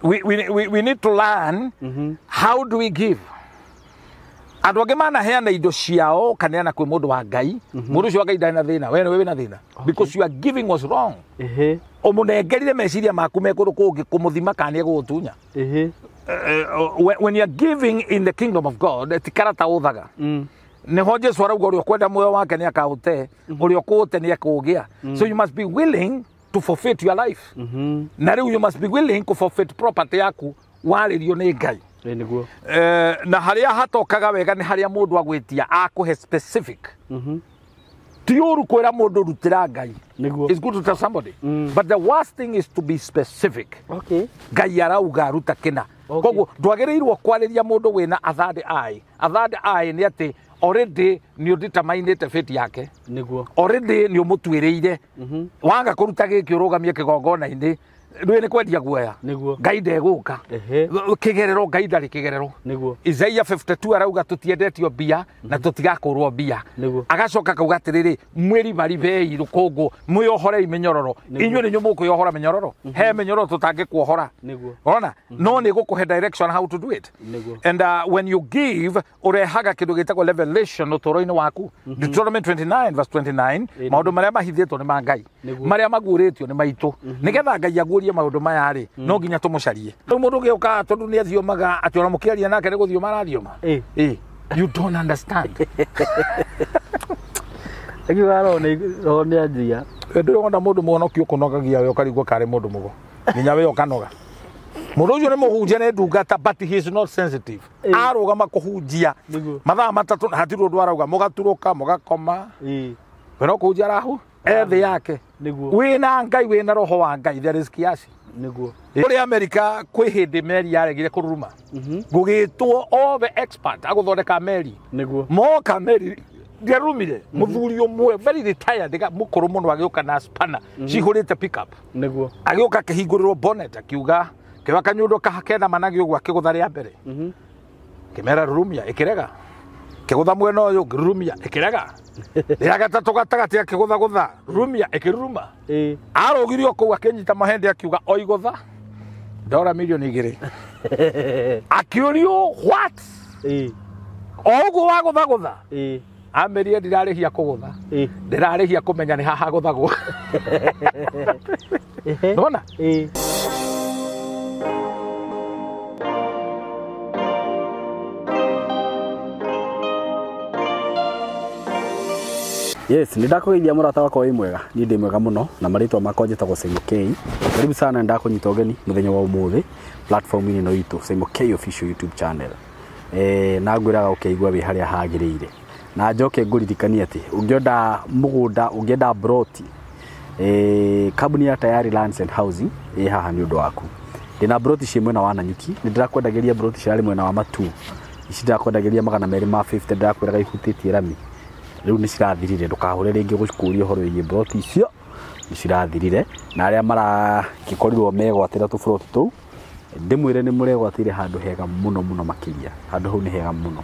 We need to learn how do we give. Andũ angĩ manaheana indo ciao kaneana kwĩ mũndũ wa Ngai, mũndũ ũcio wa Ngai ndarĩ na thĩna, we nĩwe wĩna thĩna because your giving was wrong. Ũmũnengerire meciria maku me kũndũ kũngĩ kũmũthima kana nĩ egũgũtunya. When you are giving in the kingdom of God, ti karata ũthaga. Nĩho Jesu arauga ũrĩa ũkwenda muoyo wake nĩ akaũte, ũrĩa ũkũũte nĩ ekũũgĩa. So you must be willing to forfeit your life. Na rĩu you must be willing to forfeit property yaku warĩrio nĩ Ngai. Nĩguo. Na harĩa hatokaga wega nĩ harĩa mũndũ agwĩtia akũhe specific. Ti ũru kwĩra mũndũ rutĩra Ngai. Nĩguo. It's good to tell somebody. But the worst thing is to be specific. Ngai arauga ruta kĩna. Koguo ndwagĩrĩirwo kwarĩria mũndũ wĩna a third eye. A third eye nĩ atĩ already nĩ ũdeterminĩte fate yake. Nĩguo. Already nĩ ũmũtuĩrĩire. Waga kũruta gĩkĩ ũrũgamie kĩgongona-inĩ, ndũĩ nĩ kwendia guoya. Nĩguo. Ngai ndegũka. Kĩgerero Ngai ndarĩ kĩgerero. Nĩguo. Isaiah 52 arauga tũtiendetio mbia na tũtigakũrwo mbia. Nĩguo. Agacoka akauga atĩrĩrĩ, mwĩribaribei rũkũngũ, mwĩohorei mĩnyororo. Inyuĩ nĩ inyuĩ mũkwĩohora mĩnyororo. He mĩnyororo tũtangĩkuohora. Nĩguo. Ũrona? No nĩ gũkũhe direction how to do it. Nĩguo. And when you give, ũrehaga kĩndũ gĩtagwo revelation ũtũũro-inĩ waku. Deuteronomy 29 verse 29, maũndũ marĩa mahithĩtwo nĩ ma Ngai. Nĩguo. Marĩa maguũrĩtio nĩ maitũ. Nĩgetha Ngai aguũrie maũndũ maya rĩ, no nginya tũmũcarie. Rĩu mũndũ ũgĩũka tondũ nĩ athiomaga atĩ ona mũkĩaria nake nĩ gũthioma arathioma. You don't understand. Akiuga roho nĩ roho nĩ anjia. Ndĩrona mũndũ mũhonoki ũkũnogagia we ũkarigwo karĩ mũndũ mũgo. Nginya we ũkanoga. Mũndũ ũcio nĩ mũhunjia nĩ ndungata but he is not sensitive. Arũgama kũhunjia Nĩguo. mathaa matatũ hatirĩ ũndũ arauga, mũgaturũka mũgakoma. We no kũhunjia arahu ethĩ yake. Nĩguo. Wĩna Ngai, wĩna roho wa Ngai, there is kiasi. Nĩguo. Kũrĩ America kwĩ hĩndĩ meri yaregire kũruruma. Gũgĩtwo all the expert agũthondeka meri. Nĩguo. Moka meri ndiarumire. Mũthuri ũmwe very retired mũkũrũ mũno agĩũka na spanner cihũrĩte pickup. Nĩguo. Agĩũka akĩhingũrĩrwo bonnet akiuga kĩoya kanyundo kena managi ũguo akĩgũtha rĩa mbere. Kĩmera rurumia ĩkĩrega. Kĩgũtha mwena ũyũ ngĩrurumia ĩkĩrega. Rĩa gatatũ gatagatĩ akĩgũthagũtha rurumia ĩkĩruruma. Arũgire o kũu akĩnyita mahĩndĩ akiuga oigũtha ndora milioni 2. Akĩũrio what? O ũguo wagũthagũtha. Amerie ndirarĩhia kũgũtha. Ndĩrarĩhia kũmenya nĩ haha gũthagwo. Nĩwona? Yes, nĩ ndakũgeithia mũrata wakwa wĩ mwega. Niĩ ndĩ mwega mũno na marĩtwa makwa njĩtagwo Saimo K. Karibu sana, nĩ ndakũnyita ũgeni mũthenya wa ũmũthĩ platform-inĩ ĩno itũ Saimo K official YouTube channel. Na ngwĩraga ũkeigua wĩ harĩa hagĩrĩire. Na njoke ngũririkanie atĩ ũngĩenda mũgũnda, ũngĩenda broti, kambuni ya Tayari Lands and Housing ĩ haha nĩ ũndũ waku. Ndĩna broti ciĩ mwena wa Nanyuki, nĩ ndĩrakwendagĩria broti cirarĩ mwena wa Matuu. Ici ndĩrakwendagĩria 250, ndĩrakwĩraga ihutĩtie rami. Rĩu nĩ cirathirire, ndũkahũre rĩngĩ gũkũria ũhoro wĩgiĩ broti icio, nĩ cirathirire. Na arĩa marakĩkorirwo megwatĩra tũburoti tũu, ndĩmwĩre nĩ mũregwatĩire handũ hega mũno mũno makĩria. Handũ hau nĩ hega mũno.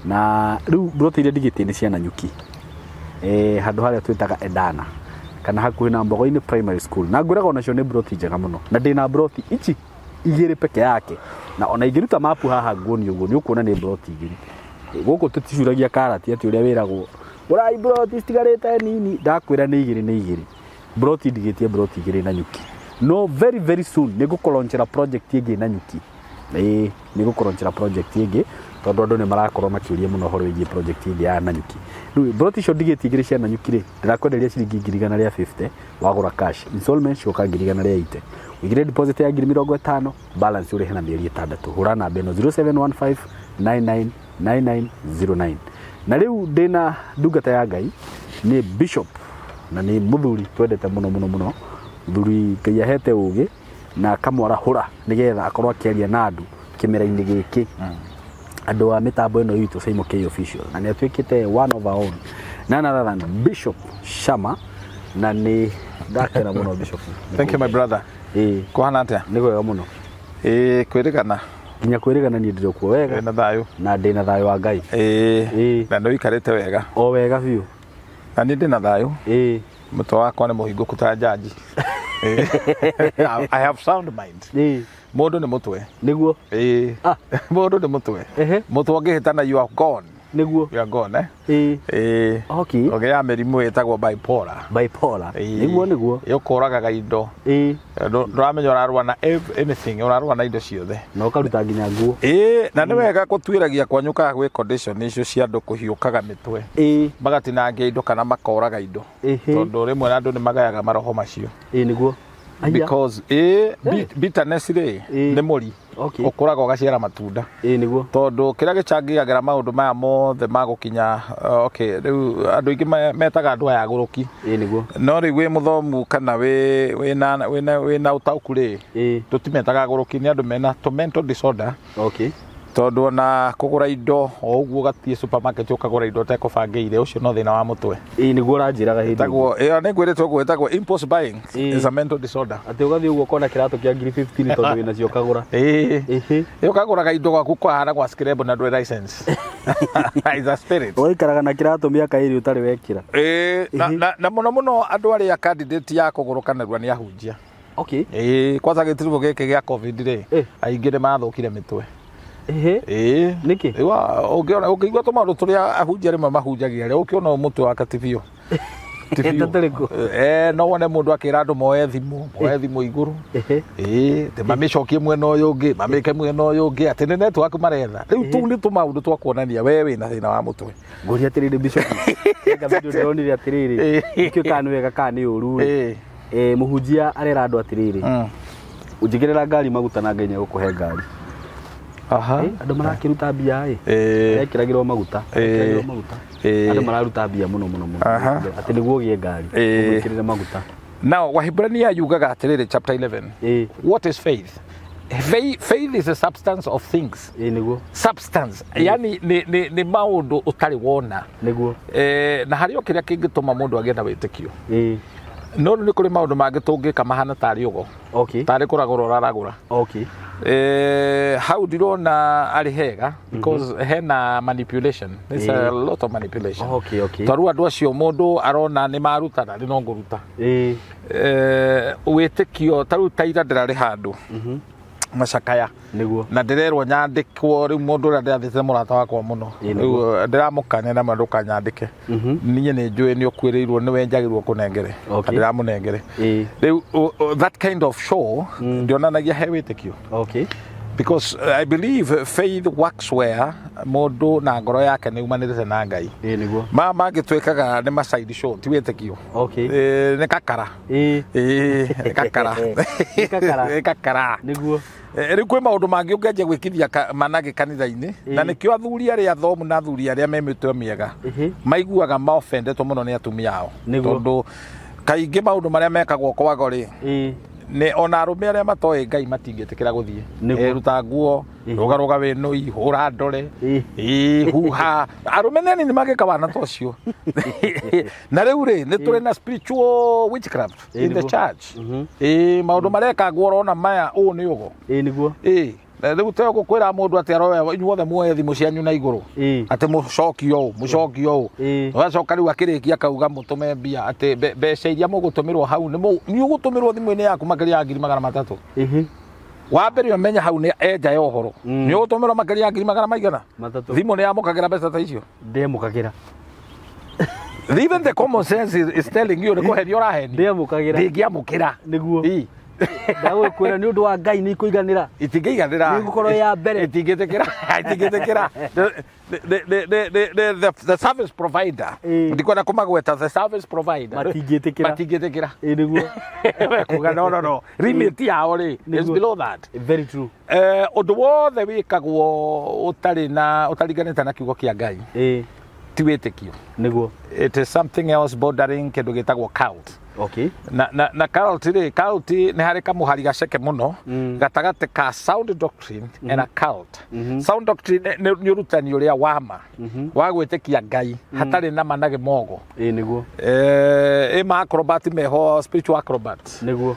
Na rĩu broti iria ndigĩtie nĩ cia Nanyuki. Handũ harĩa twĩtaga Edana kana hakuhĩ na Mbogo-inĩ Primary School. Na ngwĩraga onacio nĩ broti njega mũno. Na ndĩna broti ici igĩrĩ peke yake. Na ona ingĩruta mapu haha nguonie ũguo, nĩ ũkuona nĩ broti igĩrĩ. Gũkũ tũticuragia karati atĩ ũrĩa wĩragwo ũrai broti citigarĩte nini, ndakwĩra nĩ igĩrĩ nĩ igĩrĩ. Broti ndigĩtie broti igĩrĩ Nanyuki. No very very soon nĩ ngũkũlaunchĩra project ĩngĩ Nanyuki. Nĩ ngũkũlaunchĩra project ĩngĩ tondũ andũ nĩ marakorwo makĩũria mũno ũhoro wĩgiĩ project ĩngĩ ya Nanyuki. Rĩu broti icio ndigĩtie igĩrĩ cia Nanyuki rĩ, ndĩrakwenderia ciringi 150,000 wagũra cash. Installment cioka 180,000. Ũigĩre deposit ya 50,000, balance ũrĩhe na mĩeri 6. Hũra namba ĩno 0715 999909. Na rĩu ndĩna ndungata ya Ngai, nĩ bishop na nĩ mũthuri twendete mũno mũno mũno. Mũthuri Ngai ahete ũgĩ na akamwarahũra nĩgetha akorwo akĩaria na andũ kĩmera-inĩ gĩkĩ. Andũ a mĩtambo ĩno itũ Saimo K official, na nĩ atuĩkĩte one of our own, none other than Bishop Shama. Na nĩ ndakena mũno Bishop. Thank you my brother. Kũhana atĩa? Nĩ kwega mũno. Kwĩrĩgana. Nginya kwĩrĩgana niĩ ndĩrĩ kuo wega. Wĩna thayũ. Na ndĩna thayũ wa Ngai. Na nĩ ũikarĩte wega. O wega biũ. Na niĩ ndĩna thayũ. Mũtwe wakwa nĩ mũhingũku ta njanji. I have sound mind. Ĩĩ. Mũndũ nĩ mũtwe. Nĩguo. Ĩĩ. Ah. Mũndũ nĩ mũtwe. Ehe. Mũtwe ũngĩhĩtana you are gone. Nĩguo. You are gone, eh? Ĩĩ. Ĩĩ. Okay. Ũgĩaga mĩrimũ ĩtagwo bipolar. Bipolar. Ĩĩ. Nĩguo nĩguo. Ĩũkũragaga indo. Ĩĩ. Ndũramenya ũrarũa na anything, ũrarũa na indo ciothe. Na ũkaruta nginya nguo. Ĩĩ, na nĩ wega gũtuĩragia kwanyu kana gwĩ condition icio cia andũ kũhiũkaga mĩtwe. Ĩĩ. Magatinangia indo kana makoraga indo. Ĩhĩ. Tondũ rĩmwe andũ nĩ magayaga maroho macio. Ĩĩ nĩguo. Aya. Because ĩĩ, bitterness rĩ, Ĩĩ. nĩ mũri. Okay. Ũkũraga ũgaciara matunda. Ĩĩ nĩguo. Tondũ kĩrĩa gĩcangagĩra maũndũ maya mothe ma gũkinya okay, rĩu andũ aingĩ metaga andũ aya agũrũki. Ĩĩ nĩguo. No rĩu wĩ mũthomu kana wĩna ũtaũku rĩ, Ĩĩ. tũtimetaga agũrũki, nĩ andũ mena to mental disorder. Okay. Tondũ ona kũgũra indo o ũguo ũgathiĩ supermarket ũkagũra indo ũtekũbangĩire, ũcio no thĩna wa mũtwe. Ĩĩ nĩguo ũranjĩraga hĩndĩ. Ĩtagwo, ĩyo nĩ ngwĩrĩtwo ũguo, ĩtagwo impulse buying Ĩĩ. is a mental disorder. Atĩ ũgathiĩ ũguo ũkona kĩratũ kĩa ngiri 15 tondũ wĩnacio ũkagũra. Ĩĩ. Ĩhĩ. Ĩĩ ũkagũraga indo gwaku kwahana gwa scrabble na ndũrĩ license. Is a spirit. Ũgaikaraga na kĩratũ mĩaka ĩrĩ ũtarĩ wekĩra. Ĩĩ, na mũno mũno andũ arĩa candidate ya kũgũrũka narua nĩ ahunjia. Okay. Ĩĩ, kwanza gĩtiribũ gĩkĩ gĩa COVID rĩ, Ĩ. aingĩ nĩ mathũkire mĩtwe. Ĩhĩ. Ĩĩ. Nĩkĩ? Rĩu ũngĩona ũngĩigua tũmaũndũ tũrĩa ahunjia rĩmwe mahunjagia rĩ, ũkĩona mũtwe wake ti biũ. Ti biũ. Ta tũrĩkũ? No wone mũndũ akĩra andũ moe thimũ igũrũ. Ĩhĩ. Ĩĩ, atĩ mamĩcokie mwena ũyũ ũngĩ, mamĩke mwena ũyũ ũngĩ, atĩ nĩ network maretha. Rĩu tũu nĩ tũmaũndũ twa kuonania we wĩna thĩna wa mũtwe. Ngũria atĩrĩrĩ Bishop. Eka video ndĩronire atĩrĩrĩ. Ĩĩ. Ndikĩũĩ kana nĩ wega kana nĩ ũru rĩ. Ĩĩ. Mũhunjia arera andũ atĩrĩrĩ. Ũnjĩkĩrĩra ngari maguta na Ngai nĩegũkũhe ngari. Aha. Andũ marakĩruta mbia ĩ. Ĩĩ. Ekĩragĩrwo maguta. Ĩĩ. Ekĩragĩrwo maguta. Ĩĩ. Andũ mararuta mbia mũno mũno mũno. Aha. Atĩ nĩguo ũgĩe ngari. Ĩĩ. Ũmwĩkĩrĩre maguta. Now, Wahibrania yugaga atĩrĩrĩ chapter 11. Ĩĩ. What is faith? Faith is a substance of things. Ĩĩ nĩguo. Substance, yani nĩ maũndũ ũtarĩ wona. Nĩguo. Na harĩ o kĩrĩa kĩngĩtũma mũndũ agĩe na wĩtĩkio. Ĩĩ. No rĩu nĩ kũrĩ maũndũ mangĩ tũngĩka mahana tarĩ ũgo. Okay. Tarĩ kũragũra ũraragũra. Okay. Hau ndirona arĩ hega because hena manipulation. There's a lot of manipulation. Okay, okay. Tarĩu andũ acio mũndũ arona nĩ maruta na nĩ no ngũruta. Ĩĩ. Wĩtĩkio tarĩu ta ira ndĩrarĩ handũ macakaya Nĩguo. na ndĩrerwo nyandĩkwo rĩu mũndũ ũrĩa ndĩrathĩte mũrata wakwa mũno Ĩĩ, rĩu ndĩramũkania na ndũkanyandĩke niĩ nĩ njũĩ nĩ ũkuĩrĩirwo nĩwe njagĩrĩirwo kũnengere Okay. na ndĩramũnengere Ĩĩ. rĩu that kind of show ndionanagia he wĩtĩkio. Okay. Because I believe faith works where mũndũ na ngoro yake nĩ umanĩrĩte na Ngai. Ĩĩ nĩguo. Ma mangĩ twĩkaga nĩ ma side show ti wĩtĩkio. Okay. Nĩ kakara. Ĩĩ. Ĩĩ, nĩ kakara. Nĩ kakara. Nĩ kakara. Nĩguo. Rĩu kwĩ maũndũ mangĩ ũngĩanjia gwĩkithia managĩ kanitha-inĩ na nĩkĩo athuri arĩa athomu na athuri arĩa me mĩtwe mĩega Ĩhĩ. maiguaga maofendetwo mũno nĩ atumia ao. Nĩguo. Tondũ kaingĩ maũndũ marĩa mekagwo kwago rĩ, Ĩĩ. nĩ ona arũme arĩa matoĩ Ngai matingĩtĩkĩra gũthiĩ. Nĩguo. Ruta nguo, rũga rũga wĩnũi, hũra ndore, Ĩĩ. ĩĩ, huha. Arũme nĩ anini mangĩka wana ta ũcio. Na rĩu rĩ, nĩ tũrĩ na spiritual witchcraft Ĩĩ, in the nĩguo. church. Ĩĩ, maũndũ marekagwo ũrona maya ũũ nĩ ũgo. Ĩĩ nĩguo. Ĩĩ, rĩu te gũkwĩra mũndũ atĩ aroya inyuothe muoye thimũ cianyu na igũrũ. Ĩĩ. Atĩ mũcokio ũũ, mũcokio ũũ. Ĩĩ. Ũgacoka rĩu akĩrĩkia akauga mũtũme mbia atĩ mbeca iria mũgũtũmĩrwo hau nĩ ũgũtũmĩrwo thimũ-inĩ yaku makĩria ya 300,000. Ĩhĩ. Wa mbere ũmenye hau nĩ enja ya ũhoro. Nĩ ũgũtũmĩrwo makĩria ya ngiri magana maigana? Matatũ. Thimũ nĩ yamũkagĩra mbeca ta icio. Ndĩamũkagĩra. Even the common sense is telling you nĩ kũhenio ũrahenio. Ndĩamũkagĩra. Ndĩngĩamũkĩra. Nĩguo. Ĩĩ. Ndagũkwĩra nĩ ũndũ wa Ngai nĩ ikũiganĩra. Itingĩiganĩra. Nĩ ngũkorwo ya mbere. Itingĩtĩkĩra. Itingĩtĩkĩra. The service provider. Ĩĩ. Ndikwenda kũmagweta the service provider. Matingĩtĩkĩra. Matingĩtĩkĩra. Ĩĩ nĩguo. Kuga no no no. Remit yao rĩ is Nĩguo. below that. Very true. Ũndũ wothe wĩkagwo ũtarĩ na ũtaringanĩte na kiugo kĩa Ngai Ĩĩ. ti wĩtĩkio. Nĩguo. It is something else bordering kĩndũ gĩtagwo cult. Okay. Na cult rĩ, cult nĩ harĩ kamũhari gaceke mũno gatagatĩ ka sound doctrine and a cult. Sound doctrine nĩ ũrutani ũrĩa wa ma wa gwĩtĩkia Ngai hatarĩ na managĩ mogo. Ĩĩ nĩguo. Ĩ ma acrobat meho spiritual acrobat. Nĩguo.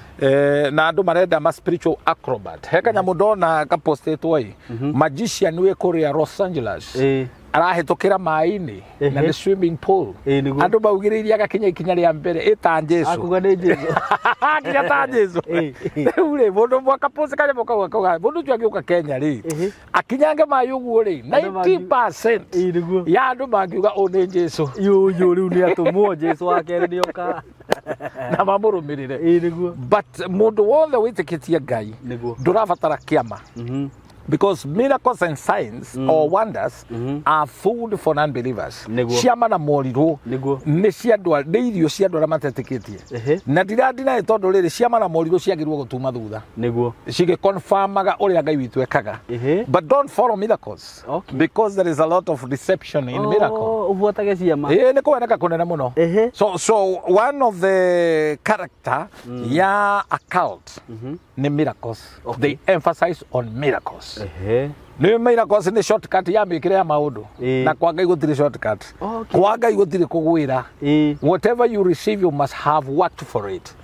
Na andũ marenda ma spiritual acrobat. He kanyamũ ndona kapostĩtwo ĩ magician wĩ kũrĩa Los Angeles Ĩĩ. Arahĩtũkĩra maĩ-inĩ na nĩ swimming pool. Ĩĩ, nĩguo. Andũ maugĩrĩirie agakinya ikinya rĩa mbere ĩta Jesu. Akuga nĩ Jesu. Akinya ta Jesu. Rĩu rĩ, mũndũ ũmwe akapost kanyamũ kau akauga mũndũ ũcio agĩũka Kenya rĩ, akinyange maĩ ũguo rĩ, Andũ 90% Ĩĩ, nĩguo. ya andũ mangiuga ũyũ nĩ Jesu. Yũ rĩu nĩ atũmwo Jesu wa kerĩ nĩ oka. Na mamũrũmĩrĩre. Ĩĩ, nĩguo. But mũndũ wothe wĩtĩkĩtie Ngai Nĩguo. ndũrabatara kĩama. Because miracles and signs or wonders are food for non-believers. Nĩguo. Ciama na morirũ Nĩguo. nĩ cia andũ nĩ irio cia andũ arĩa matetĩkĩtie. Na ndirandinaĩ tondũ rĩrĩ, ciama na morirũ ciagĩrĩirwo gũtuma thutha. Nĩguo. Cigĩconfirmaga ũrĩa Ngai witũ ekaga. But don't follow miracles. Okay. Because there is a lot of deception in miracle. Oh, ũbuatage ciama. Ĩĩ, nĩ kũweneka kũnene mũno. So one of the character ya a cult nĩ miracles. Okay. They emphasize on miracles. Nĩ miracles nĩ shortcut ya mĩkĩre ya maũndũ. Na kwa Ngai gũtirĩ shortcut. Okay. Kwa Ngai gũtirĩ kũgwĩra. Whatever you receive, you must have worked for it.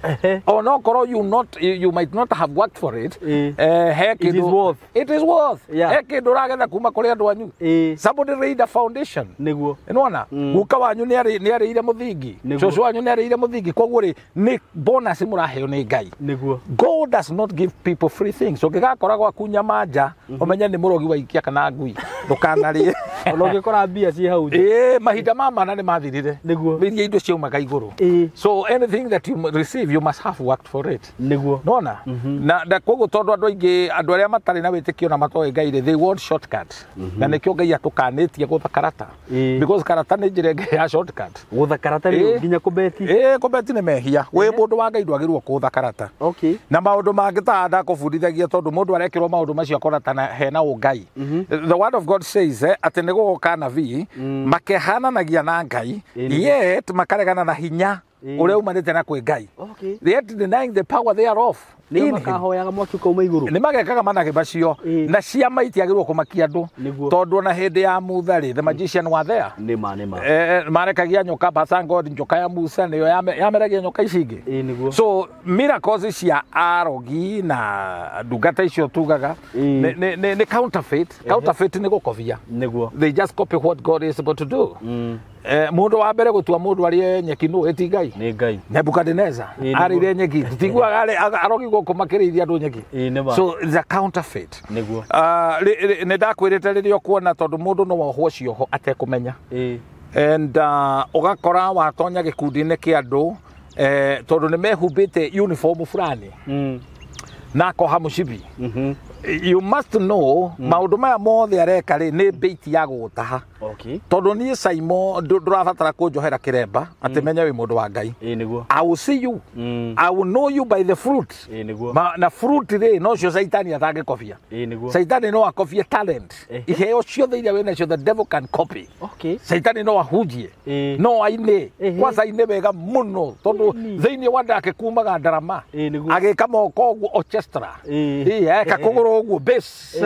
Onokorwo you might not have worked for it. He It is kĩndũ- worth. It is worth. Yeah. He kĩndũ ũragetha kuma kũrĩ andũ anyu. Somebody laid a foundation. Nĩguo. Nĩwona guka wanyu nĩ arĩire mũthingi, Nĩguo. cũcũ wanyu nĩ arĩire mũthingi, koguo rĩ, nĩ bonus mũraheo nĩ Ngai. Nĩguo. God does not give people free things. Ũngĩgakora gwaku nyama nja, ũmenye nĩ mũrogi waikia kana ngui, ndũkanarĩe. Ona ũngĩkora mbia ciĩ hau nja. Ĩĩ, mahinda ma mana nĩ mathirire. Nĩguo. Iria indo ciaumaga igũrũ. So anything that you receive, you must have worked for it. Nĩguo. Nona na koguo tondũ andũ aingĩ, andũ arĩa matarĩ na wĩtĩkio na matoĩ Ngai rĩ, they want shortcut, na nĩkĩo Ngai atũkanĩtie gũtha karata. Because karata nĩ njĩra ĩngĩ ya shortcut. Gũtha karata rĩu nginya kũbeti. Ĩĩ, kũbeti nĩ mehia. Wĩ mũndũ wa Ngai ndwagĩrĩirwo kũtha karata. Okay. Na maũndũ mangĩ ta ndakũbundithagia, tondũ mũndũ arekĩrwo maũndũ macio akona ta hena ũngai. The word of God says atĩ nĩ gũgoka nabii makehananagia na Ngai, yet makaregana na hinya ũrĩa umanĩte na kwĩ Ngai. Okay. Yet denying the power thereof Nĩo in him. makahoyaga mwaki ũkauma igũrũ. Nĩ magekaga manage macio. Na ciama itiagĩrĩirwo kũmakia andũ. Nĩguo. Tondũ ona hĩndĩ ya Mutha rĩ, the magician were there. Nĩma nĩma. Marekagia nyoka, but thank God njoka ya Musa nĩyo yameragia nyoka ici ingĩ. Ĩĩ, nĩguo. So miracles cia arogi na ndungata icio tugaga nĩ counterfeit. Counterfeit nĩ gũkobia. Nĩguo. They just copy what God is about to do. Mũndũ wa mbere gũtua mũndũ arĩe nyeki nũ? Ĩti Ngai? Nĩ Ngai. Nebukadnezar Ĩĩ, nĩguo. arĩire nyeki, tũtiguaga arogi gũkũ makĩrĩithia andũ nyeki. Ĩĩ, nĩma. So it's a counterfeit. Nĩguo. Nĩ ndakwĩrĩte rĩrĩa ũkuona, tondũ mũndũ no wohwo cioho atekũmenya. And ũgakora watonya gĩkundi-inĩ kĩa andũ, tondũ nĩ mehumbĩte uniform fulani na akoha mũcibi. You must know maũndũ maya mothe areka rĩ, nĩ bait ya gũgũtaha. Okay. Tondũ niĩ Saimo ndũrabatara kũnjohera kĩremba atĩ menye wĩ mũndũ wa Ngai. Ĩĩ, nĩguo. I will see you. I will know you by the fruit. Ĩĩ, nĩguo. Na fruit rĩ, nocio Caitani atangĩkobia. Ĩĩ, nĩguo. Caitani no akobie talent. Iheo ciothe iria wĩ nacio, the devil can copy. Okay. Caitani no ahunjie, no aine. Kwanza aine wega mũno, tondũ thĩinĩ wa ndake kumaga ndarama. Ĩĩ, nĩguo. Agĩka moko ũguo orchestra. Ĩĩ, eka kũgũrũ ũguo bass.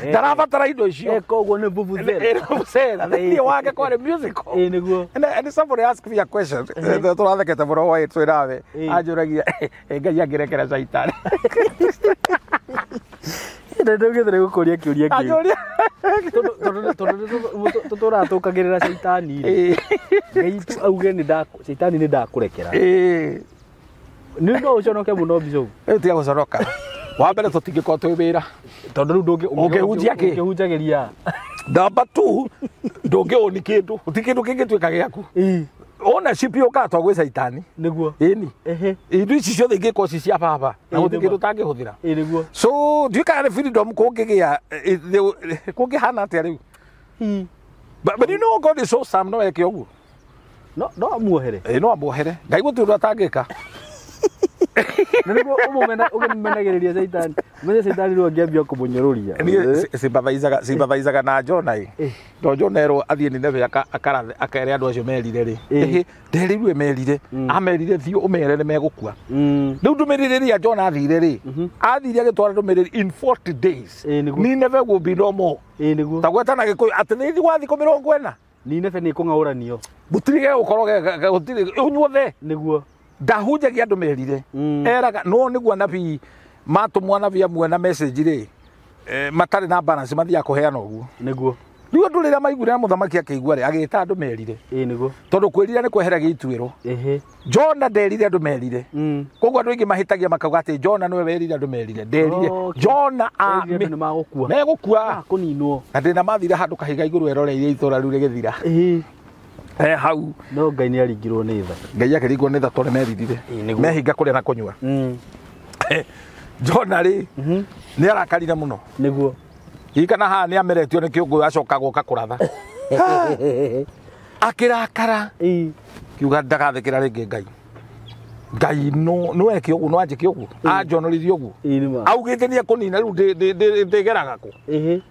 Ndarabatara indo icio. Koguo nĩ vuvuzela. Vuvuzela thĩinĩ wake kwarĩ musical. Ĩĩ, nĩguo. And somebody asked me a question. Tũrathekete mũno hwaĩ twĩ nawe. Anjũragia, Ngai angĩrekera Caitani. Ndĩgĩthire gũkũria kĩũria kĩu. Anjũria. Tondũ tũtũraga tũkagĩrĩra caitani rĩ. Ngai tu auge nĩ caitani nĩ ndakũrekera. Nĩ no ũconoke mũno, Bishop. Rĩu tiga gũconoka. Wa mbere tũtingĩkorwo twĩ wĩra. Tondũ rĩu ndũngĩ Ũngĩhunjia kĩ? Ũngĩhunjagĩria. Number 2, ndũngĩũni kĩndũ. Gũtirĩ kĩndũ kĩngĩtuĩka gĩaku. Ownership yũkaga to gwĩ caitani. Nĩguo. Ĩni. Indo ici ciothe ingĩkorwo ci cia baba na Ĩĩ, gũtirĩ nĩma. kĩndũ ũtangĩhũthĩra. Ĩĩ, nĩguo. So ndiũĩ kana nĩ freedom kũngĩgĩa, kũngĩhana atĩa rĩu. But you know God is so awesome, no eke ũguo. No amuohere. Ĩĩ, no amuohere. Ngai gũtirĩ ũndũ atangĩka. Na nĩguo ũkĩmũmenagĩrĩria caitani. Ũmenye caitani rĩu angĩambia kũmũnyũrũria. Niĩ sympathizaga na Jona ĩ. Tondũ Jona erwo athiĩ Nineve akarathe akere andũ acio merire rĩ. Nderirwe merire. Amerire thiĩ ũmere nĩ megũkua. Rĩu ndũmĩrĩri ĩrĩa Jona athire rĩ, athire agĩtwara ndũmĩrĩri in 40 days. Ĩĩ, nĩguo. Nineve will be no more. Ĩĩ, nĩguo. Ta gweta na Gĩkũyũ atĩ nĩ wa thikũ 40. Nineve nĩ ĩkũng'aũranio. Gũtirĩ gegũkorwo gũtirĩ ũnyuothe. Nĩguo. Ndahunjagia andũ merire. Eraga no nĩguo anabii matũmwo anabii amwe na message rĩ, matarĩ na balance mathiaga kũheana ũguo. Nĩguo. Rĩu andũ rĩrĩa maiguire na mũthamaki akĩigua rĩ, agĩta andũ merire. Ĩĩ nĩguo. Tondũ kwĩrira nĩ kweheragia ituĩro. Ehe. Jona nderire andũ merire. Koguo andũ aingĩ mahĩtagia makauga atĩ Jona nĩwe werire andũ merire. Nderire. Okay. Jona Erire andũ nĩ magũkua. Megũkua. Kũninwo. Na ndĩna mathire handũ kahiga igũrũ eroreire itũra rĩu rĩgĩthira. Ĩĩ. Hau. No Ngai nĩ aringirwo nĩ tha. Ngai akĩringwo nĩ tha tondũ meririre. Ĩĩ nĩguo. Mehinga kũrĩa na kũnyua. Jona rĩ, nĩ arakarire mũno. Nĩguo. Ririkana haha nĩ ameretio nĩ kĩũngũyũ acoka gũka kũratha. Akĩrakara. Ĩĩ. Kiuga ndagathĩkĩra rĩngĩ Ngai. Ngai no eke ũguo, no anjĩke ũguo, anjonoririe ũguo. Ĩĩ nĩ ma. Augĩte nĩ ekũnina rĩu ndĩgeraga kũ. Ehe.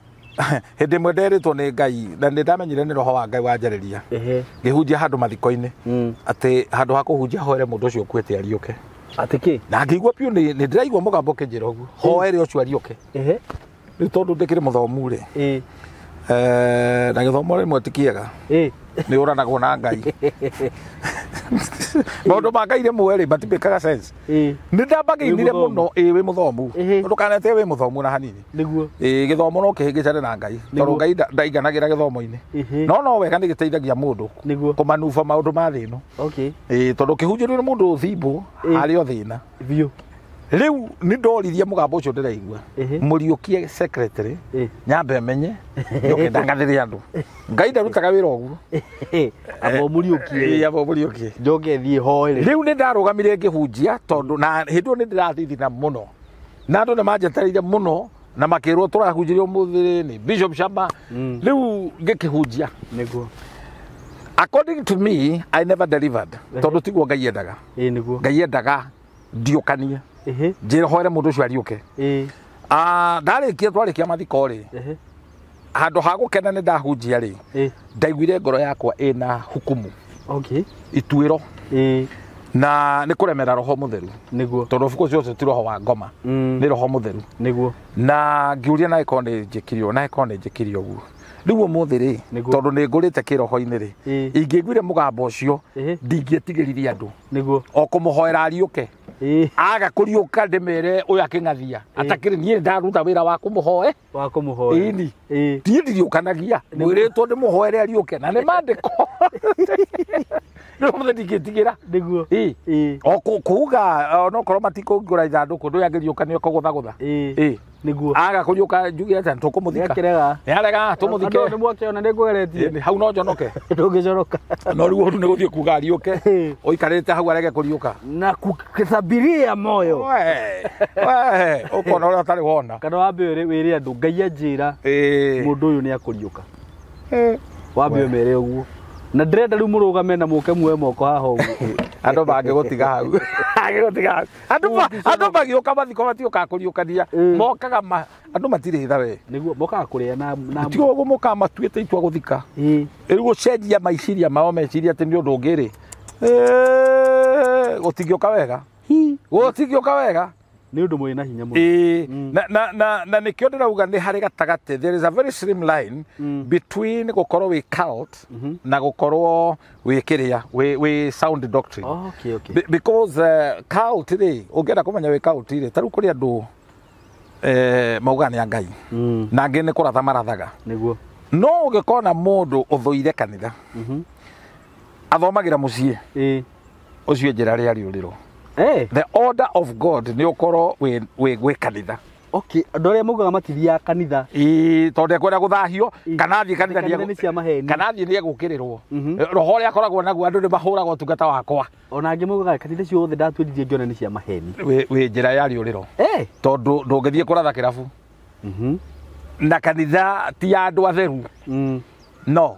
Hĩndĩ ĩmwe nderĩtwo nĩ Ngai na nĩ ndamenyire nĩ roho wa Ngai wanjarĩria. Ehe. Ngĩhunjia handũ mathiko-inĩ atĩ handũ ha kũhunjia hoere mũndũ ũcio ũkuĩte ariũke. Atĩ kĩ? Na ngĩigua biũ nĩ ndĩraigua mũgambo ũkĩnjĩra ũguo, hoere ũcio ariũke. Ehe. Rĩu tondũ ndĩkĩrĩ mũthomu rĩ, Ĩĩ. na gĩthomo rĩmwe ti kĩega. Ĩĩ. Nĩ ũranagwo na Ngai. Maũndũ ma Ngai rĩmwe rĩ matibĩkaga sense. Ĩĩ. Nĩ ndambagĩinire Wĩ mũthomu. mũno. Ĩĩ wĩ mũthomu. Ĩhĩ. Ndũkanete wĩ mũthomu na hanini. Nĩguo. Ĩĩ gĩthomo no kĩhĩngĩcane na Ngai. Tondũ Nĩguo. Ngai ndaiganagĩra gĩthomo-inĩ. Ĩhĩ. No wega nĩ gĩteithagia mũndũ Nĩguo. kũmanuba maũndũ ma thĩ ĩno. Okay. Ĩĩ tondũ kĩhunjĩrio nĩ mũndũ ũthimbo Ĩĩ. harĩ o thĩna. Biũ. Rĩu nĩ ndoririe mũgambo ũcio ndĩraigua. Ĩhĩ. Mũriũkie secretary Ĩĩ. nyambe menye njoke ndangathĩre andũ. Ngai ndarutaga wĩra ũguo. Amba ũmũriũkie. Ĩĩ amba ũmũriũkie. Njoke thiĩ hoere. Rĩu nĩ ndarũgamire ngĩhunjia tondũ na hĩndĩ ĩyo nĩ ndĩrathithina mũno. Na andũ nĩ manjetereire mũno na makĩrwo tũrahunjĩrio ũmũthĩ nĩ Bishop Shama. Rĩu ngĩkĩhunjia. Nĩguo. According to me, I never delivered. Tondũ tiguo Ngai endaga. Ĩĩ nĩguo. Ngai endaga ndiũkanie. Ehe. Njĩre hoere mũndũ ũcio ariũke. Ĩĩ. Ndarĩkia twarĩkia mathiko rĩ, Ehe. handũ ha gũkena nĩ ndahunjia rĩ, Ĩĩ. ndaiguire ngoro yakwa ĩna hukumu, Okay. ituĩro, Ĩĩ. na nĩ kũremera roho mũtheru. Nĩguo. Tondũ of course ũcio ti roho wa ngoma, nĩ roho mũtheru. Nĩguo. Na ngiũria na ĩkorwo nĩ njĩkire na ĩkorwo nĩ njĩkire ũguo. Rĩu ũmũthĩ rĩ, Nĩguo. tondũ nĩ ngũrĩte kĩroho-inĩ rĩ, Ĩĩ. ingĩiguire mũgambo ũcio, Ĩhĩ. ndingĩetigĩririe andũ. Nĩguo. O kũmũhoera ariũke. Ĩĩ. Aga kũriũka ndĩmere ũyũ akĩng'athia. Atakĩrĩ niĩ ndaruta wĩra wa kũmũhoe. Wa kũmũhoera. Ĩni. Ĩĩ. Niĩ ndiriũkanagia. Mwĩrĩtwo ndĩmũhoere ariũke na nĩ maandĩko. Rĩu ũmũthĩ ndingĩtigĩra. Nĩguo. Ĩĩ. Ĩĩ. O kuuga onokorwo matikũngũra ithandũkũ ndũyũ angĩriũka nĩ ũkũgũthagũtha. Ĩĩ. Ĩĩ. Nĩguo. Aga kũriũka njuge atĩa tũkũmũthika. Nĩakĩrega. Nĩarega tũmũthike. Andũ nĩ mwakĩona nĩ ngũgeretie. Ĩĩ, hau no njonoke. Ndũngĩconoka. No rĩu ũru nĩ gũthiĩ kuga ariũke. Ĩĩ. Ũikarĩte hau arege kũriũka. Na kũthabiria moyo. We, we, ũkona ũrĩa ũtarĩ wona. Kana wambe wĩre andũ Ngai anjĩra Ĩĩ. mũndũ ũyũ nĩ akũriũka. Wambe ũmere ũguo. Na ndĩrenda rĩu mũrũgame na mũke muoe moko haha ũguo. Andũ mangĩgũtiga hau. Mangĩgũtiga hau. Andũ magĩũka mathiko matiũkaga kũriũkania. Mokaga andũ matirĩ tha we. Nĩguo mokaga kũrĩa na Tiga ũguo mokaga matuĩte itua gũthika. Ĩĩ. Rĩu gũcenjia maiciria mao meciria atĩ nĩ ũndũ ũngĩ rĩ. Gũtingĩũka wega. Gũtingĩũka wega. Nĩ ũndũ mwĩna hinya mũno. Ĩĩ. Na nĩkĩo ndĩrauga nĩ harĩ gatagatĩ. There is a very slim line between gũkorwo wĩ cult na gũkorwo wĩ kĩrĩa wĩ sound doctrine. Okay, okay. Because cult rĩ, ũngĩenda kũmenya wĩ cult rĩ, ta rĩu kũrĩ andũ maugaga nĩ a Ngai. Na angĩ nĩ kũratha marathaga. Nĩguo. No ũngĩkona mũndũ ũthũire kanitha, athomagĩra mũciĩ, Ĩĩ. ũcio njĩra rĩa riũrĩro. Eh. The order of God nĩ ũkorwo wĩ kanitha. Okay, andũ arĩa maugaga matithiaga kanitha. Ĩĩ, tondũ ekwenda gũthahio kana athiĩ kanitha Kanitha nĩ cia maheni. kana athiĩ nĩ egũkĩrĩrwo. Roho ũrĩa akoragwo naguo andũ nĩ mahũragwo ũtungata wakwa. Ona angĩ maugaga kanitha ciothe ndatuĩririe ngĩona nĩ cia maheni. Wĩ njĩra ya riũrĩro. Eh. Tondũ ndũngĩthiĩ kũratha kĩrabu. Na kanitha ti ya andũ atheru. No.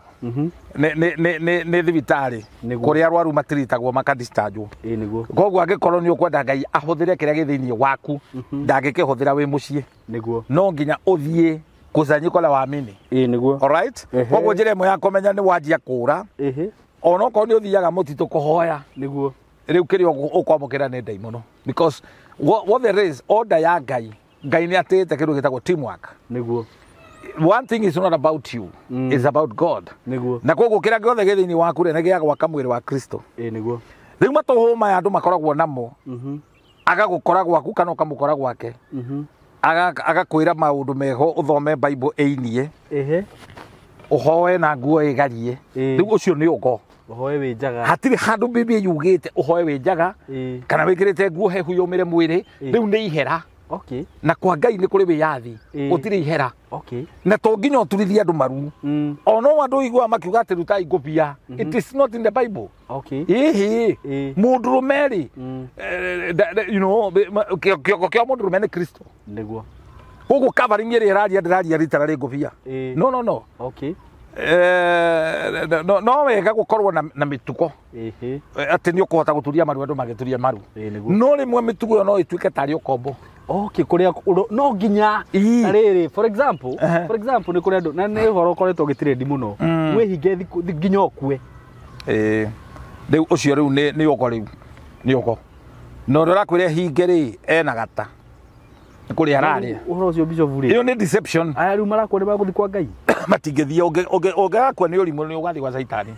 Nĩ thibitarĩ Nĩguo. kũrĩa arwaru matiritagwo makadischargewo. Ĩĩ nĩguo. Koguo angĩkorwo nĩ ũkwenda Ngai ahũthĩre kĩrĩa gĩ thĩinĩ waku, ndangĩkĩhũthĩra wĩ mũciĩ. Nĩguo. No nginya ũthiĩ kusanyiko la waamini. Ĩĩ nĩguo. Alright? Ehe. Koguo njĩra ĩmwe ya kũmenya nĩ wanjia kũra, Ĩhĩ. onokorwo nĩ ũthiaga mũtitũ kũhoya, Nĩguo. rĩu kĩrĩa ũkwamũkĩra nĩ ndaimono. Because what there is, order ya Ngai, Ngai nĩ atĩĩte kĩndũ gĩtagwo teamwork. Nĩguo. One thing is not about you, it's about God. Nĩguo. Na koguo kĩrĩa gĩothe gĩ thĩinĩ waku rĩ, nĩ gĩa gwaka mwĩrĩ wa Kristo. Ĩĩ nĩguo. Rĩu matũhũ maya andũ makoragwo namo, agagũkora gwaku kana ũkamũkora gwake. Agakwĩra maũndũ meho ũthome Bible ĩinie. Ĩhĩ. Ũhoe na nguo ĩgarie. Ĩĩ. Rĩu ũcio nĩ ũgo. Ũhoe wĩ njaga. Hatirĩ handũ Biblia yugĩte ũhoe wĩ njaga Ĩĩ. kana wĩkĩrĩte nguo hehu yũmĩre mwĩrĩ. Ĩĩ. Rĩu nĩ ihera. Okay. Na kwa Ngai nĩ kũrĩ wĩyathi. Ĩĩ. Gũtirĩ ihera. Okay. Na to nginya ũturithie andũ maru. Ono andũ iguaga makiuga atĩ rutai ngũbia. It is not in the Bible. Okay. Ĩhĩ. Ĩĩ. Mũndũrũme rĩ, you know, kĩongo kĩa mũndũrũme nĩ Kristo. Nĩguo. Koguo covering ĩrĩa ĩraria ndĩraria ritara rĩ ngũbia. Ĩĩ. No, no, no. Okay. No, no wega gũkorwo na mĩtugo. Ĩhĩ. Atĩ nĩ ũkũhota gũturia maru andũ magĩturia maru. Ĩĩ, nĩguo. No rĩmwe mĩtugo ĩyo no ĩtuĩke tarĩ ũkombo. Okay, kũrĩa no nginya Ii. ta rĩrĩ, for example, Ehe. for example nĩ kũrĩ andũ na nĩ ũhoro ũkoretwo ũgĩtrend mũno, wĩhinge thikũ nginya ũkue. Ĩĩ. Rĩu ũcio rĩu nĩ ũgo rĩu. Nĩ ũgo. Na ũrĩa ũrakwĩra hinge rĩ, ena gata. Nĩ kũrĩa ararĩa. Ũhoro ũcio Bishop rĩ, Ĩyo nĩ deception. aya rĩu marakua nĩ magũthiĩ kwa Ngai. Matingĩthiĩ ũngĩgakua nĩ ũrimũ nĩ ũgathiĩ gwa Caitani.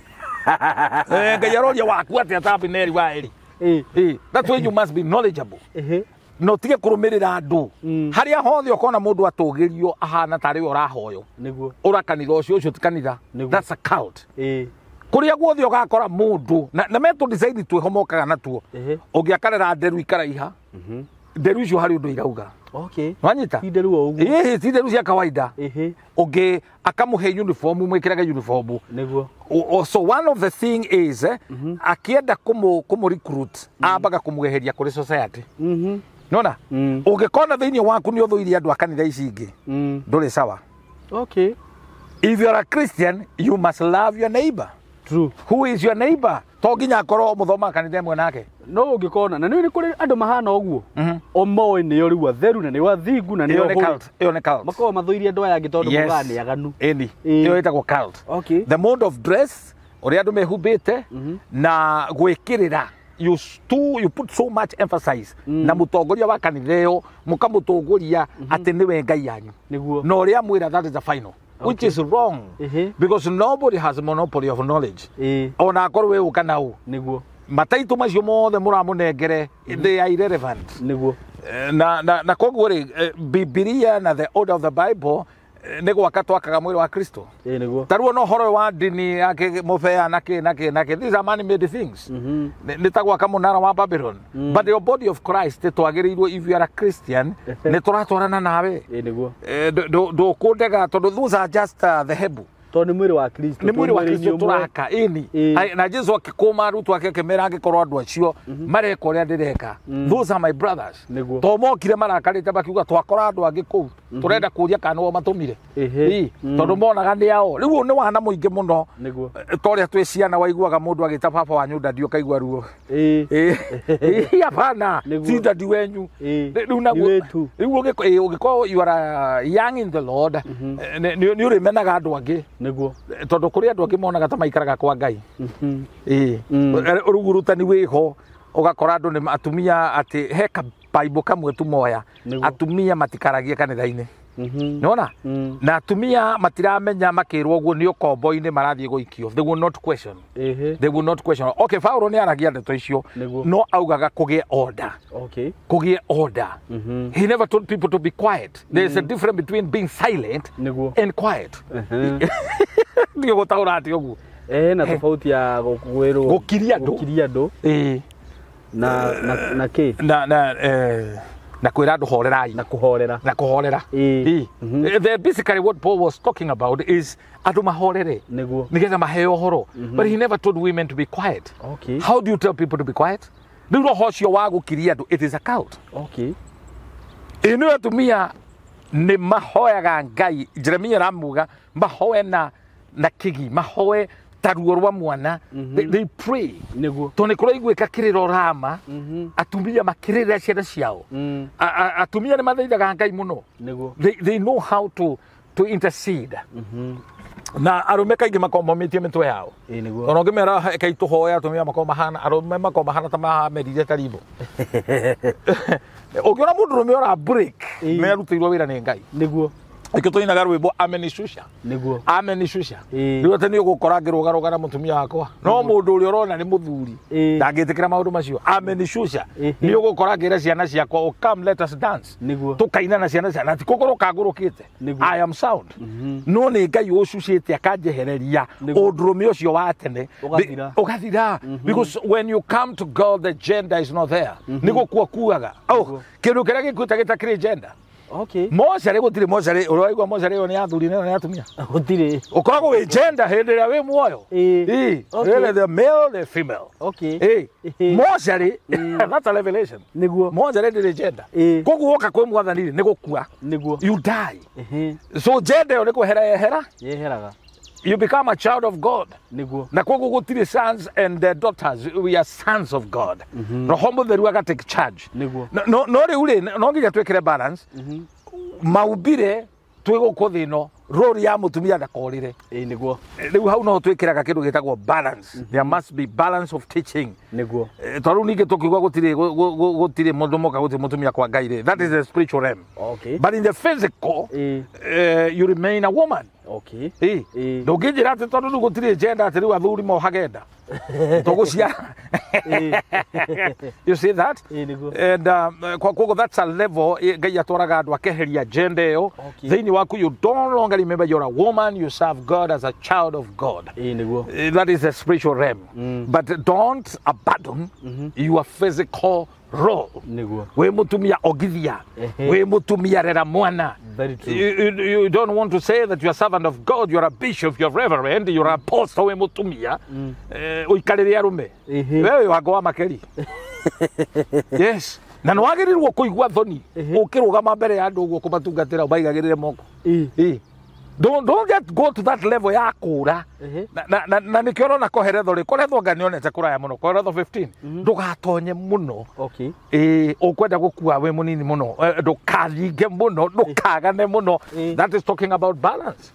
Ngai aroria waku atĩa ta Abineri wa Eli. Ĩĩ. Ĩĩ. That's why you must be knowledgeable. Ĩhĩ. Na ũtige kũrũmĩrĩra andũ. Harĩa hothe ũkona mũndũ atũgĩrio ahana tarĩ we ũrahoywo. Nĩguo. Ũra kanitha ũcio, ũcio ti kanitha. Nĩguo. That's a cult. Ĩĩ. Kũrĩa guothe ũgakora mũndũ na metũ design twĩho mokaga natuo. Ĩhĩ. Ũngĩakarera nderu ikaraiha, nderu icio harĩ ũndũ irauga. Okay. Wanyita? Ti nderu o ũguo. Ĩhĩ, ti nderu cia kawaida. Ĩhĩ. Ũngĩ akamũhe uniform, mwĩkĩrage uniform. Nĩguo. So one of the thing is, akĩenda kũmũ recruit, ambaga kũmweheria kũrĩ society. Nona? Ũngĩkona thĩinĩ waku nĩ ũthũire andũ a kanitha ici ingĩ, ndũrĩ sawa. Okay. If you are a Christian, you must love your neighbor. True. Who is your neighbor? To nginya akorwo mũthomaga kanitha ĩmwe nake. No ũngĩkona na nĩ kũrĩ andũ mahana ũguo, o moĩ nĩo rĩu atheru na nĩo athingu na Ĩyo nĩo nĩ holy. cult. Ĩyo nĩ cult. Makoragwo mathũire andũ aya angĩ tondũ Yes. maugaga nĩ aganu. Ĩni. Ĩĩ. Ĩyo ĩtagwo cult. Okay. The mode of dress, ũrĩa andũ mehumbĩte na gwĩkĩrĩra. You put so much emphasis na mũtongoria wa kanitha ĩyo mũkamũtongoria atĩ nĩwe Ngai yanyu. Nĩguo. Na ũrĩa mwĩra that is the final. Which is wrong. Ĩhĩ. Because nobody has a monopoly of knowledge. Ĩĩ. Ona akorwo wĩ ũka na ũ. Nĩguo. Mataitũ macio mothe mũramũnengere, they are irrelevant. Nĩguo. Na koguo rĩ, Bibilia na the order of the Bible, nĩ gwaka twakaga mwĩrĩ wa Kristo. Ĩĩ, nĩguo. Ta rĩu ona ũhoro ũyũ wa ndini ya mũbea na kĩ na kĩ na kĩ, these are man made things. Nĩ ta gwaka mũnara wa Babylon. But the body of Christ twagĩrĩirwo, if you are a Christian, nĩ tũratwarana nawe. Ĩĩ, nĩguo. Ndũkũndega tondũ those are just the hebu. Tondũ nĩ mwĩrĩ wa Kristo. Nĩ mwĩrĩ wa Kristo ũmwe. tũraka. Ĩni. Ĩĩ. Ai, na Jesu akĩkũma arutwo ake akĩmera angĩkorwo andũ acio mareka ũrĩa ndĩreka, those are my brothers. Nĩguo. To mokire marakarĩte makiuga twakora andũ angĩ kũu tũrenda kũria kana nĩo matũmire. Ĩhĩ. Ĩĩ, tondũ monaga nĩ ao. Rĩu ũyũ nĩ wana mũingĩ mũno. Nĩguo. Ta ũrĩa twĩ ciana waiguaga mũndũ agĩta baba wanyu dadi ũkaigua ruo. Ĩĩ. Ĩĩ. Ĩĩ, hapana. Nĩguo. Ti dadi wenyu. Ĩĩ. Rĩu naguo Nĩ wetu. rĩu ũngĩkorwo you are young in the Lord, nĩ ũrĩmenaga andũ angĩ. Nĩguo. Tondũ kũrĩ andũ angĩ monaga ta maikaraga kwa Ngai. Ĩĩ. Rĩu ũrutani wĩho ũgakora andũ nĩ atumia atĩ he kabaibũ kamwe tu moya. Nĩguo. Atumia matikaragie kanitha-inĩ. Nĩwona? Na atumia matiramenya makĩrwo ũguo nĩ ũkombo-inĩ marathiĩ gũikio. They will not question. Ĩhĩ. They will not question. Okay, Paulo nĩ aragia ndeto icio. Nĩguo. No augaga kũgĩe order. Okay. Kũgĩe order. He never told people to be quiet. There is a difference between being silent Nĩguo. and quiet. Ndio gũtaũra atĩ ũguo. Na tofauti ya gwĩrwo Gũkiria andũ. Gũkiria andũ Ĩĩ. na kĩ? Na kwĩra andũ horerai. Na kũhorera. Na kũhorera. Ĩĩ. Ĩĩ. The basically what Paul was talking about is andũ mahorere. Nĩguo. Nĩgetha maheo ũhoro. But he never told women to be quiet. Okay. How do you tell people to be quiet? Rĩu roho ũcio wa gũkiria andũ, it is a cult. Okay. Ĩ nĩ atumia nĩ mahoyaga Ngai. Jeremia aramuga mahoe na kĩgi, mahoe ta ruo rwa mwana. They pray. Nĩguo. Tondũ nĩ kũraiguĩka kĩrĩro Rama, atumia makĩrĩrĩra ciana ciao. Atumia nĩ mathaithaga Ngai mũno. Nĩguo. They know how to intercede. Na arũme kaingĩ makoragwo momĩtie mĩtwe yao. Ĩĩ, nĩguo. Ona ũngĩmera reke tũhoe, atumia makoragwo mahana, arũme makoragwo mahana ta mamerire ta rimbo. Ũngĩona mũndũrũme ũra break, Ĩĩ. nĩ arutĩirwo wĩra nĩ Ngai. Nĩguo. Ikio tũinaga rwĩmbo amenishusha. Nĩguo. Amenishusha. Ĩĩ. Rĩu atĩ nĩ ũgũkora ngĩrũgarũga na mũtumia wakwa, no mũndũ ũrĩa ũrona nĩ mũthuri Ĩĩ. ndangĩtĩkĩra maũndũ macio. Amenishusha. Ĩĩ. Nĩ ũgũkora ngĩra ciana ciakwa, "Oh, come, let us dance." Nĩguo. Tũkaina na ciana ciana ti kũgũrũka ngũrũkĩte. Nĩguo. I am sound, no nĩ Ngai ũcucĩte akanjehereria Nĩguo. ũndũrũme ũcio wa tene. Ũgathira. Ũgathira, because when you come to God, the gender is not there. Nĩ gũkua kuaga. Oh, kĩndũ kĩrĩa gĩkuĩte gĩtakĩrĩ gender. Mocarĩ gũtirĩ mocarĩ. Ũraigua mocarĩ ĩyo nĩ ya athuri na ĩyo nĩ ya atumia? Gũtirĩ. Ũkoragwo wĩ gender hĩndĩ ĩrĩa wĩ muoyo. Ĩĩ. Ĩĩ. Okay. Really, the male, the female. Ĩĩ. Mocarĩ, that's a revelation. Nĩguo. Mocarĩ ndĩrĩ gender. Ĩĩ. Koguo woka kwĩ Mwathani rĩ, nĩ gũkua. Nĩguo. You die. Ehe. So gender ĩyo nĩ kwehera yehera. Yeheraga. You become a child of God. Nĩguo. Na koguo gũtirĩ sons and daughters, we are sons of God. Roho Mũtheru aga take charge. Nĩguo. No rĩu rĩ, no nginya twĩkĩre balance maumbire twĩ gũkũ thĩ ĩno, role ya mũtumia ndakorĩre. Ĩĩ, nĩguo. Rĩu hau no twĩkĩraga kĩndũ gĩtagwo balance. There must be balance of teaching. Nĩguo. Tondũ rĩu ningĩ tũkiuga gũtirĩ gũtirĩ mũndũ moka, gũtirĩ mũtumia kwa Ngai rĩ, that is the spiritual realm. But in the physical, Ĩĩ. you remain a woman. Ĩĩ. Ĩĩ. Ndũngĩnjĩra atĩ tondũ rĩu gũtirĩ gender atĩ rĩu athuri mohage nda tũgũciara. You see that? Ĩĩ, nĩguo. And koguo that's a level Ngai atwaraga andũ akeheria gender ĩyo thĩinĩ waku. You don't longer remember you're a woman, you serve God as a child of God. Ĩĩ, nĩguo. That is the spiritual realm, but don't abandon your physical role. Nĩguo. Wĩ mũtumia, ongithia. Ehe. Wĩ mũtumia, rera mwana. Very true. You don't want to say that you are servant of God, you're a bishop, you're a reverend, you're an apostle, wĩ mũtumia ũikarĩre arũme. Ehe. We wĩ wango wa makeri. Yes, na nĩ wagĩrĩirwo kũigua thoni ũkĩrũgama mbere ya andũ ũguo kũmatungatĩra ũmaigagĩrĩre moko. Ĩĩ. Ĩĩ. Don't get go to that level ya kũra. Ehe. Na nĩkĩo ũrona koheretho rĩ, koretho nga nĩonete kũraya mũno, koheretho 15, ndũgatonye mũno. Ĩĩ, ũkwenda gũkua wĩ mũnini mũno. Ndũkaringe mũno, ndũkagane mũno. That is talking about balance,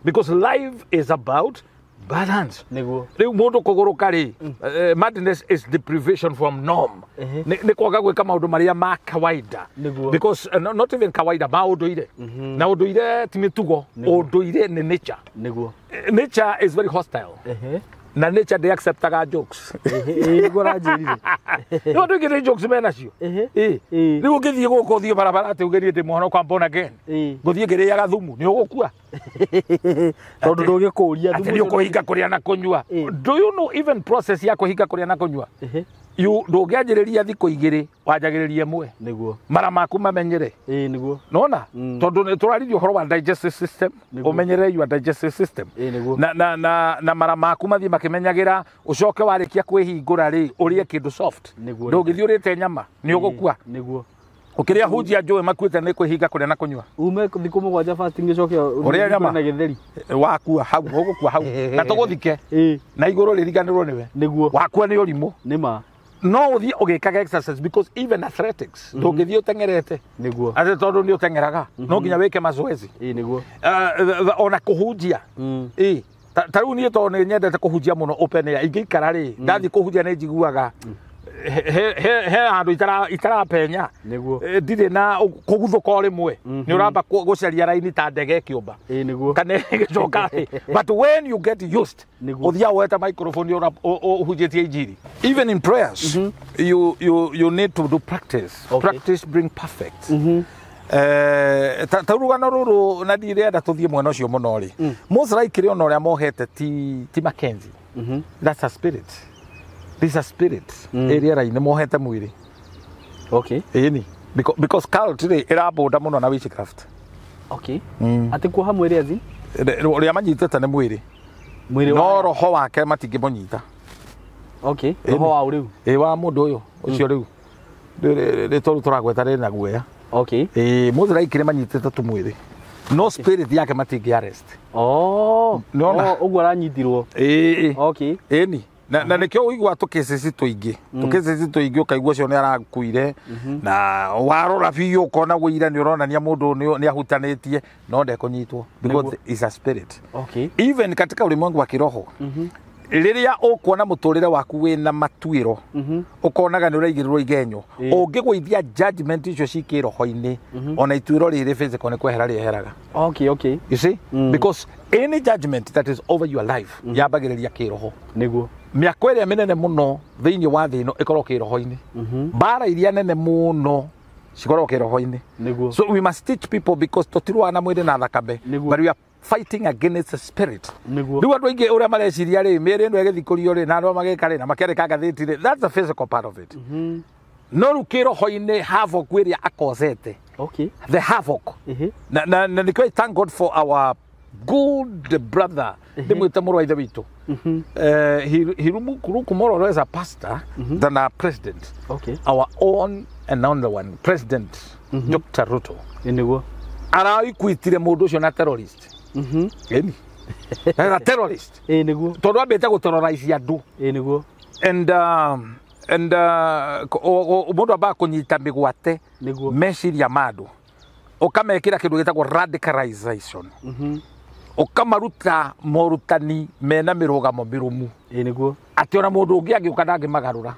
because life is about balance. Nĩguo. Rĩu mũndũ kũgũrũka rĩ, madness is deprivation from norm. Nĩ kwaga gwĩka maũndũ marĩa ma kawaida. Nĩguo. Because no, not even kawaida, ma ũndũire, na ũndũire ti mĩtugo, ũndũire nĩ nature. Nĩguo. Nature is very hostile. Na nature ndĩ acceptaga jokes. Ehe. Ĩĩ, nĩguo ũranjĩrire. Rĩu andũ aingĩ nĩ jokes menacio. Ĩĩ. Ĩĩ. Rĩu ũngĩthiĩ gũkũ, ũthiĩ barabara atĩ ugerie ndĩ mũhono kwa born again, ngũthiĩ ngĩrĩaga thumu, nĩ ũgũkua. Tondũ ndũgĩkũria. Atĩ nĩ ũkũhinga kũrĩa na kũnyua. Ĩĩ. Do you know even process ya kũhinga kũrĩa na kũnyua, you ndũngĩanjĩrĩria thikũ 2, wanjagĩrĩria 1. Nĩguo. Mara maku mamenyere. Ĩĩ, nĩguo. Nona tondũ nĩ tũraririe ũhoro wa digestive system. Nĩguo. Ũmenyerere your digestive system. Ĩĩ, nĩguo. Na mara maku mathiĩ makĩmenyagĩra, ũcoke warĩkia kwĩhingũra rĩ, ũrĩe kĩndũ soft. Nĩguo. Ndũngĩthiĩ ũrĩte nyama, nĩ ũgũkua. Nĩguo. Ũkĩrĩa hunjia njũĩ makuĩte nĩ kwĩhinga kũrĩa na kũnyua. Ume thikũ 7 fasting, ũcoke Ũrĩe nyama. na gĩtheri. Wakua hau, ũgũkua hau na tũgũthike na igũrũ rĩriganĩrwo nĩwe. Nĩguo. Wakua nĩ ũrimũ. Nĩ ma. No ũthiĩ ũgĩkaga exercise, because even athletics ndũngĩthiĩ ũteng'erete Nĩguo. atĩ tondũ nĩ ũteng'eraga, no nginya wĩke mazoezi. Ĩĩ, nĩguo. Ona kũhunjia. Ĩĩ, ta rĩu niĩ tondũ nĩ nyendete kũhunjia mũno open air, ingĩikara rĩ, ndathiĩ kũhunjia nĩ njiguaga he handũ itarapenya. Nĩguo. Ndirĩ na kũguthũka o rĩmwe, nĩ ũramba gũcaria raini ta ndege ĩkĩũmba Ĩĩ, nĩguo. kana ĩgĩcoka thĩ. But when you get used, Nĩguo. ũthiaga woete microphone ũhunjĩtie injiri. Even in prayers, you need to do practice. Practice bring perfect. Ta rũgano rũrũ, na ndirenda tũthiĩ mwena ũcio mũno rĩ, most likely ona ũrĩa mohete ti Mackenzie. That's a spirit. This is a spirit ĩ rĩera-inĩ mohete mwĩrĩ. Ĩni, because cult rĩ ĩrabũnda mũno na witchcraft. Atĩ kuoha mwĩrĩ athi Ũrĩa manyitĩte nĩ mwĩrĩ. Mwĩrĩ no wa roho wake matingĩmũnyita. Roho wa ũrĩu? Ĩ, wa mũndũ ũyũ ũcio rĩu rĩtwa rĩu tũragweta rĩna guoya. Ĩ, most likely manyitĩte tu mwĩrĩ, no spirit yake matingĩ arrest. Oh. Nĩwona? Oh, ũguo aranyitirwo. Ĩ. Ĩni, na nĩkĩo ũigua tũkĩcĩci tũingĩ, tũkĩcĩci tũingĩ, ũkaigua ũcio nĩ arakuire, na warora biũ ũkona wũira nĩ ũronania mũndũ ũyũ nĩ ahutanĩtie, no ndekũnyitwo because Nĩguo. is a spirit. Even katika ulimwengu wa kiroho, Rĩrĩa ũkuona mũtũrĩre waku wĩna matuĩro, ũkonaga nĩ ũraigĩrĩrwo igenyo, ũngĩgũithia judgment icio ci kĩroho-inĩ, ona ituĩro rĩrĩ physical nĩ kwehera rĩeheraga. Okay. You see? Because any judgment that is over your life yambagĩrĩria kĩroho. Nĩguo. Mĩako ĩrĩa mĩnene mũno thĩinĩ wa thĩ ĩno ĩkoragwo kĩroho-inĩ. Mbara iria nene mũno cikoragwo kĩroho-inĩ. Nĩguo. So we must teach people, because tũtirũaga na mwĩrĩ na thakame, Nĩguo. but we are fighting against the spirit. Nĩguo. Rĩu andũ aingĩ ũrĩa mareciria rĩ, mĩĩrĩ ĩno ĩgĩthikũrio rĩ, na andũ magĩka rĩ, na makĩandĩka ngathĩti rĩ, that's the physical part of it. No rĩu kĩroho-inĩ, havoc ĩrĩa akosete, the havoc, na nĩkĩo I thank God for our good brother, ndĩmwĩte mũrũ wa ithe witũ. He look more or less a pastor than a president. Our own and only one president, Dr. Ruto. Nĩguo. Araikuitire mũndũ ũcio na terrorist. Ĩni. A terrorist. Ĩ nĩguo. Tondũ ambĩte gũterrorize andũ. Ĩ nĩguo. And mũndũ ambaga kũnyita mĩgwate Nĩguo. meciria ma andũ, ũkamekĩra kĩndũ gĩtagwo radicalization, ũkamaruta morutani mena mĩrũgamo mĩrũmu, Ĩ nĩguo. atĩ ona mũndũ ũngĩ angĩũka ndangĩmagarũra.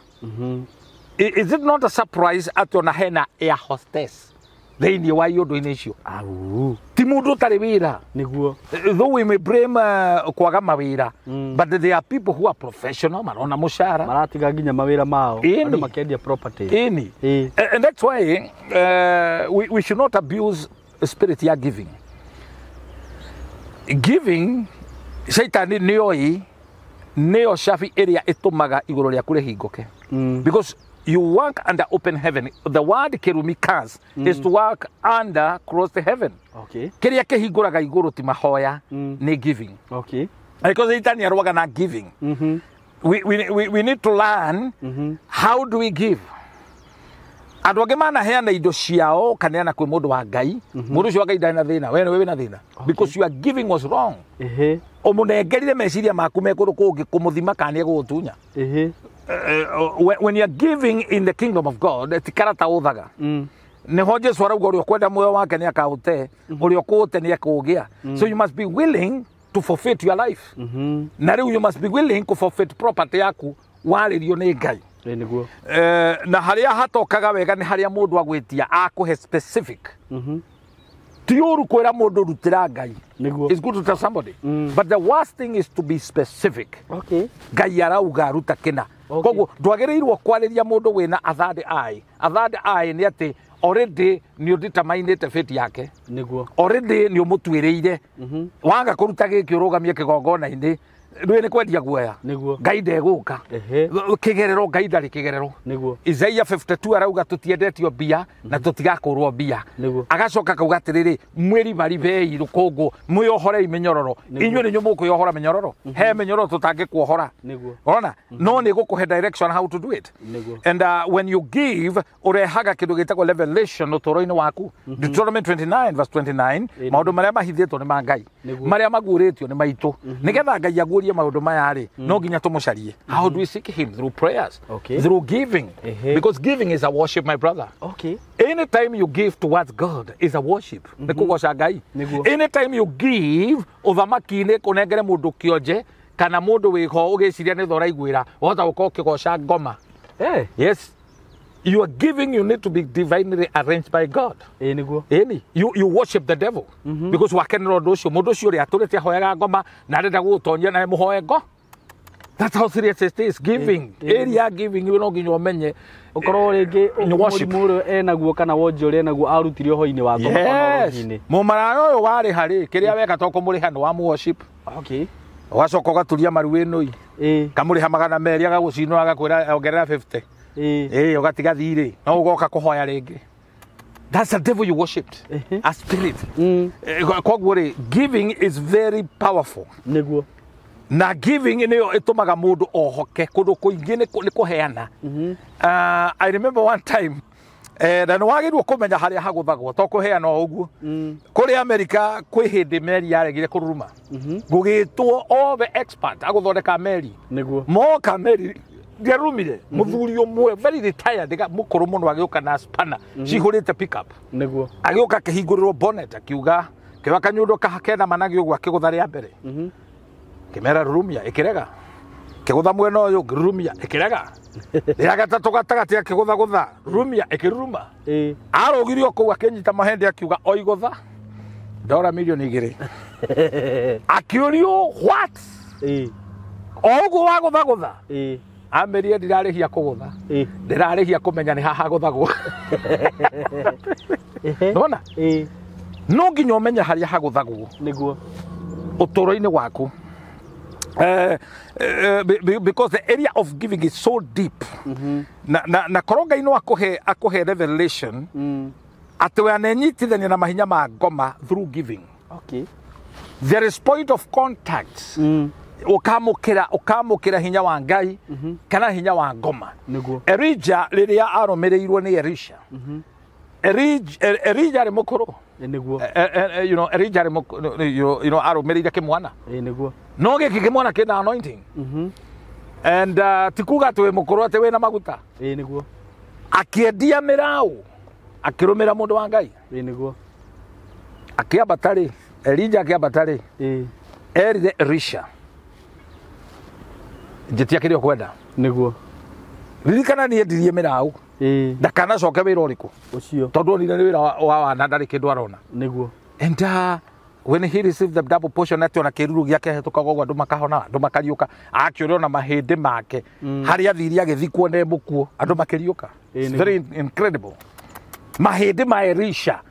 Is it not a surprise atĩ ona hena air hostess thĩinĩ wa iũndũ-inĩ icio? Au. Ti mũndũ ũtarĩ wĩra. Nĩguo. Though we may blame kwaga mawĩra, but there are people who are professional, marona mũcara. Maratiga nginya mawĩra mao. Ĩni. Andũ makendia property. Ĩni. Ĩ. And that's why we should not abuse spirit ya giving. Giving, shaitani nĩoĩ nĩyo cabi ĩrĩa ĩtũmaga igũrũ rĩaku rĩhingũke. Because you work under open heaven. The word kĩrumi, curse, is to work under closed heaven. Kĩrĩa kĩhingũraga igũrũ ti mahoya, nĩ giving. Because shaitani arũaga na giving. We need to learn how do we give. Andũ angĩ manaheana indo ciao kaneana kwĩ mũndũ wa Ngai, mũndũ ũcio wa Ngai ndarĩ na thĩna, we nĩwe wĩna thĩna, because your giving was wrong. Ũmũnengerire meciria maku me kũndũ kũngĩ kũmũthima kana nĩ egũgũtunya. When you are giving in the kingdom of God, ti karata ũthaga. Nĩho Jesu arauga ũrĩa ũkwenda muoyo wake nĩ akaũte, ũrĩa ũkũũte nĩ ekũũgĩa. So you must be willing to forfeit your life. Na rĩu you must be willing to forfeit property yaku warĩrio nĩ Ngai. Ĩ nĩguo. Na harĩa hatokaga wega nĩ harĩa mũndũ agwĩtia akũhe specific. Ti ũru kwĩra mũndũ rutĩra Ngai. Nĩguo. It's good to tell somebody. But the worst thing is to be specific. Ngai arauga ruta kĩna. Koguo ndwagĩrĩirwo kwarĩria mũndũ wĩna a third eye. A third eye nĩ atĩ already nĩ ũdeterminĩte fate yake. Nĩguo. Already nĩ ũmũtuĩrĩire. Waga kũruta gĩkĩ ũrũgamie kĩgongona-inĩ, rĩu nĩ kwendia guoya. Nĩguo. Ngai ndegũka. Kĩgerero, Ngai ndarĩ kĩgerero. Nĩguo. Isaiah 52 arauga tũtiendetio mbia na tũtigakũrwo mbia. Nĩguo. Agacoka akauga atĩrĩrĩ, mwĩribaribei rũkũngũ, mwĩohorei mĩnyororo. Nĩguo. Inyuĩ nĩ inyuĩ mũkwĩohora mĩnyororo. He mĩnyororo tũtangĩkuohora. Nĩguo. Ũrona? No nĩ gũkũhe direction how to do it. Nĩguo. And when you give, ũrehaga kĩndũ gĩtagwo revelation ũtũũro-inĩ waku. Deuteronomy 29 verse 29, Ĩĩ. maũndũ marĩa mahithĩtwo nĩ ma Ngai, Nĩguo. marĩa maguũrĩtio nĩ maitũ. Nĩgetha Ngai aguũrie maũndũ maya rĩ, no nginya tũmũcarie. How do we seek him? Through prayers. Through giving. Because giving is a worship, my brother. Anytime you give towards God is a worship. Nĩ kũgoca Ngai. Nĩguo. Anytime you give ũthamaki-inĩ, kũnengere mũndũ kĩonje kana mũndũ wĩho ũgĩciria nĩ tha ũraiguĩra, wahota gũkorwo ũkĩgoca ngoma. Yes. You are giving, you need to be divinely arranged by God. Ĩ nĩguo. Ĩni, you worship the devil. Because wakenera ũndũ ũcio, mũndũ ũcio ũrĩa atũrĩte ahoyaga ngoma na arenda gũgũtonyia na mũhoe ngo. That's how serious it is. Giving. Area giving, no nginya ũmenye. Ũkorwo rĩngĩ Nĩ worship. mũrimũ ũrĩa enaguo kana wonje ũrĩa enaguo arutire ũhoro-inĩ wa Yes. thomology-inĩ. Mũmaraya ũyũ warĩha rĩ, kĩrĩa weka to kũmũrĩha nĩ wa worship. Ũgacoka ũgaturia maru ĩnũi. Kamũrĩha 200 agagũcinũra agakwĩra ongerera 50. Ĩ, ũgatiga thirĩ. No ũgoka kũhoya rĩngĩ. That's the devil you worshipped. A spirit. Koguo rĩ, giving is very powerful. Nĩguo. Na giving nĩyo ĩtũmaga mũndũ ohoke kũndũ kũingĩ nĩ kũheana. I remember one time, na nĩ wagĩrĩirwo kũmenya harĩa hagũthagwo to kũheana o ũguo. Kũrĩa Amerika kwĩ hĩndĩ meri yaregire kũruruma. Gũgĩtwo all the expert agũthondeka meri. Nĩguo. Moka meri ndiarumire. Mũthuri ũmwe very retired, mũkũrũ mũno agĩũka na spanner cihũrĩte pickup. Nĩguo. Agĩũka akĩhingũrĩrwo bonnet akiuga kĩoya kanyundo kena managi ũguo akĩgũtha rĩa mbere. Kĩmera rurumia ĩkĩrega. Akĩgũtha mwena ũyũ ngĩrurumia ĩkĩrega. Rĩa gatatũ gatagatĩ akĩgũthagũtha rurumia ĩkĩruruma. Arũgire o kũu akĩnyita mahĩndĩ akiuga oigũtha ndora 2 milioni. Akĩũrio what? O ũguo wagũthagũtha. Amerie ndirarĩhia kũgũtha. Ndĩrarĩhia kũmenya nĩ haha gũthagwo. Nona? No nginya ũmenye harĩa hagũthagwo Nĩguo. Ũtũũro-inĩ waku. Because the area of giving is so deep. Na korwo Ngai no akũhe revelation atĩ we anenyitithania na mahinya ma ngoma through giving. There is point of contact. Ũkamũkĩra hinya wa Ngai kana hinya wa ngoma. Nĩguo. Elijah rĩrĩa arũmĩrĩirwo nĩ Elisha. Elijah arĩ mũkũrũ. Nĩguo. Elijah arĩ mũkũrũ, arũmĩrĩire kĩmwana. Nĩguo. No gĩkĩ kĩmwana kĩna anointing. And ti kuga atĩ wĩ mũkũrũ atĩ wĩna maguta. Nĩguo. Akĩendia mĩraũ akĩrũmĩra mũndũ wa Ngai. Nĩguo. Akĩambata rĩ, Elijah akĩambata rĩ, erire Elisha, njĩtia kĩrĩa ũkwenda. Nĩguo. Ririkana niĩ endirie mĩraũ. Ndakanacoke wĩra ũrĩkũ? Ũcio. Tondũ onire nĩ wĩra wa wana ndarĩ kĩndũ arona. Nĩguo. And when he received the double portion atĩ ona kĩruru gĩake hetũkaga ũguo andũ makahona andũ makariũka akĩũrĩa ona mahĩndĩ make harĩa athire agĩthikwo ne mũkuo andũ makĩriũka. It's very incredible. Mahĩndĩ ma Elisha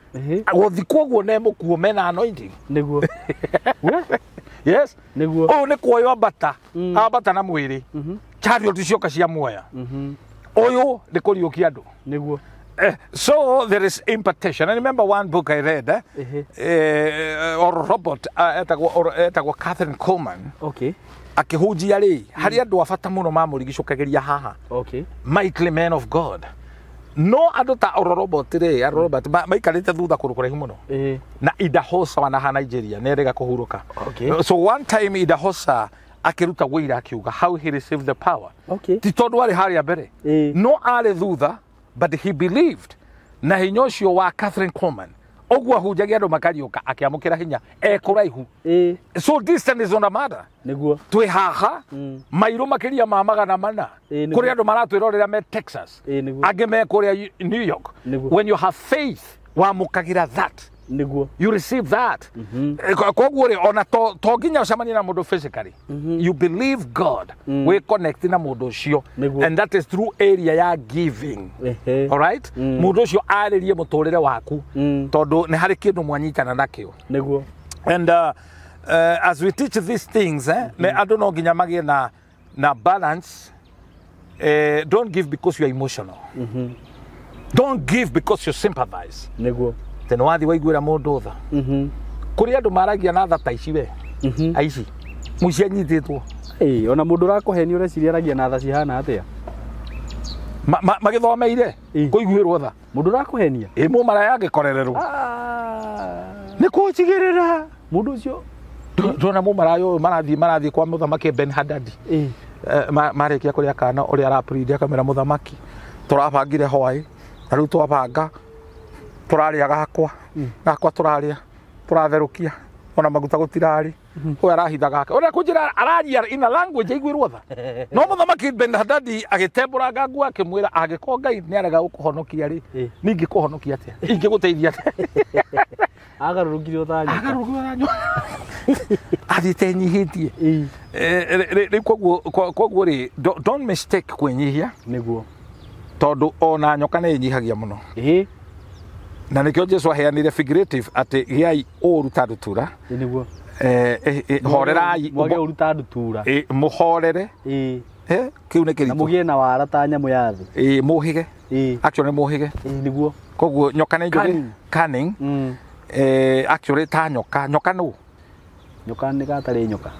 gũthikwo ũguo ne mũkuo mena anointing. Nĩguo. Yes. Nĩguo. Ũyũ nĩ kuoywo ambata ambata na mwĩrĩ chariot cioka cia muoya ũyũ nĩ kũriũkia andũ. Nĩguo. So there is impartation. I remember one book I read, or Robert, etagwo Catherine Coleman, akĩhunjia rĩ, harĩ andũ a bata mũno mamũrigicũkagĩria haha. Mighty men of God. No andũ ta Oro Robert rĩ, Oro Robert maikarĩte thutha kũndũ kũraihu mũno. Na Idahosa wanaha Nigeria, nĩ erĩga kũhurũka. So one time Idahosa akĩruta wĩira akiuga how he received the power. Ti tondũ arĩ harĩa mbere. No arĩ thutha, but he believed na hinya ũcio wa Catherine Coleman ũguo ahunjagia andũ makariũka akĩamũkĩra hinya e kũraihu. So distance is not a matter. Nĩguo. Twĩ haha mairũ makĩria ma 400 Nĩguo. kũrĩ andũ maratwĩrorera me Texas, Nĩguo. angĩ me kũrĩa New York. Nĩguo. When you have faith wamũkagĩra that, Nĩguo. you receive that. Koguo rĩ ona to nginya ũcemanie na mũndũ physically, you believe God wĩ connect na mũndũ ũcio. Nĩguo. And that is through area ya giving. All right, mũndũ ũcio arĩrie mũtũrĩre waku tondũ nĩ harĩ kĩndũ mwanyitana nakĩo. Nĩguo. And as we teach these things, nĩ andũ no nginya magĩe na balance. Don't give because you are emotional. Don't give because you sympathize. Nĩguo. Tene wathi waiguĩra mũndũ tha. Kũrĩ andũ maragia na tha ta ici we aici mũici anyitĩtwo. Ona mũndũ ũrakũhenia ũreciria aragia na tha cihana atĩa? Magĩthomeire kũiguĩrwo tha. Mũndũ ũrakũhenia. Ĩ mũmaraya angĩkorererwo nĩ kũnjigĩrĩra. Mũndũ ũcio. Ndona mũmaraya ũyũ marathiĩ kwa mũthamaki Ben Hadadi. Marĩkia kũrĩa kana ũrĩa araprindia akamĩra mũthamaki tũrabangire hwaĩ na rĩu twabanga tũrarĩa gakwa tũrarĩa tũratherũkia ona maguta gũtirarĩ ũyũ arahitha gake ũrĩa kũnjĩra araria in a language aiguĩrwo tha no mũthamaki Ben Hadadi agĩtembũranga nguo akĩmwĩra angĩkorwo Ngai nĩ arega gũkũhonokia rĩ niĩ ingĩkũhonokia atĩa ingĩgũteithia atĩa? Agarũrũkire ta nyoka. Agarũrũkire nyoka athiĩte enyihĩtie. Rĩu koguo rĩ don't mistake kwĩnyihia Nĩguo. Tondũ ona nyoka nĩ ĩnyihagia mũno. Na nĩkĩo Jesu aheanire figurative atĩ gĩai ũru ta ndutura. Nĩguo. Horerai. Mwage ũru ta ndutura. Mũhorere. Kĩu nĩ Na kĩritũ. mũgĩe na wara ta nyamũ ya thĩ. Mũhĩge. Actually mũhĩge. Nĩguo. Koguo nyoka nĩ njũgĩ. Cunning. Cunning. Actually ta nyoka nyoka nũ? Nyoka nĩ gatarĩ nyoka.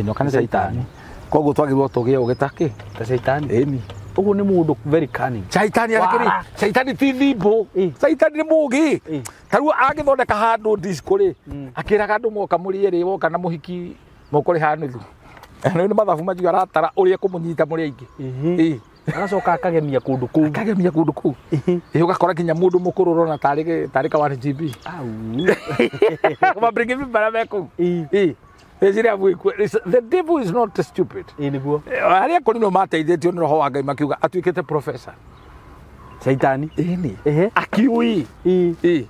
Nyoka nĩ caitani koguo twagĩrĩirwo tũgĩe ũgĩ ta kĩ? Ta caitani. Ĩni. Ũguo nĩ mũndũ very cunning. Caitani arakĩrĩ Wara. caitani ti thimbũ. Caitani nĩ mũgĩ. Ta rĩu angĩthondeka handũ disco rĩ akĩraga andũ moka mũrĩe rĩ woka na mũhiki mũkũrĩha nuthu rĩu nĩ mathabu macio aratara ũrĩa ekũmũnyita mũrĩ aingĩ. Agacoka akagemia kũndũ kũu. Akagemia kũndũ kũu. Ũgakora nginya mũndũ mũkũrũ ũrona tarĩ ka 1 GB Au. mabringi barĩa me kũu. Eciria the devil is not stupid. Ĩ nĩguo. Arĩa kũrinũ mateithĩtio nĩ roho wa Ngai makiuga atuĩkĩte professor. Caitani. Ĩni. Ehe. Akiui. Ĩ. Ĩ.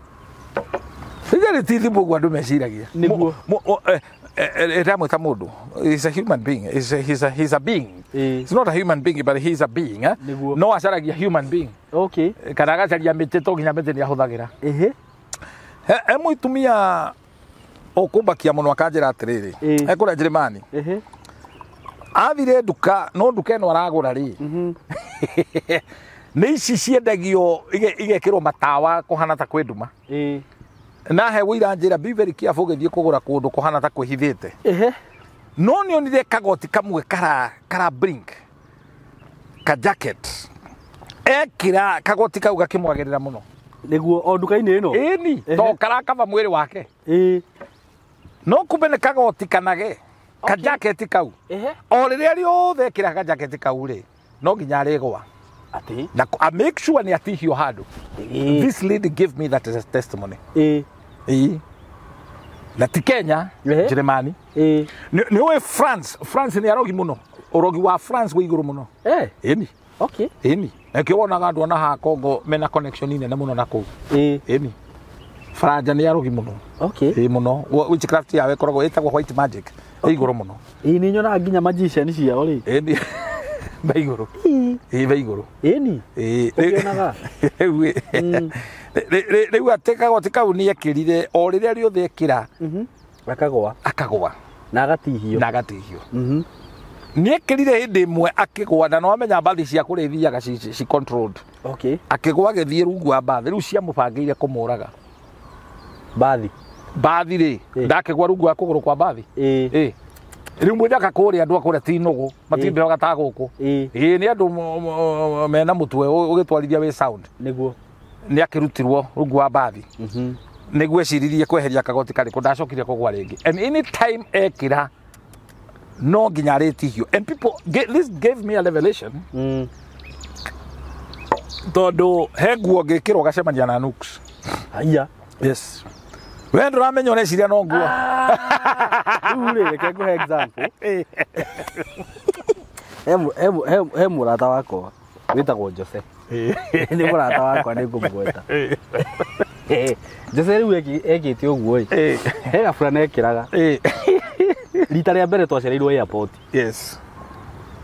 Sijari tithi mũguo andũ meciragia. Nĩguo. Ndamwĩta mũndũ. He's a human being. He's a being. Ĩ. He's not a human being, but he's a being. Eh? Nĩguo. No acaragia human being. Okay. Kana agacaria mĩtĩ to nginya mĩtĩ nĩ ahũthagĩra. Ehe. He mũtumia ũkũmbakia mũno akanjĩra atĩrĩrĩ. Ĩ. Ekũrĩa Njĩrĩmani. Ehe. Athire nduka no nduka ĩno aragũra rĩ. Nĩ ici ciendagio igekĩrwo matawa kũhana ta kwĩ nduma. Ĩ. Na he wũira njĩra be very careful ũgĩthiĩ kũgũra kũndũ kũhana ta kwĩhithĩte. Ehe. No nĩ onire kagoti kamwe kara blink ka jacket ekĩra kagoti kau gakĩmwagĩrĩra mũno. Nĩguo o nduka-inĩ ĩno. Ĩni Ehe. to karakaba mwĩrĩ wake. Ĩ. No kumbe nĩ kagoti kanage ka jacket kau. Ehe. O rĩrĩa rĩothe ekĩra ka jacket kau rĩ no nginya arĩgwa. Atĩ. Na I make sure nĩ atihio handũ. Ĩ. This lady gave me that as a testimony. Ĩ. Ĩĩ. Na ti Kenya, Ehe. Njĩrĩmani. Ĩ. Nĩ ũĩ France, France nĩ arogi mũno. Ũrogi wa France wĩ igũrũ mũno. Eh. Ĩni. Okay. Ĩni. Na kĩo wonaga andũ ona haha Congo mena connection nene mũno na kũu. Ĩ. Ĩni. Faranja nĩ arogi mũno. Okay. Ĩ mũno. Witchcraft yao ĩkoragwo ĩtagwo white magic. Ĩ igũrũ mũno. Ĩ nĩ nyonaga nginya magician ciao rĩ. Ĩni. Be igũrũ. Ĩ. Ĩ be igũrũ. Ĩni. Ĩ. Ũkĩonaga? Rĩu rĩu atĩ kagoti kau nĩ ekĩrire o rĩrĩa rĩothe ekĩra Akagwa. akagwa Na agatihio. na agatihio. Mhm. Nĩ ekĩrire hĩndĩ ĩmwe akĩgwa na nĩwamenya mbathi cia kũrĩa ithiaga ci controlled. Okay. Akĩgwa agĩthiĩ rungu wa mbathi rĩu ciamũbangĩire kũmũraga. Mbathi. Mbathi rĩ ndakĩgwa rungu wa kũgũrũ kwa mbathi. Ĩ. Ĩ. Rĩu mwĩnjaka kũrĩa andũ a kũrĩa ti nũgũ matimbeaga ta gũkũ. Ĩ. Ĩ nĩ andũ mena mũtwe ũgĩtwarithia wĩ sound. Nĩguo. Nĩ akĩrutirwo rungu wa mbathi. Mhm. Nĩguo eciririe kweheria kagoti karĩkũ ndacokire kũgwa rĩngĩ. And any time ekĩra no nginya arĩtihio. And people this gave me a revelation. Mm. Tondũ he nguo ngĩkĩrwo gacemania na Nux. Haiya. Yes. We ndũramenya ũreciria no nguo. Rĩu rĩ reke ngũhe example. He mũrata wakwa wĩtagwo Jose. Nĩ mũrata wakwa nĩ ngũmũgweta. Jose rĩu ekĩte ũguo ĩ. He gaburana ekĩraga. Rita rĩa mbere twacereirwo airport. Yes.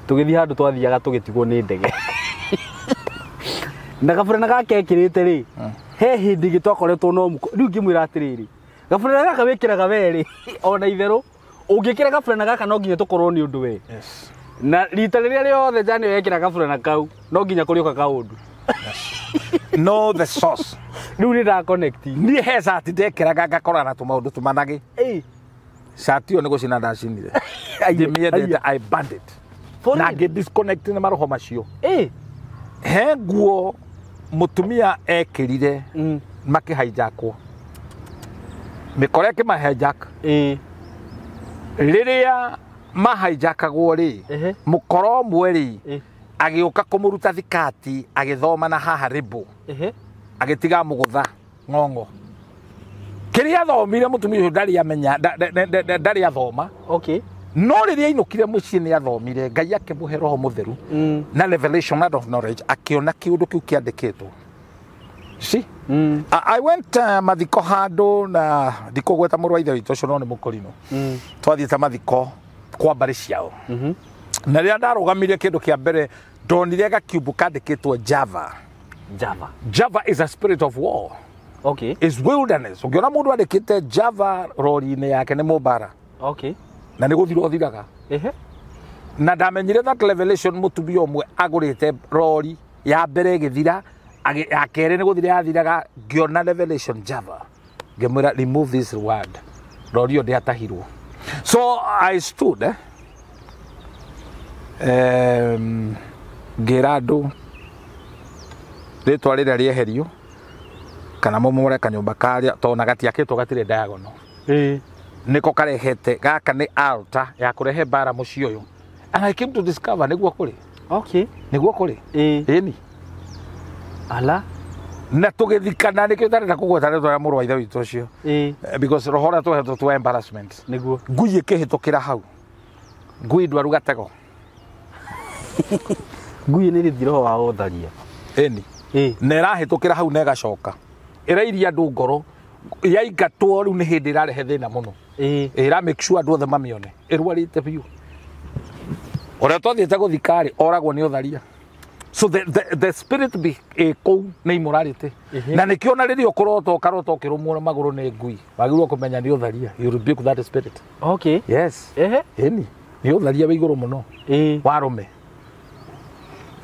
Tũgĩthiĩ handũ twathiaga tũgĩtigwo nĩ ndege. Na gaburana gake ekĩrĩte rĩ he hĩndĩ ĩngĩ twakoretwo no mũko rĩu ngĩmwĩra atĩrĩrĩ gaburana gaka wĩkĩraga we rĩ ona itherũ ũngĩkĩra gaburana gaka no nginya tũkorwo nĩ ũndũ we. Yes. Na rita rĩrĩa rĩothe Jane wekĩra gaburana kau no nginya kũrĩũka kaũndũ. Know the source. Rĩu nĩ nda connect. Niĩ he cati ndekĩraga ngakora na tũmaũndũ tũmanagĩ. Ĩ. Cati ĩyo nĩ gũcina ndacinire. Ndĩmĩendete I banned it. Na ngĩ disconnect na maroho macio. Ĩ. He nguo mũtumia ekĩrire makĩhaijakwo. Mĩkora ĩkĩmahijack. Ĩ. Rĩrĩa mahaijakagwo rĩ mũkora ũmwe rĩ agĩũka kũmũruta thikati agĩthoma na haha rĩmbũ. Agĩtiga mũgũtha ng'ong'o. Kĩrĩa athomire mũtumia ũcio ndarĩ amenya ndarĩ athoma. Okay. No rĩrĩa ainũkire mũciĩ nĩ athomire Ngai akĩmũhe roho mũtheru na revelation out of knowledge akĩona kĩũndũ kĩu kĩandĩkĩtwo. See? I went mathiko handũ na ndikũgweta mũrũ wa ithe witũ ũcio no nĩ mũkorino. Twathiĩte mathiko kwa mbarĩ ciao. Na rĩrĩa ndarũgamire kĩndũ kĩa mbere ndonire gakiumbu kandĩkĩtwo Java. Java. Java is a spirit of war. Okay. Is wilderness. Ũngĩona mũndũ andĩkĩte Java rori-inĩ yake nĩ mũmbara. Okay. Na nĩ gũthira ũthiraga. Ehe. Na ndamenyire that revelation mũtumia ũmwe agũrĩte rori ya mbere ĩgĩthira ya kerĩ nĩ gũthira yathiraga ngĩona revelation Java. Ngĩmwĩra remove this word. Rori ĩyo ndĩatahirwo. So I stood ngĩra andũ rĩtwa rĩrĩa rĩeherio kana mũmore kanyũmba karĩa tondũ gatiakĩtwo gatirĩ diagonal. Ĩ. Nĩko karehete gaka nĩ altar ya kũrehe mbara mũciĩ ũyũ. And I came to discover nĩguo kũrĩ. Okay. Nĩguo kũrĩ. Ĩ. Ĩni. Ala. Na tũgĩthikana nĩkĩo itarenda kũgweta rĩtwa rĩa mũrũ wa ithe witũ ũcio. Because roho ũrĩa tũhetwo twa embarrassment. Nĩguo. Ngui ĩkĩhĩtũkĩra hau, ngui ndwaru gatego. Ngui nĩ rĩthi roho wa ũtharia. Ĩni. Na ĩrahĩtũkĩra hau na ĩgacoka ĩrairia andũ ngoro yaingatwo. Rĩu nĩ hĩndĩ ĩrarehe thĩna mũno. Ĩra make sure andũ othe mamĩone ĩrwarĩte biũ. Ũrĩa twathiĩte gũthika rĩ, oragwo nĩ ũtharia. So the spirit be ĩ kũu nĩ immorality. Na nĩkĩo na rĩrĩa ũkũrota ũkarota ũkĩrũmwo magũrũ nĩ ngui, wagĩrĩirwo kũmenya nĩ ũtharia. You rebuke that spirit. Yes. Ĩni, nĩ ũtharia wĩ igũrũ mũno warume.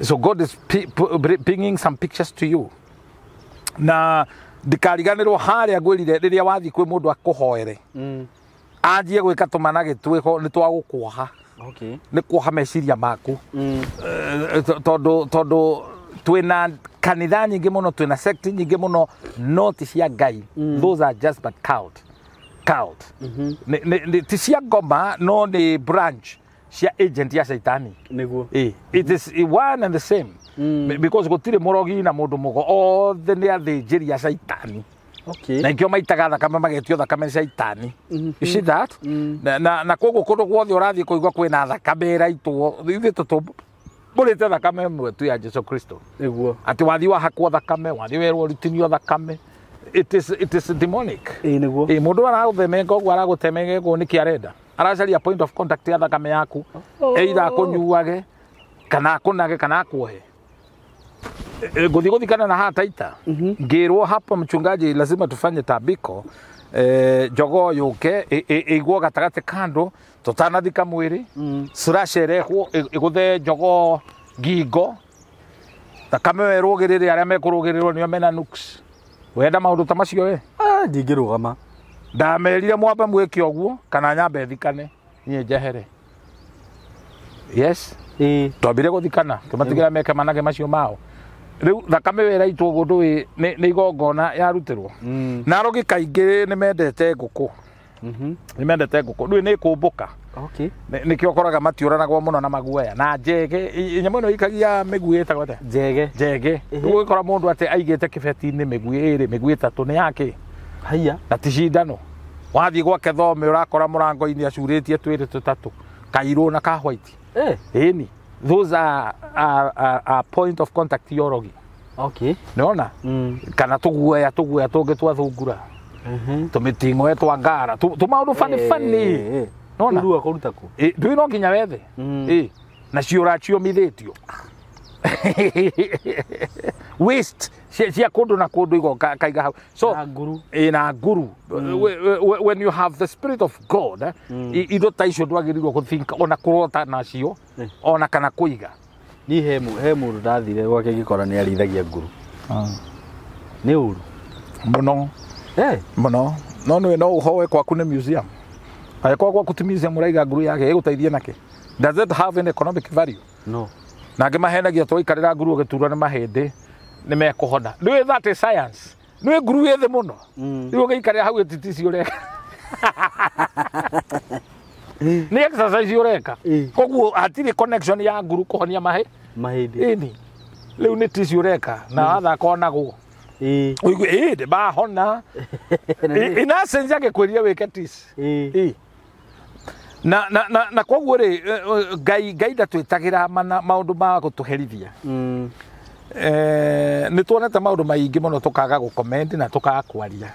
So God is bringing some pictures to you. Na ndikariganĩrwo harĩa ngwĩrire rĩrĩa wathiĩ kwĩ mũndũ akũhoere, anjie gwĩka tũmana gĩtuĩko nĩ twagũkuoha. Nĩ kuoha meciria maku. Tondũ twĩna kanitha nyingĩ mũno, twĩna sect nyingĩ mũno, no ti cia Ngai. Those are just but cult. Ti cia ngoma, no nĩ branch cia agent ya Shaitani. It is one and the same. Because gũtirĩ mũrogi na mũndũ mũgo, othe nĩ athĩnjĩri a Shaitani. Na ikĩo maitaga thakame, magetio thakame nĩ Shaitani. You see that? Na koguo kũndũ guothe ũrathiĩ kũigua kwĩna thakame ĩraitwo, ithuĩ tũtũmbũrĩte thakame ĩmwe tu ya Jesu Kristo. Atĩ wathiĩ wahakwo thakame, wathiĩ werwo rutinio thakame, it is demonic. Ĩ nĩguo. Ĩ mũndũ aragũthemenga ũguo, aragũtemenga ũguo nĩkĩ arenda? Aracaria point of contact ya thakame yaku. Either akũnyuage kana akũnage kana akuohe. Ngũthiĩ gũthikana na haha Taita, ngĩrwo hapa, mchungaji, lazima tufanye tambiko, jogoo yũke ĩigwo gatagatĩ kando tũtanathika mwĩrĩ. Surace ĩrehwo ĩgũthe jogoo ngingo, thakame ĩyo ĩrũgĩrĩre arĩa mekũrũgĩrĩrwo nĩo mena nuks. Wenda maũndũ ta macio we? Ah, ndingĩrũgama. Ndamerire mwambe mwĩke ũguo kana nyambe thikane niĩ njehere. Yes. Twambire gũthikana, tũmatigĩra meke manage macio mao. Rĩu thakame ĩyo ĩraitwo ũguo ndũĩ nĩ igongona yarutĩrwo. Na arogi kaingĩ nĩ mendete ngũkũ. Nĩ mendete ngũkũ, ndũĩ nĩ ĩkũmbũka. Nĩkĩo ũkoraga matiũranagwo mũno na maguoya na njege. Nyamũ ĩno ĩikagia mĩguĩ ĩtagwo atĩa? Njege. Njege. Rĩu ũgĩkora mũndũ atĩ aigĩte kĩbeti-inĩ mĩguĩ ĩrĩ, mĩguĩ ĩtatũ, nĩ yake. Haiya. Na ti cindano. Wathiĩ gwake thome ũrakora mũrango-inĩ acurĩtie twĩrĩ tũtatũ, kairũ na ka white. Ĩni, those are point of contact ya ũrogi. Nĩwona? Kana tũguoya, tũguoya tũngĩ twa thungura, tũmĩting'oe twa ngara, tũmaũndũ bani bani. Nona? Rĩu akũruta kũ? Ndũĩ no nginya wethe. Ĩ, na ciũra ciũmithĩtio, waste cia kũndũ na kũndũ igoka kaiga hau. So Na nguru. Ĩ, na nguru. When you have the spirit of God, indo ta icio ndwagĩrĩirwo gũthink ona kũrota nacio ona kana kũiga. Niĩ he mũndũ ndathire gwake ngĩkora nĩ arĩithagia nguru. Nĩ ũru? Mũno. Mũno. No nĩwe no ũhoe kwaku nĩ museum. Angĩkorwo gwaku ti museum, ũraiga nguru yake ĩgũteithie nakĩ? Does it have any economic value? No. Na angĩ mahenagia twaikarĩra nguru ũgĩturwo nĩ mahĩndĩ nĩ mekũhona. Nĩũĩ that is science? Nĩũĩ nguru ĩ thĩ mũno? Rĩu ũgĩikarĩra hau ĩtitici ũreka nĩ exercise ũreka. Koguo hatirĩ connection ya nguru kũhonia mahĩ. Mahĩndĩ. Ĩni, rĩu nĩ tici ũreka na wathaka onagwo ũigue ĩ ndĩ mahona. In essence angĩkwĩrire wĩke tici. Ĩ. Na koguo rĩ, Ngai ndatwĩtagĩra maũndũ ma gũtũherithia. Nĩ tuonete maũndũ maingĩ mũno tũkaga gũcomment na tũkaga kwaria.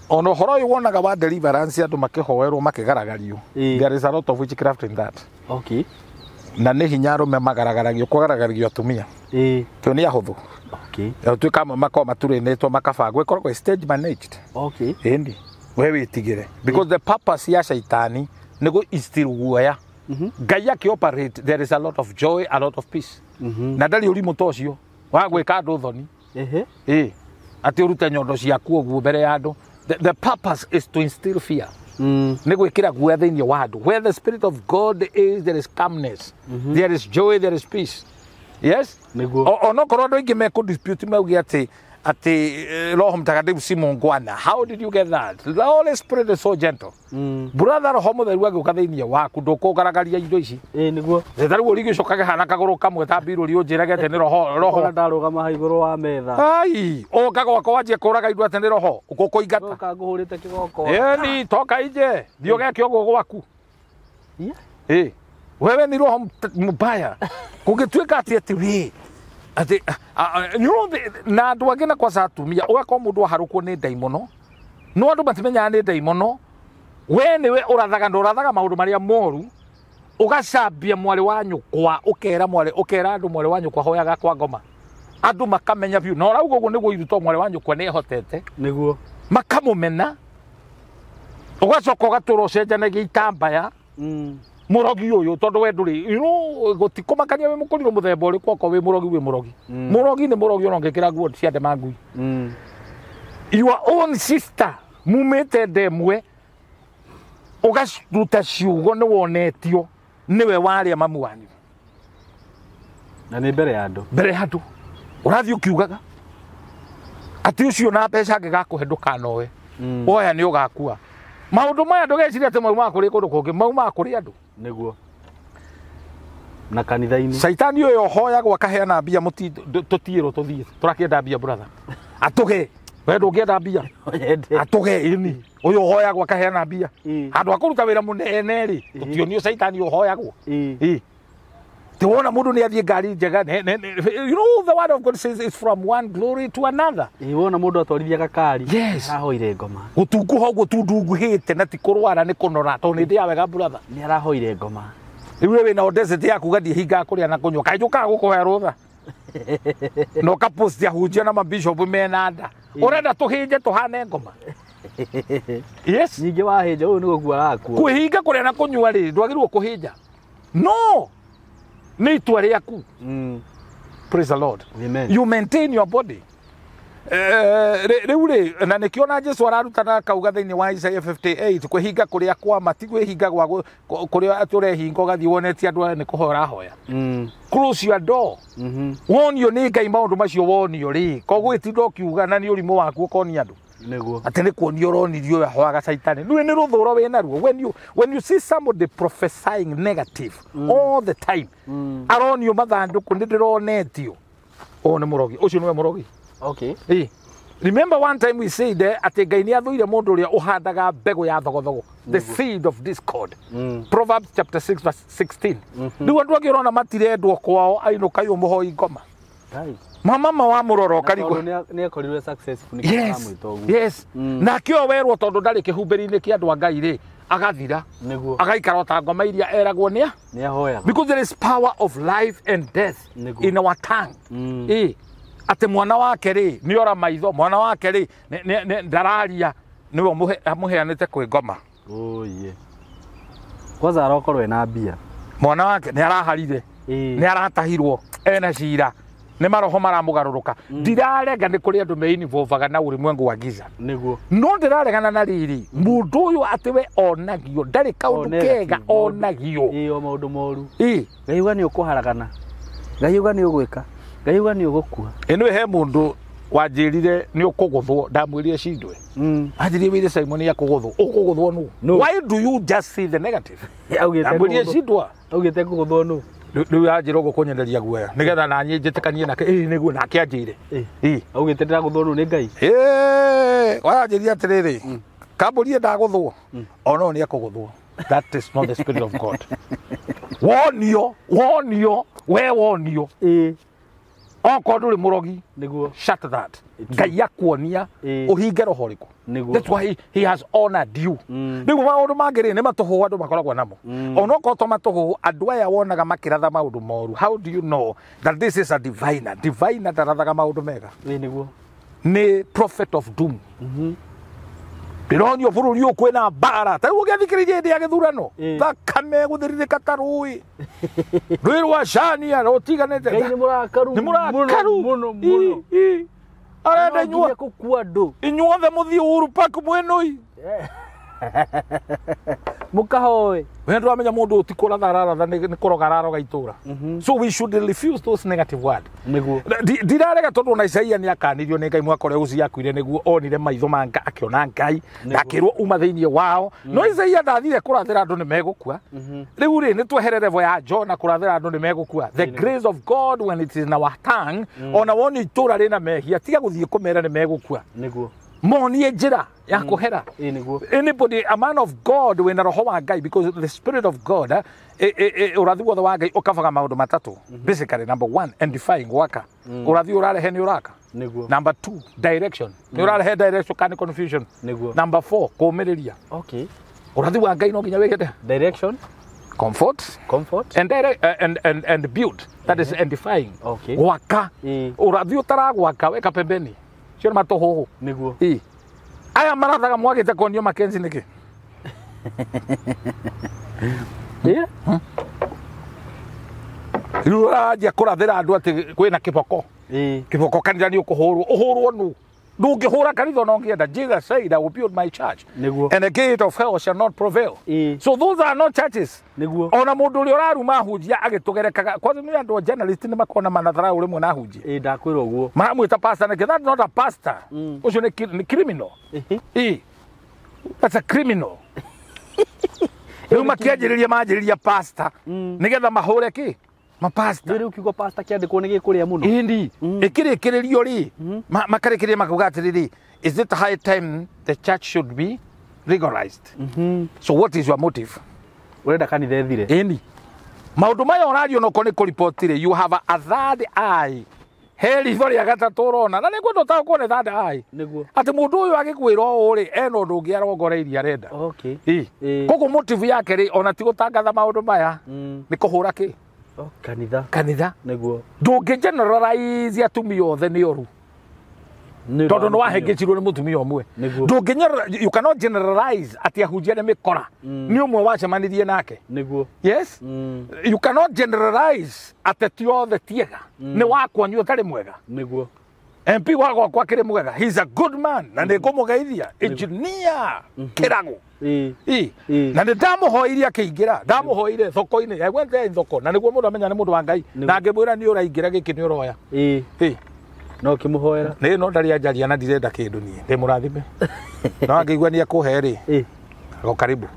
Ona ũhoro ũyũ wonaga wa deliverance, andũ makĩhoerwo makĩgaragario, there is a lot of witchcraft in that. Na nĩ hinya arũme magaragaragio, kũgaragario atumia tondũ nĩ ahũthũ. Tuĩka amwe makoragwo maturĩnĩtwo makabangwo, ĩkoragwo ĩ stage managed. Ĩndi we wĩtigĩre because the purpose ya Shaitani nĩ gũ instill guoya. Ngai akĩoperate, there is a lot of joy, a lot of peace. Na ndarĩ ũrimũ ta ũcio wa gwĩka andũ thoni. Ĩ, atĩ ũrute nyondo ciaku ũguo mbere ya andũ. The purpose is to instill fear. Nĩ gwĩkĩra guoya thĩinĩ wa andũ. Where the spirit of God is, there is calmness, there is joy, there is peace. Yes. Onokorwo andũ aingĩ mekũ dispute mauge atĩ Ati Roho Mtakatifu si muungwana. How did you get that? The Holy Spirit is so gentle. Brother, Roho Mũtheru agĩũka thĩinĩ waku ndũkũgaragaria indo ici. Ĩĩ nĩguo. Ta rĩu ũrigicũka kĩhana kagũrũ kamwe ta mbirũri ũnjĩrage atĩ nĩ roho roho. Ona ndarũgama hau igũrũ wa metha. Ai, ũka gwakwa wanjie kũraga indo atĩ nĩ roho, ũgũkũingata. Ũka ngũhũrĩte kĩgoko. Ĩni, toka inje, thiĩ ũgeke ũguo gwaku. Yeah. Ĩ, wewe ni roho mbaya. Kũngĩtuĩka atĩ atĩ we atĩ you know na andũ angĩ na kwaca atumia ũgakorwo mũndũ aharũkwo nĩ ndaimono, no andũ matimenyaga nĩ ndaimono. We nĩwe ũrathaga na ũrathaga maũndũ marĩa moru, ũgacambia mwarĩ wa nyũkwa, ũkera mwarĩ, ũkera andũ mwarĩ wa nyũkwa hoyaga kwa ngoma, andũ makamenya biũ na ũrauga ũguo nĩguo ithuĩ to mwarĩ wa nyũkwa nĩ ehotete, Nĩguo. makamũmena, ũgacoka ũgatũra ũcenjanagia itambaya. Mũrogi ũyũ tondũ we ndũrĩ, you know, gũtikũmakania wĩ mũkũrirũ mũthemba ũrĩkũ, okorwo wĩ mũrogi wĩ mũrogi. Mũrogi nĩ mũrogi ona ũngĩkĩra nguo cia ndema ngui. Your own sister mumĩte nda ĩmwe, ũgaruta ciugo nĩ wonetio nĩwe warĩa mamu wanyu. Na nĩ mbere ya andũ. Mbere ya andũ. Ũrathiĩ ũkiugaga atĩ ũcio na mbeca angĩgakũhe ndũkanoe. Woya nĩ ũgakua. Maũndũ maya ndũgecirie atĩ maumaga kũrĩ kũndũ kũngĩ, maumaga kũrĩ andũ. Nĩguo. Na kanitha-inĩ. Caitani ũyũ ũhoyagwo akaheana mbia tũtiĩrwo tũthiĩ. Tũrakĩenda mbia brother. Atũhe. We ndũngĩenda mbia. Atũhe ĩni. Ũyũ ũhoyagwo akaheana mbia. Handũ ha kũruta wĩra mũnene rĩ, tũtionio caitani ũhoyagwo. Ĩ. Ti wona mũndũ nĩ athiĩ ngari njega, you know the word of God says it's from one glory to another. Ĩ wona mũndũ atwarithia gakari. Yes. Arahoire ngoma. Gũtunguha ũguo tundunguhĩte na ti kũrwara nĩ kũnora tondũ nĩ ndĩaga wega brother. Nĩ arahoire ngoma. Rĩu we wĩna audacity ya kuga ndihingaga kũrĩa na kũnyua. Kaĩ njũkaga gũkũhe rũtha. Na ũkapost ahunjia na mabishop mena nda. Ũrenda tũhĩnje tũhane ngoma. Yes. Ningĩ wahĩnja ũyũ nĩ gũkua arakua. Kwĩhinga kũrĩa na kũnyua rĩ, ndwagĩrĩirwo kũhĩnja. No. Nĩ itua rĩaku. Praise the Lord. Amen. You maintain your body. Rĩu rĩ, na nĩkĩo na Jesu ararutana akauga thĩinĩ wa Isaiah 58 kwĩhinga kũrĩa kwa ma ti kwĩhinga gwa kũrĩa atĩ ũrehinga ũgathiĩ wonetie andũ aya nĩ kũhoya ũrahoya. Close your door. Wonio nĩ Ngai maũndũ macio wonio rĩ, koguo gĩtinda ũkiuga na nĩ ũrimũ waku ũkonia andũ. Nĩguo. Atĩ nĩ kuonio ũronirio ũyũ ahoyaga caitani. Rĩu nĩ rũthũro wĩ naruo. When you see somebody prophesying negative all the time, aronio mathandũkũ nĩ ndĩronetio. Ũyũ nĩ mũrogi. Ũcio nĩwe mũrogi. Okay. Ĩ. Remember one time we said atĩ Ngai nĩ athũire mũndũ ũrĩa ũhandaga mbegũ ya thogothogo, the seed of discord. Proverbs chapter 6 verse 16. Rĩu andũ angĩ ũrona matirendwo kwao ainũka yũ mũhoi ngoma. Mama wa mũroro ũkarigwo. Nĩ akorirwe successful nĩ Yes. aramwĩta ũguo. Yes. Nake o werwo tondũ ndarĩ kĩhumbĩri-inĩ kĩa andũ a Ngai rĩ, agathira. Nĩguo. Agaikara o ta ngoma iria eragwo nĩ a? Nĩ ahoyaga. Because there is power of life and death Nĩguo. in our tongue. Ĩ. Atĩ mwana wake rĩ, nĩ ora maitho, mwana wake rĩ, ndararia, nĩwe amũheanĩte kwĩ ngoma. Oye. Kwanza arokorwo ena mbia. Mwana wake nĩ araharire, nĩ aratahirwo, ena cira. Nĩ maroho maramũgarũrũka. Ndirarega nĩ kũrĩ andũ meinvolvaga na ulimwengu wa giza. Nĩguo. No ndĩraregana na rĩrĩ, mũndũ ũyũ atĩ we onagio, ndarĩ kaũndũ kega onagio. Ĩ o maũndũ moru. Ĩ. Ngai uga nĩ ũkũharagana. Ngai uga nĩ ũgwĩka. Ngai uga nĩ ũgũkua. Ĩno he mũndũ wanjĩrire nĩ ũkũgũthwo, ndamwĩrire cindwe. Anjĩrire wĩre Simon nĩ akũgũthwo. Ũkũgũthwo nũ? Why do you just see the negative? Ndamwĩrire cindwa. Augĩte kũgũthwo nũ? Rĩu anjĩra ũguo kũnyenderia guoya nĩgetha naniĩ njĩtĩkanie nake. Ĩ nĩguo nake anjĩre. Ĩ. Augĩte ndĩragũthwo nũ nĩ Ngai? Ĩ, waranjĩria atĩrĩrĩ, kambũrie ndagũthwo. Ona nĩ akũgũthwo. That is not the spirit of God. Wonio, wonio, we wonio. Ĩ. Okorwo ndũrĩ mũrogi, Nĩguo. shut that. Ngai akuonia ũhinge roho ũrĩkũ. Nĩguo. That's why he has honored you. Rĩu maũndũ mangĩ rĩ, nĩ matũhũhũ andũ makoragwo namo. Onokorwo to matũhũhũ, andũ aya wonaga makĩratha maũndũ moru. How do you know that this is a diviner? Diviner ndarathaga maũndũ mega. Ĩ nĩguo. Nĩ prophet of doom. Ndĩronio bũrũri ũyũ kwĩna mbara. Ta rĩu ũngĩathikĩrĩria hĩndĩ ya gĩthurano, thakame gũthirirĩka ta rũĩ. Rũĩ rwa Cania rũtiganĩte. Ngai nĩ mũrakaru. Nĩ mũrakaru. Mũno mũno. Arenda inyuo kũkua andũ. Inyuothe mũthiĩ Uhuru Park mwĩnũi. Mũkahoe. We ndũramenya mũndũ ũyũ ti kũratha araratha, nĩ kũroga araroga itũra. So we should refuse those negative word. Nĩguo. Ndirarega tondũ ona Isaia nĩ akanirio nĩ Ngai mwaka ũrĩa Uzia akuire nĩguo onire maitho ma Ngai, akĩona Ngai na akĩrwo uma thĩinĩ wao. No Isaia ndathire kũrathĩra andũ nĩ megũkua. Rĩu rĩ, nĩ twehere level ya Jona kũrathĩra andũ nĩ megũkua. The grace of God, when it is in our tongue, ona woni itũra rĩna mehia, tiga gũthiĩ kũmera nĩ megũkua. Nĩguo. Monie njĩra ya kũhera. Ĩĩ nĩguo. Anybody, a man of God wĩna roho wa Ngai, because the spirit of God, ũrathi wothe wa Ngai ũkavaga maũndũ matatũ basically. Number one, edifying, gwaka. Ũrathi ũrarehe nĩ ũraka. Nĩguo. Number two, direction, nĩ ũrarehe direction kana confusion. Nĩguo. Number four, kũũmĩrĩria. Okay. Ũrathi wa Ngai no nginya wĩgete Direction, comfort comfort. and direct, and build, that is edifying. Okay. Gwaka. Ĩĩ. Ũrathi ũtaragwaka, weka pembeni, cio nĩ matũhũhũ. Nĩguo. Ĩ, aya marathaga mwagĩte kuonio Makenzi nĩkĩ? Yeah. Rĩu ũranjia kũrathĩra andũ atĩ kwĩna kĩboko. Ĩĩ. Kĩboko kanitha nĩ ũkũhũrwo. Ũhũrwo nũ? Ndũngĩhũra kanitha ona ũngĩenda. Jesus said, "I will build my church Nĩguo. and the gate of hell shall not prevail." Ĩĩ. So those are not churches. Nĩguo. Ona mũndũ ũrĩa ũraruma ahunjia agĩtũgerekaga kwanza, nĩ andũ journalist nĩ makona manatharau rĩmwe na ahunjia. Ĩĩ, ndakwĩra ũguo. Maramwĩta pastor nĩkĩ? That's not a pastor. Ũcio nĩ criminal. Ĩhĩ. Ĩ, that's a criminal. Rĩu makĩanjĩrĩria manjĩrĩria pastor nĩgetha mahũre kĩ mapastor. Rĩu kiugo pastor kĩandĩkwo nĩ gĩkũrĩa mũno. Ĩndi ĩkĩrĩkĩrĩrio rĩ, makarĩkĩrĩria makauga atĩrĩrĩ, is it high time the church should be legalized? So what is your motive? Ũrenda kanitha ĩthire. Ĩni maũndũ maya ũrario nokorwo nĩ kũripoti rĩ, you have a third eye, he ritho rĩa gatatũ ũrona, na nĩngwenda ũtaũkwo nĩ third eye. Nĩguo. Atĩ mũndũ ũyũ agĩkwĩra ũũ rĩ, ena ũndũ ũngĩ arongoreirie arenda. Okay. Ĩ. Ĩ. Koguo motive yake rĩ, ona ti gũtangatha maũndũ maya, nĩ kũhũra kĩ? Oh, kanitha. Kanitha. Nĩguo. Ndũngĩ generalize atumia othe nĩ oru Nĩ tondũ nĩ wahĩngĩcirwo nĩ mũtumia ũmwe. Nĩguo. Ndũngĩ you cannot generalize atĩ ahunjia nĩ mĩkora, nĩ ũmwe wacemanirie nake. Nĩguo. Yes. You cannot generalize ateti othe tiega, nĩ wakwanyu ũtarĩ mwega. Nĩguo. MP wa gwakwa akĩrĩ mwega, he's a good man, na nĩ ngũmũgeithia, engineer Kĩrago. Ĩĩ. Ĩ. Ĩ. Na nĩ ndamũhoirie akĩingĩra, ndamũhoire thoko-inĩ. I went there in thoko, na nĩguo mũndũ amenya nĩ mũndũ wa Ngai, na ngĩmwĩra nĩ ũraingĩra gĩkĩ nĩ ũroya. Ĩĩ. Ĩ. No kĩmũhoera. Nĩ no ndarĩ anjaria na ndirenda kĩndũ, niĩ ndĩ mũrathime, no angĩigua nĩ ekũhe rĩ, Ĩĩ. ako karibu.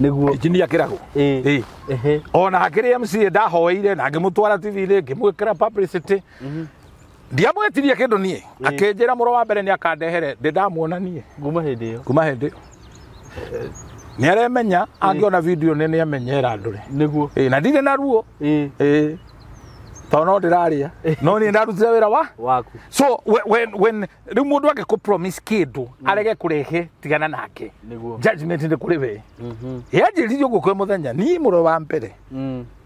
Nĩguo. Engineer Kĩrago. Ĩĩ. Ĩ. Ehe. Ona hakĩrĩ MCA ndahoeire na ngĩmũtwara TV-inĩ, ngĩmwĩkĩra publicity. Ndiamwĩtirie kĩndũ niĩ, akĩnjĩra mũro wa mbere nĩ akandehere, ndĩ ndamuona niĩ. Nguma hĩndĩ ĩyo. Kuma hĩndĩ ĩyo nĩ aremenya, angĩona video nĩ amenyera andũ rĩ. Nĩguo. Ĩ, na ndirĩ na ruo. Ĩĩ. Ĩ, tondũ no ndĩrarĩa, no niĩ ndarutire wĩra wa Waku. So when rĩu mũndũ angĩkũ promise kĩndũ arege kũrehe, tigana nake. Nĩguo. Judgment nĩ kũrĩ we. Yanjĩrire ũguo kwĩ mũthenya niĩ mũro wa mbere,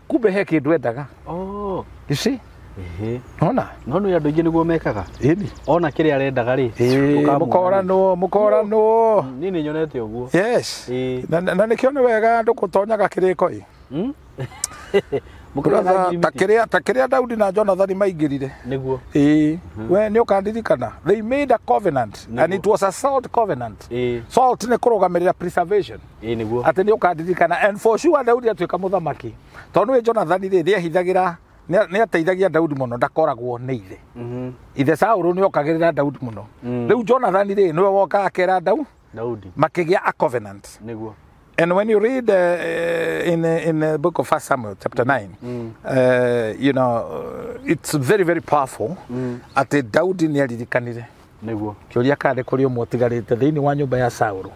kumbe he kĩndũ endaga. Oh. You see? Ehe. Ona. No nĩ andũ aingĩ nĩguo mekaga. Ĩni. Ona kĩrĩa arendaga rĩ. Ũkamuona. Mũkoranwo, mũkoranwo. Niĩ nĩ nyonete ũguo. Yes. Ĩĩ. Na nĩkĩo nĩ wega andũ gũtonyaga kĩrĩko ĩ. Mũkĩrĩaga Brother, ta ngirimiti. kĩrĩa, ta kĩrĩa Daudi na Jonathan maingĩrire. Nĩguo. Ĩĩ, we nĩ ũkandirikana, they made a covenant and it was a salt covenant. Ĩĩ. Salt nĩ kũrũgamĩrĩra preservation. Ĩĩ nĩguo. Atĩ nĩ ũkandirikana, and for sure Daudi atuĩka mũthamaki, tondũ nĩ Jonathan rĩ, nĩ ehithagĩra, nĩ ateithagia Daudi mũno ndakoragwo nĩ ithe. Ithe Saũlũ nĩ okagĩrĩra Daudi mũno. Rĩu Jonathan rĩ, nĩwe woka akera Daudi. Daudi. Makĩgĩa a covenant. Nĩguo. And when you read in the book of First Samuel, chapter 9, it's very, very powerful. Atĩ Daudi nĩ aririkanire. Nĩguo. Kĩũria kana nĩ kũrĩ ũmwe ũtigarĩte thĩinĩ wa nyũmba ya Saũlũ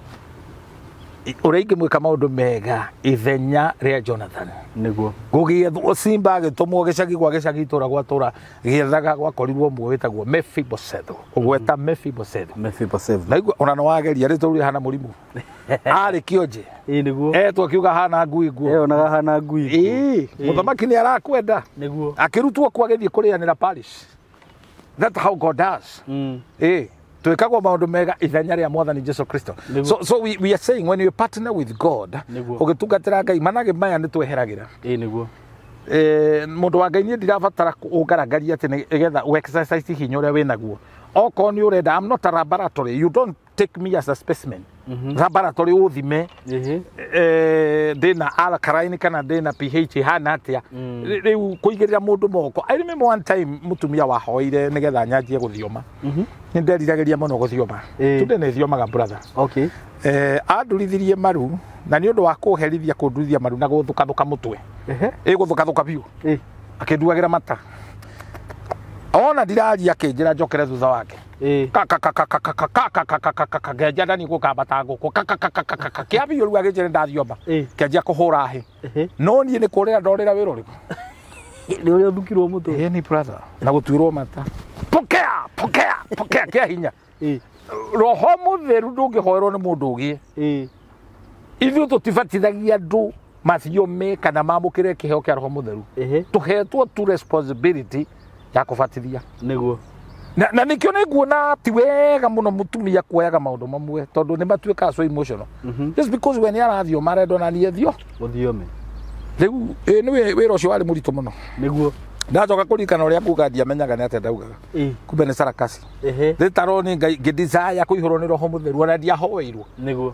ũrĩa ingĩmwĩka maũndũ mega ithenya rĩa Jonathan. Nĩguo. Gũgĩethwo simba agĩtũmwo gĩcagi gwa gĩcagi, itũra gwa tũra, gĩethaga gwakorirwo ũmwe wĩtagwo Mephibosethu, ũgweta Mephibosethu. Mephibosheth. Naigua ona nĩ wageria rĩtwa rĩu rĩhana mũrimũ arĩ kĩonje. Ĩĩ nĩguo. Etwo akiuga hana ngui nguo. Eyonaga hana ngui. Ĩĩ, mũthamaki nĩ arakwenda. Nĩguo. Akĩrutwo kuo agĩthiĩ kũrĩanĩra parish. That's how God does. Ĩĩ, twĩkagwo maũndũ mega ithenya rĩa mwathani Jesu Kristo. Nĩguo. So we are saying, when you partner with God, Nĩguo. ũgĩtungatĩra Ngai, managĩ maya nĩ tweheragĩra. Ĩĩ nĩguo. Mũndũ wa Ngai, niĩ ndirabatara ũngarangaria atĩ nĩgetha ũ exercise hinya ũrĩa wĩnaguo. Okorwo nĩ ũrenda, I'm not a laboratory, you don't take me as a specimen. Laboratory ũthime ndĩna alkaline kana ndĩna pH ihana atĩa. Rĩu kũigĩrĩra mũndũ moko, I remember one time mũtumia wahoire nĩgetha nyanjie gũthioma. Nĩ nderiragĩria mũno gũthioma. Tunde nĩ thiomaga, brother. Andurithirie maru na nĩ ũndũ wa kũherithia kũndurithia maru na gũthũkathuka mũtwe, ĩgũthũkathuka biũ, akĩnduagĩra mata ona ndiraria, akĩnjĩra njokere thutha wake. Ngenja ndani gũkambata ngũkũ kĩa biũ. Rĩu agĩnjĩra ndathioma, kĩanjia kũhũra hĩ. No niĩ nĩ kũrĩra ndorĩra wĩra ũrĩkũ? Nĩ ũrĩa ũthukirwo mũtwe. Ĩni brother, na gũtuĩrwo mata, pokea pokea pokea kĩa hinya. Roho Mũtheru ndũngĩhoerwo nĩ mũndũ ũgĩe. Ithuĩ tũtibatithagia andũ mathiome kana mamũkĩre kĩheo kĩa Roho Mũtheru. Tũhetwo tu responsibility ya kũbatithia. Na nĩkĩo nĩ nguona ti wega mũno mũtumia kuoyaga maũndũ mamwe, tondũ nĩ matuĩkaga so emotional just because we nĩ arathioma, arenda ona niĩ thio. Gũthiome. Rĩu ĩ, nĩ wĩra ũcio warĩ mũritũ mũno. Ndacoka kũririkana ũrĩa nguga, ndiamenyaga nĩ atĩa ndaugaga. Kumbe nĩ sarakasi. Rĩtarwo nĩ Ngai ngĩ-desire kũihũrwo nĩ Roho Mũtheru, ona ndiahoeirwo.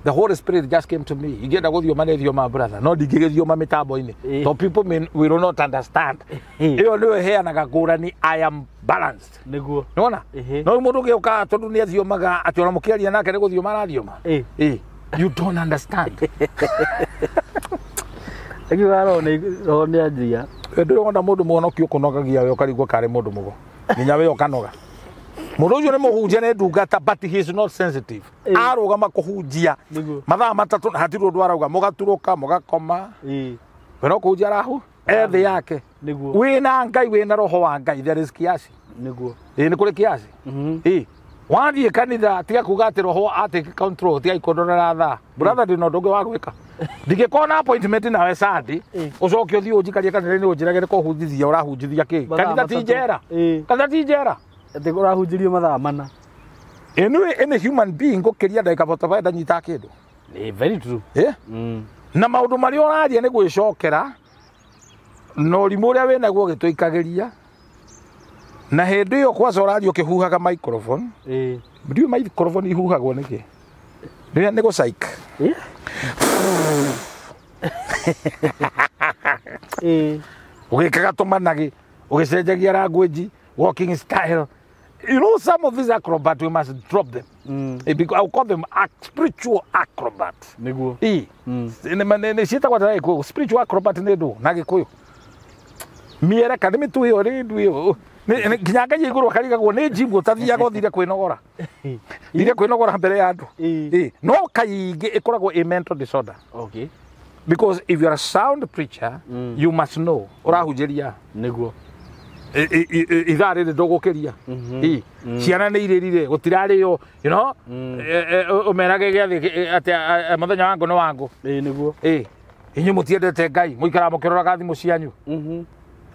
The Holy Spirit just came to me. Ingĩenda gũthioma nĩ thioma, brother, no ndingĩgĩthioma mĩtambo-inĩ, to people may, will not understand. Ĩyo nĩyo ĩheanaga ngũrani. I am balanced. Nĩwona? No rĩu mũndũ ũngĩ ũkaga tondũ nĩ athiomaga, atĩ ona mũkĩaria nake nĩ gũthioma arathioma. You don't understand. Akiuga roho nĩ roho nĩ anjia. Ndĩrona mũndũ mũhonoki ũkũnogagia we ũkarigwo karĩ mũndũ mũgo nginya we ũkanoga. Mũndũ ũcio nĩ mũhunjia, nĩ ndungata, but he is not sensitive. Arũgama kũhunjia mathaa 3 hatirĩ ũndũ arauga, mũgaturũka mũgakoma. We no kũhunjia arahu ethĩ yake. Wĩna Ngai, wĩna roho wa Ngai, there is kiasi. Ĩ, nĩ kũrĩ kiasi. Ĩ, wathiĩ kanitha, tiga kuga atĩ roho atake control, tiga ikũndorera thaa. Brother, ndĩna ũndũ ũngĩ wa gwĩka, ndingĩkorwo na appointment nawe Sunday, ũcoke ũthiĩ ũnjikarie kanitha-inĩ ũnjĩrage nĩ kũhunjithia ũrahunjithia kĩ? Mathaa Kanitha ti 3. njera. Kanitha ti njera. Atĩ ũrahunjĩrio mathaa 4. Anyway, any human being gũkĩria ndagĩka 45 ndanyita kĩndũ. Very true. Na maũndũ marĩa ũraria nĩ gwĩcokera na ũrimũ ũrĩa wĩnaguo ũgĩtũikagĩria, na hĩndĩ ĩyo kwanza ũraria ũkĩhuhaga microphone. Ndiũĩ microphone ihuhagwo nĩkĩ. Nĩ gũcaik. Ũgĩkaga tũmanagĩ, ũgĩcenjagia language, walking style. You know, some of these acrobat, we must drop them. Because I'll call them spiritual acrobat. Ĩ, nĩ ciĩtagwo atĩa na Gĩkũyũ? Spiritual acrobat nĩ ndũ na Gĩkũyũ? Mĩereka nĩ mĩtu ĩyo nĩ ndu ĩyo. Nginya Ngai igũrũ akarigagwo nĩ njimu ũtathiaga ũthire kwĩnogora, thire kwĩnogora mbere ya andũ. Ĩ, no kaingĩ ĩkoragwo ĩ mental disorder. Because if you are a sound preacher, you must know ũrahunjĩria ithaa rĩrĩ ndũgũkĩria. Ĩ, ciana nĩ irĩrire, gũtirarĩo, ũmerage gĩathĩ atĩ mũthenya wangu nĩ wangu. Ĩ, inyuĩ mũtiendete Ngai, mũikaraga mũkĩroraga thimũ cianyu.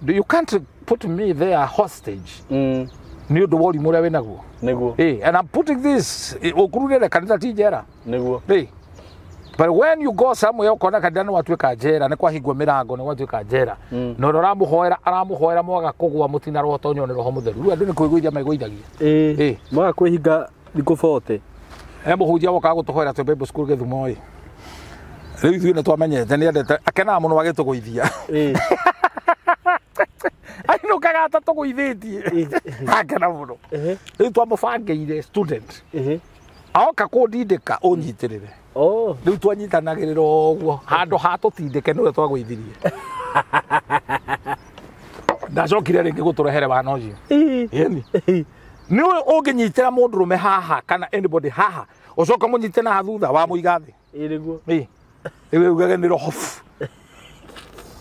You can't put me there hostage nĩ ũndũ wa ũrimũ ũrĩa wĩnaguo. Ĩ, and I'm putting this ũkururĩre kanitha ti njera. Ĩ, but when you go somewhere ũkona kanitha nĩ watuĩka njera, nĩ kwahingwo mĩrango, nĩ gwatuĩka njera, na ũrĩa ũramũhoera aramũhoera mwaga kũgũa, mũtina roho tonywo nĩ Roho Mũtheru. Rĩu andũ nĩ kwĩgũithia megũithagia. Mwaga kwĩhinga thikũ 40. He mũhunjia wokaga gũtũhoera twĩ Bible school Gĩthumo. Ĩ, rĩu ithuĩ nĩ twamenyete nĩ endete, akenaga mũno agĩtũgũithia. Ainũkaga atatũgũithĩtie, akena mũno. Rĩu twamũbangĩire student aoka kũndindĩka ũnyitĩrĩre. Rĩu twanyitanagĩrĩra ũguo, handũ ha tũtindĩke nĩwe twagũithirie. Ndacokire rĩngĩ gũtũrehere wana ũcio. Ĩni nĩ ũngĩnyitĩra mũndũrũme haha kana anybody haha, ũcoke mũnyite na thutha wa mũiga thĩ. Nĩguo. Ĩ, rĩu ugage nĩ roho.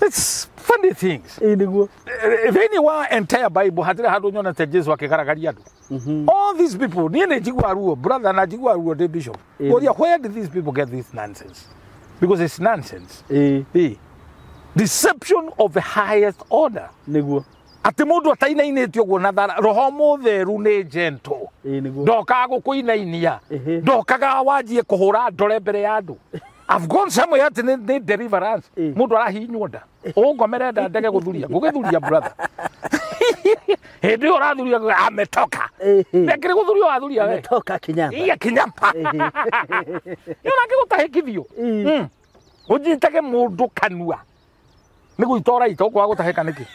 It's funny things. Nĩguo. Thĩinĩ wa entire Bible hatirĩ handũ nyonete Jesu akĩgaragaria andũ. All these people, niĩ nĩ njiguaga ruo, brother, na njiguaga ruo ndĩ bishop. Ũria, where did these people get this nonsense? Because it's nonsense. Deception of the highest order. Atĩ mũndũ atainainĩte ũguo na thara, Roho Mũtheru nĩ gentle. Ndokaga gũkũinainia. Ndokaga wanjie kũhũra ndore mbere ya andũ. I've gone somewhere atĩ nĩ deliverance. Mũndũ arahihinywo nda, ũngomere nda ndege gũthuria, ngũgĩthuria, brother. Hĩndĩ ĩyo ũrathuria ametoka. Nekĩrĩ gũthurio wathuria we. Ametoka kinyamba. Iya kinyamba. Nĩ ũrangĩ gũtahĩkithio. Ũnyitage mũndũ kanua. Nĩ gũita ũraita ũkwaga gũtahĩka nĩkĩ?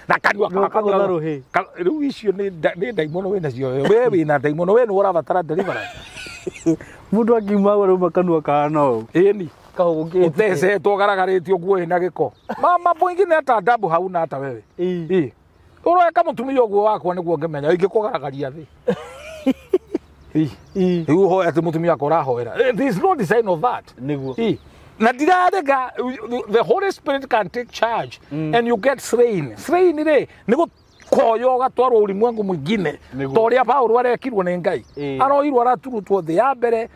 Na kanua Gũka rũhĩ. Rĩu icio nĩ ndaimono wĩna cio. We wĩna ndaimono, we nĩ ũrabatara deliverance. Mũndũ angiuma arauma kanua kahana ũũ. Ĩni. Kahũgũkĩte. Ũthecetwo ũgaragarĩtio nguo ĩna gĩko. Mambo ingine hata adabu hauna hata wewe. Ĩ. Ũroeka mũtumia ũguo wakwa nĩguo ngĩmenya ingĩkũgaragaria thĩ. Ĩ. Rĩu ũhoe atĩ mũtumia wakwa ũrahoera. There is no design of that. Nĩguo. Ĩ. Na ndirarega, the Holy Spirit can take charge and you get slain. Slain rĩ nĩ gũkoywo ũgatwarwo ulimwengu mwingine Nĩguo. ta ũrĩa Paulo arekirwo nĩ Ngai. Aroirwo araturutwo thĩ ya mbere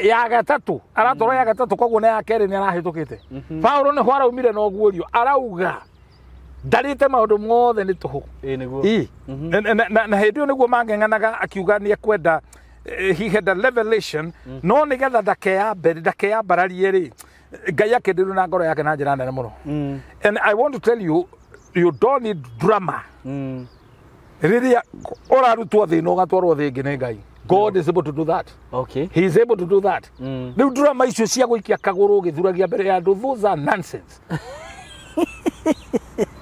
ya gatatũ, aratwarwo ya gatatũ, koguo na ya kerĩ nĩ arahĩtũkĩte. Paulo nĩho araumire na ũguũrio, arauga ndarĩte maũndũ mothe nĩ tũhũ. Ĩ nĩguo. Ĩ. Na hĩndĩ ĩyo nĩguo mang'eng'anaga akiuga nĩ ekwenda, he had a revelation, no nĩgetha ndakeyambararie rĩ, Ngai akĩndĩrwo na ngoro yake na njĩra nene mũno. And I want to tell you, you don't need drama. Rĩrĩa ũrarutwo thĩ na ũgatwarwo thĩ ĩngĩ nĩ Ngai. God is able to do that. Okay. He is able to do that. Rĩu drama icio cia gũikia kagũrũ ũgĩthuragia mbere ya andũ, those are nonsense.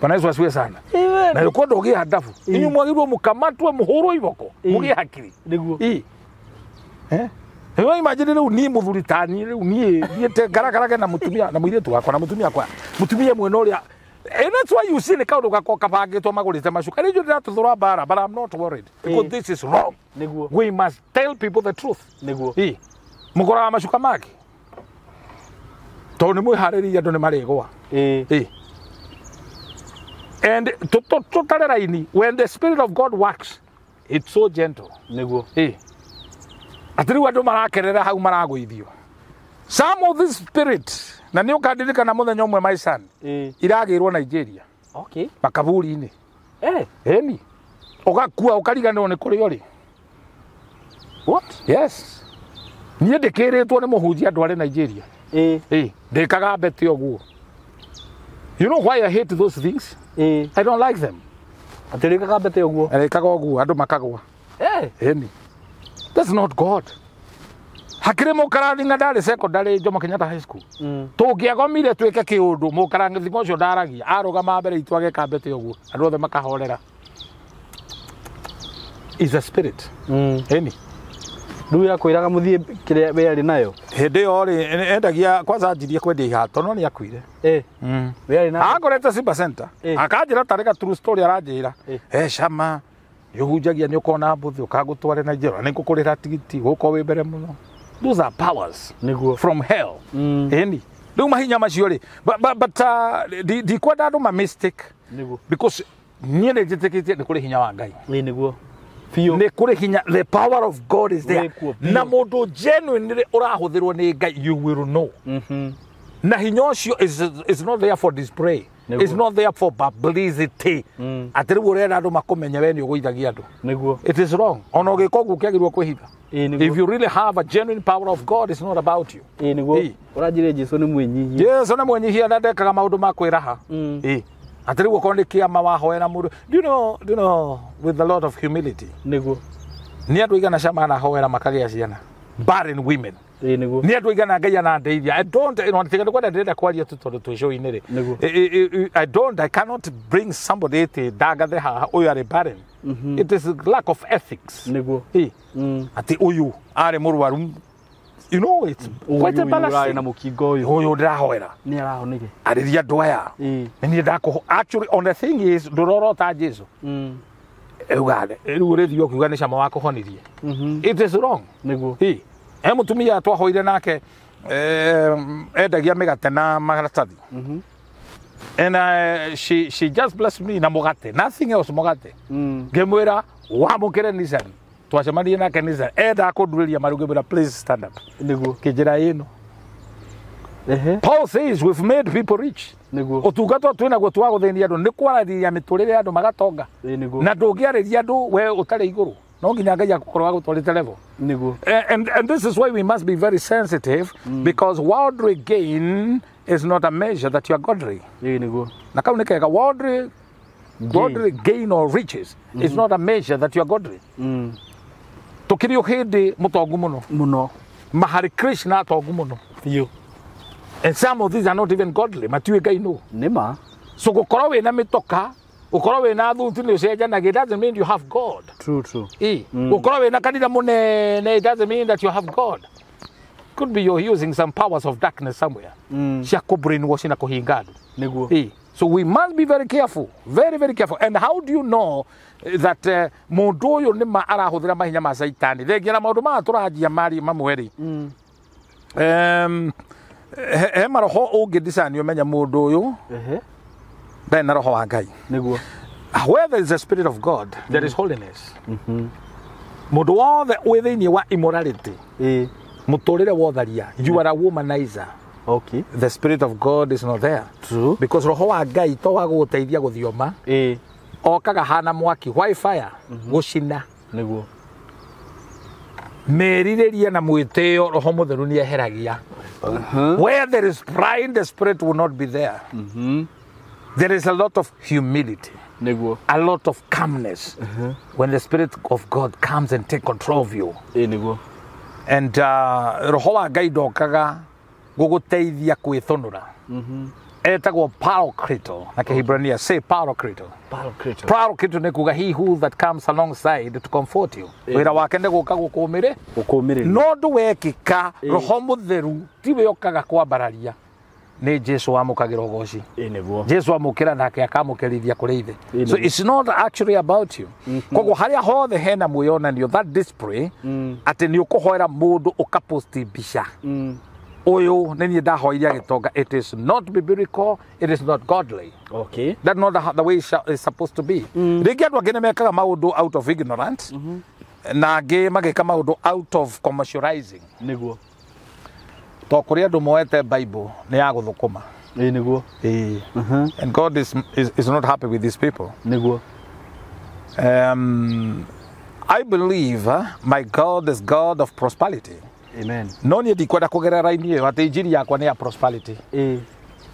Bwana Yesu asifiwe sana. Na yuko ũgĩe handabu. Inyuĩ mwagĩrĩirwo mũkamatwe mũhũrwo iboko, mũgĩe hakiri. Nĩguo. Ĩ. Rĩu imagine rĩu niĩ mũthuri ta niĩ rĩu niĩ thiĩte ngaragarage na mũtumia na mũirĩtu wakwa na mũtumia wakwa. Mũtumia mwena ũrĩa. And that's why you see nĩ kaũndũ gakwa kabangĩtwo magũrĩte macuka. Rĩu ndĩratũthũra mbara, but I'm not worried because this is wrong. Nĩguo. We must tell people the truth. Nĩguo. Ĩ. Mũgũraga macuka make. Tondũ nĩ mwĩharĩrĩirie andũ nĩ marĩgũa. Ĩ. Ĩ. And tũtare raini, when the Spirit of God works, it's so gentle. Nĩguo. Ĩ. Atĩ rĩu andũ marakerera hau maragũithio. Some of this spirit, na nĩ ũkandirikana mũthenya ũmwe my son, Ĩ. iragĩrwo Nigeria, Okay. makaburi-inĩ. Eh. Ĩni. Ũgakua ũkariganĩrwo nĩ kũrĩa ũrĩ. What? Yes. Niĩ ndĩkĩrĩtwo nĩ mũhunjia ndware Nigeria. Ĩ. Ĩ, ndĩkaga mbete ũguo. You know why I hate those things? Ĩ. I don't like them. Atĩ ũrĩkaga mbete ũguo. Arĩkaga ũguo andũ makagwa. Eh. Ĩni. That's not God. Hakĩrĩ mũkarathinga ndarĩ secondary Jomo Kenyatta High School. Tũngĩagomire twĩke kĩũndũ mũkarathinga ũcio ndaragia arũgama mbere itũ ageka mbete ũguo andũ othe makahorera. Is a spirit. Ĩni. Rĩu yakwĩraga mũthiĩ kĩrĩa we arĩ nayo. Hĩndĩ ĩyo rĩ endagia kwanza anjirie kwendia ihato no nĩ akuire. Ĩ. We arĩ nayo. Akorete Simba Center. Akanjĩra tarĩ ga true story aranjĩra. Cama nĩ ũhunjagia nĩ ũkona mbũthĩ ũkangũtware Nigeria nĩ ngũkũrĩra tigiti gũkorwo wĩ mbere mũno. Those are powers Nĩguo. from hell. Ĩni. Rĩu mahinya macio rĩ, but ndikwenda andũ ma mistake Nĩguo. because niĩ nĩ njĩtĩkĩtie nĩ kũrĩ hinya wa Ngai. Ĩ nĩguo. Biũ. Nĩ kũrĩ hinya, the power of God is there. Wĩkuo biũ. Na mũndũ genuinely ũrahũthĩrwo nĩ Ngai, you will know. Na hinya ũcio is not there for display. Nĩguo. It's not there for publicity. Atĩ rĩu ũrenda andũ makũmenye we nĩ ũgũithagia andũ. Nĩguo. It is wrong. Ona ũgĩka ũguo ũkĩagĩrĩirwo kwĩhitha. Ĩ nĩguo. If you really have a genuine power of God, it's not about you. Ĩ nĩguo. Ĩ. Ũranjĩra Jesũ nĩ mwĩnyihia. Jesu nĩ mwĩnyihia na ndekaga maũndũ ma kwĩraha. Ĩ. Atĩ rĩu okorwo nĩ kĩama wahoera mũndũ. Do you know, with a lot of humility. Nĩguo. Nĩ andũ aigana cama anahoera makagĩa ciana. Barren women. Ĩ nĩguo. Nĩ andũ aigana Ngai anandeithia. I don't, you know, tiga nĩkwenda ndĩrenda kwaria tu tondũ twĩ show-inĩ rĩ. Nĩguo. I don't, I cannot bring somebody atĩ ndangathe haha ũyũ arĩ barren. It is lack of ethics. Nĩguo. Ĩ. Atĩ ũyũ arĩ mũrwaru. You know, it's quite Ũyũ ũrarĩ embarrassing. na mũkingo ũyũ. Ũyũ ndĩrahoera. Nĩ arahonire. Arĩria andũ aya. Ĩ. Nĩ niĩ ndakũho. Actually, on the thing is, ndũrorota Jesu. Rĩu rĩu ũrĩthiĩ ũkiuga nĩ cama wakũhonirie. It is wrong. Nĩguo. Ĩ. He mũtumia twahoire nake endagia mĩgate na maratathi. And she just blessed me na mũgate. Nothing else mũgate. Ngĩmwĩra wamũkĩre Nissan. Twacemanirie nake Nissan. Endaga kũndurĩria maru ngĩmwĩra please stand up. Nĩguo. Kĩnjĩra ĩno. Ehe. Paul says we've made people rich. Nĩguo. Ũtungata ũyũ twĩnaguo twa gũthĩnia andũ nĩ kwarĩria mĩtũrĩre ya andũ magatonga. Ĩ nĩguo. Na ndũngĩarĩria andũ we ũtarĩ igũrũ. No nginya Ngai agũkorwo agũtwarĩte level. Nĩguo. And this is why we must be very sensitive, because worldly gain is not a measure that you are godly. Ĩĩ nĩguo. Na kau nĩ kega, worldly gain or riches is not a measure that you are godly. Tũkĩrĩ o hĩndĩ mũtongu mũno. Mũno. Mahari Krishna atongu mũno. Biũ. And some of these are not even godly. Matiũĩ Ngai nũ. Nĩ ma. So gũkorwo wĩna mĩtoka, gũkorwo wĩna thuti nĩ ũcenjanagia, it doesn't mean you have God. True, true. Gũkorwo wĩna kanitha mũnene, it doesn't mean that you have God. Could be you're using some powers of darkness somewhere. Cia kũ brainwash na kũhinga andũ. Nĩguo. So we must be very careful, very, very careful. And how do you know that mũndũ ũyũ nĩ ma arahũthĩra mahinya ma Caitani? Thengia na maũndũ maya tũranjia mari mamwe rĩ. He maroho ũngĩ discern ũmenya mũndũ ũyũ ndarĩ na roho wa Ngai. Nĩguo. Where there is a spirit of God, there is holiness. Mũndũ wothe wĩ thĩinĩ wa immorality, mũtũrĩre wotharia, you are a womanizer. Okay. The spirit of God is not there. True. Because roho wa Ngai to wa gũgũteithia gũthioma, okaga hana mwaki, why fire? Gũcina. Nĩguo. Merirĩria na mwĩtĩo roho mũtheru nĩ eheragia. Where there is pride, the spirit will not be there. There is a lot of humility. Nĩguo. A lot of calmness. When the spirit of God comes and take control of you. Nĩguo. And roho wa Ngai ndokaga gũgũteithia kwĩthũnũra. Etagwo Paracleto na Kĩhibrania. Say Paracleto. Paracleto. Paracleto nĩ kuga he who that comes alongside to comfort you. Wĩra wake nĩ gũka gũkũmĩrĩ. Gũkũmĩrĩria. No ũndũ wekĩka roho mũtheru tiwe okaga kwambararia, nĩ Jesu wamũkagĩra ũgoci. Nĩguo. Jesu amũkĩra nake akamũkĩrithia kũrĩ ithe. So it's not actually about you. Koguo harĩa hothe hena mwĩyonanio, that display atĩ nĩ ũkũhoera mũndũ ũkaposti mbica, ũyũ nĩ niĩ ndahoire agĩtonga, it is not biblical, it is not godly. Okay. That's not the way it is supposed to be. Rĩngĩ andũ angĩ nĩ mekaga maũndũ out of ignorance, na angĩ magĩka maũndũ out of commercializing. Nĩguo. To kũrĩ andũ moete Bible nĩ ya gũthũkũma. Nĩguo. And God is not happy with these people. Nĩguo. I believe my God is God of prosperity. Amen. No niĩ ndikwenda kũgerera raini ĩyo atĩ injiri yakwa nĩ ya prosperity.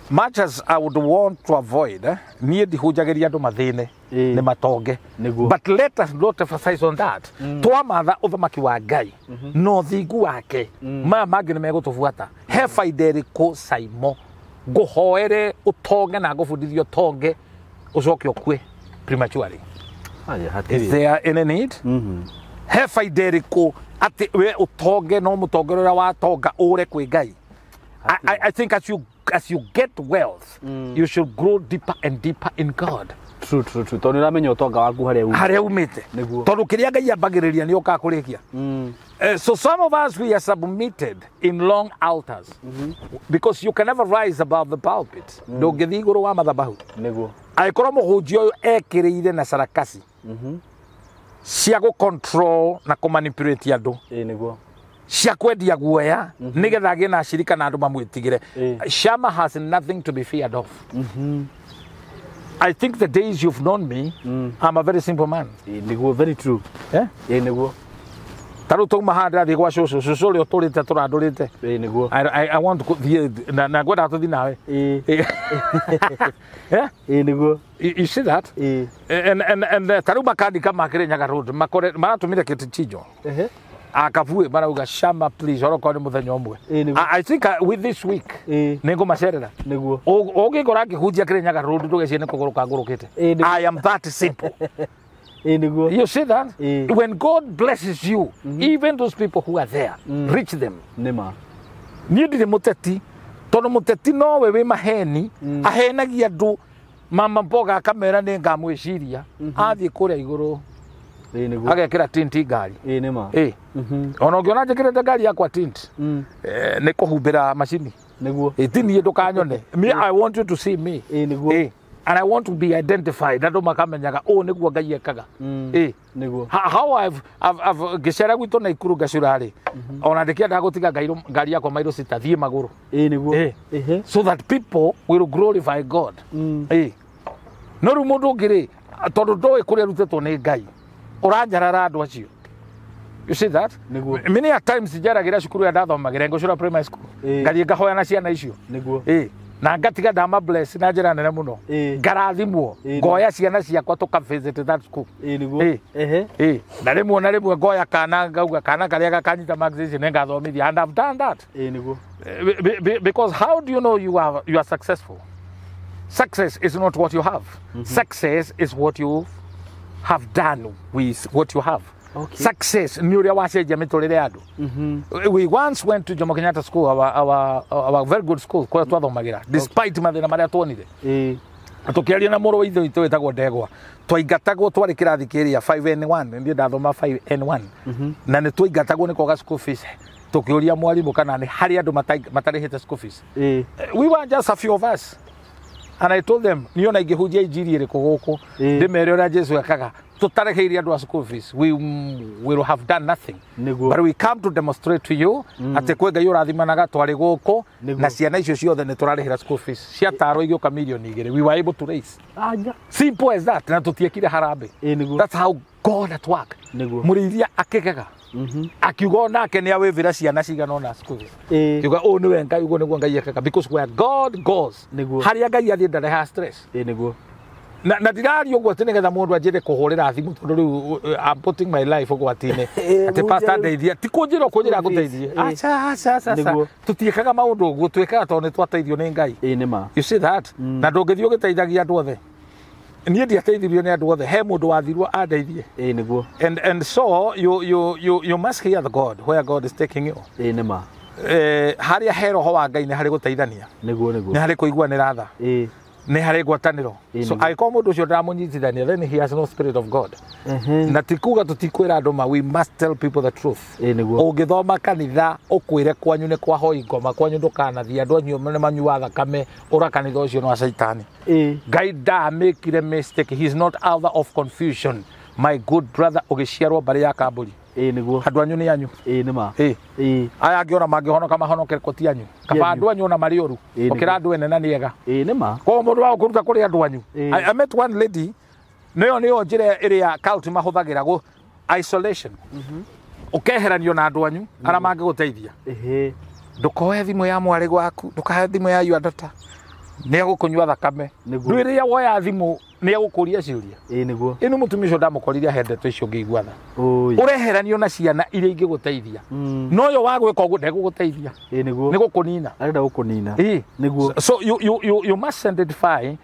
Much as I would want to avoid, niĩ ndihunjagĩria andũ mathĩne nĩ matonge. Nĩguo. But let us not emphasize on that. Twamatha ũthamaki wa Ngai na ũthingu wake, maya mangĩ nĩ megũtũbuata. He baida ĩrĩkũ Saimo ngũhoere ũtonge na ngũbundithie ũtonge ũcoke ũkue prematurely? Is there any need? He baida ĩrĩkũ atĩ we ũtonge no mũtonge ũrĩa watonga ũre kwĩ Ngai? I think as you get wealth, you should grow deeper and deeper in God. True, true, true. Tondũ nĩũramenya ũtonga waku harĩa umĩte. Nĩguo. Tondũ kĩrĩa Ngai ambagĩrĩria nĩ ũkaga kũrĩkia. So some of us, we are submitted in long altars. Because you can never rise above the pulpit. Ndũngĩthiĩ igũrũ wa mathabahu. Nĩguo. Angĩkorwo mũhunjia ũyũ ekĩrĩire na carakasi cia gũ control na kũ manipulate andũ. Nĩguo. Cia kwendia guoya nĩgetha agĩe na acirika na andũ mamwĩtigĩre. Shama has nothing to be feared of. I think the days you've known me, I'm a very simple man. Nĩguo, very true. Yeah? Nĩguo. Ta rĩu twauma haha ndĩrathiĩ gwa cũcũ, cũcũ ũrĩa ũtũrĩte tũrandũrĩte. Nĩguo. I want to thiĩ na ngwendaga tũthiĩ nawe. Yeah? Nĩguo. You see that? And ta rĩu makandika ma Kĩrĩnyaga Road, maratũmire kĩtichinjo. Akavue marauga Shama please orokorwo nĩ mũthenya ũmwe. I think with this week nĩ ngũmacerera. Nĩguo. Ũngĩngora ngĩhunjia Kĩrĩnyaga Road ndũgecirie nĩ kũgũrũka ngũrũkĩte. I am that simple. Nĩguo. You see that? When God blesses you, even those people who are there, reach them. Nĩma. Niĩ ndirĩ mũteti, tondũ mũteti nowe wĩ maheni, ahenagia andũ mama mboga akamera nĩ ngamwĩciria, athiĩ kũrĩa igũrũ agekĩra tint ngari. Nĩma. Ona ũngĩona njĩkĩrĩte ngari yakwa tint, nĩ kũhumbĩra macini. Nĩguo. Ti niĩ ndũkanyone. Me, I want you to see me. Nĩguo. And I want to be identified. Andũ makamenyaga ũũ nĩguo Ngai ekaga. Nĩguo. How I've ngĩcera gwitũ Naikuru ngacura rĩ, ona ndĩkĩendaga gũtiga ngari yakwa mairũ cita thiĩ magũrũ. Nĩguo. So that people will glorify God. No rĩu mũndũ ũngĩ rĩ, tondũ ndoĩ kũrĩa arutĩtwo nĩ Ngai, ũranyarara andũ acio. You see that? Nĩguo. Many a times njeragĩra cukuru ya ndathomagĩra ngũcũra primary school. Ĩĩ. Ngathiĩ ngahoya na ciana icio. Nĩguo. Ĩĩ. Na ngatiga ndama bless na njĩra nene mũno. Ĩĩ. Ngarathimwo. Ĩĩ. Ngoya ciana ciakwa tũka visit that school. Ĩĩ nĩguo. Ĩĩ. Ehe. Ĩĩ. Na rĩmwe ngoya kana ngauga kana karĩa gakanyita marks ici nĩngathomithia, and I've done that. Ĩĩ nĩguo. Because how do you know you are successful? Success is not what you have. Success is what you have done with what you have. Okay. Success nĩ ũrĩa wacenjia mĩtũrĩre ya andũ. We once went to Jomo Kenyatta School, our very good school, kũrĩa twathomagĩra, despite mathĩna marĩa tuonire. Ĩĩ. Tũkĩaria na mũrũ wa ithe witũ wĩtagwo Ndegwa, twaingatagwo twarĩ kĩrathi kĩrĩa 5N1, niĩ ndathoma 5N1, na nĩ twaingatagwo nĩ kwaga school fees. Tũkĩũria mwarimũ kana nĩ harĩ andũ matarĩhĩte school fees. Ĩĩ. We were just a few of us, and I told them, niĩ ona ingĩhunjia injiri ĩrĩkũ gũkũ, Ĩĩ. ndĩmere ũrĩa Jesu ekaga, tũtarĩhĩire andũ a school fees, we will have done nothing. Nĩguo. But we come to demonstrate to you atĩ kwĩ Ngai ũrathimanaga twarĩ gũkũ. Nĩguo. Na ciana icio ciothe nĩ tũrarĩhĩra school fees, ciatarwo igĩũka 2 mirioni. We were able to raise. Anja. Simple as that. Na tũtiekire harambĩ. Ĩĩ nĩguo. That's how God at work. Nĩguo. Mũrĩithia akĩgega, akiuga onake nĩ awĩvĩra ciana cigana ũna school fees. Ĩĩ. Kiuga ũũ nĩwe Ngai, ũguo nĩguo Ngai ekaga, because where God goes, Nĩguo. harĩa Ngai athiĩ ndarehaga stress. Ĩĩ nĩguo. Na ndiraria ũguo atĩ nĩgetha mũndũ anjĩre kũhũrĩra thimũ, tondũ rĩu I'm putting my life ũgwati-inĩ, atĩ pastor ndeithia, ti kũnjĩra ũkũnjĩra ngũteithie. Ĩĩ. Aca, aca, aca, aca. Nĩguo. Tũtiĩkaga maũndũ ũguo, twĩkaga tondũ nĩ twateithio nĩ Ngai. Ĩĩ nĩ ma. You see that? Na ndũngĩthiĩ ũgĩteithagia andũ othe. Niĩ ndiateithirio nĩ andũ othe, he mũndũ wathirwo andeithie. Ĩĩ nĩguo. And so you must hear the God, where God is taking you. Ĩĩ nĩ ma. Harĩa he roho wa Ngai nĩ harĩ gũteithania, Nĩguo nĩguo. nĩ harĩ kũiguanĩra tha, Ĩĩ. nĩ harĩ ngwatanĩro. Ĩĩ, So nĩguo. angĩkorwo mũndũ ũcio ndaramũnyitithania, then he has no spirit of God. Ehe. Na ti kuga tũtikwĩra andũ ma, we must tell people the truth. Ĩĩ nĩguo. Ũngĩthoma kanitha ũkwĩre kwanyu nĩ kwahoi ngoma, kwanyu ndũkanathiĩ, andũ anyu nĩ manyua thakame, ũra kanitha ũcio nĩ wa caitani. Ĩĩ. Ngai ndamĩkire mistake. He is not author of confusion, my good brother. Ũgĩciarwo mbarĩ ya kambũri, Ĩĩ nĩguo. andũ anyu nĩ anyu. Ĩĩ nĩ ma. Ĩĩ. Ĩĩ. Aya angĩ ona mangĩhonoka mahonoke ko ti anyu, kaba anyu. andũ anyu ona marĩ ũru Ĩĩ, gũkĩra andũ ene na nĩ ega. Ĩĩ nĩ ma. Koguo mũndũ wa gũkũruta kũrĩ andũ anyu. Ĩĩ. I met one lady, nĩyo njĩra ĩrĩa cult mahũthagĩra gũ isolation, ũkeheranio na andũ anyu arĩa mangĩgũteithia. Ĩhĩ. Ndũkoe thimũ ya mwarĩ waku, ndũkahe thimũ ya your daughter, nĩ egũkũnyua thakame. Nĩguo. Ndwĩrĩria woya thimũ nĩ egũkũria ciũria. Ĩĩ nĩguo. Ĩno mũtumia ũcio ndamũkorire ahendetwo icio ngĩigua tha. Ũĩ. Ũreheranio na ciana iria ingĩgũteithia, no yo wa gwĩka ũguo ndegũgũteithia. Ĩĩ nĩguo. Nĩ gũkũnina. Arenda gũkũnina. Ĩĩ. Nĩguo. So you must identify,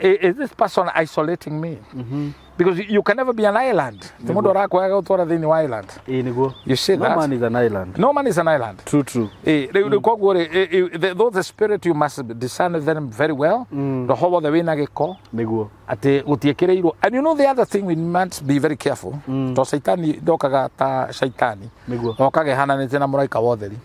is this person isolating me? Because you can never be an island. Ti mũndũ arakwaga gũtwara thĩinĩ wa island. Ĩĩ nĩguo. You see No that? man is an island. No man is an island. True, true. Ĩĩ, rĩu koguo rĩ, those the spirit, you must discern them very well. Roho wothe wĩna gĩko Nĩguo. atĩ gũtiĩkĩrĩirwo. And you know the other thing we must be very careful, to caitani ndokaga ta caitani. Nĩguo. Okaga ĩhananĩte na mũraika wa ũtheri.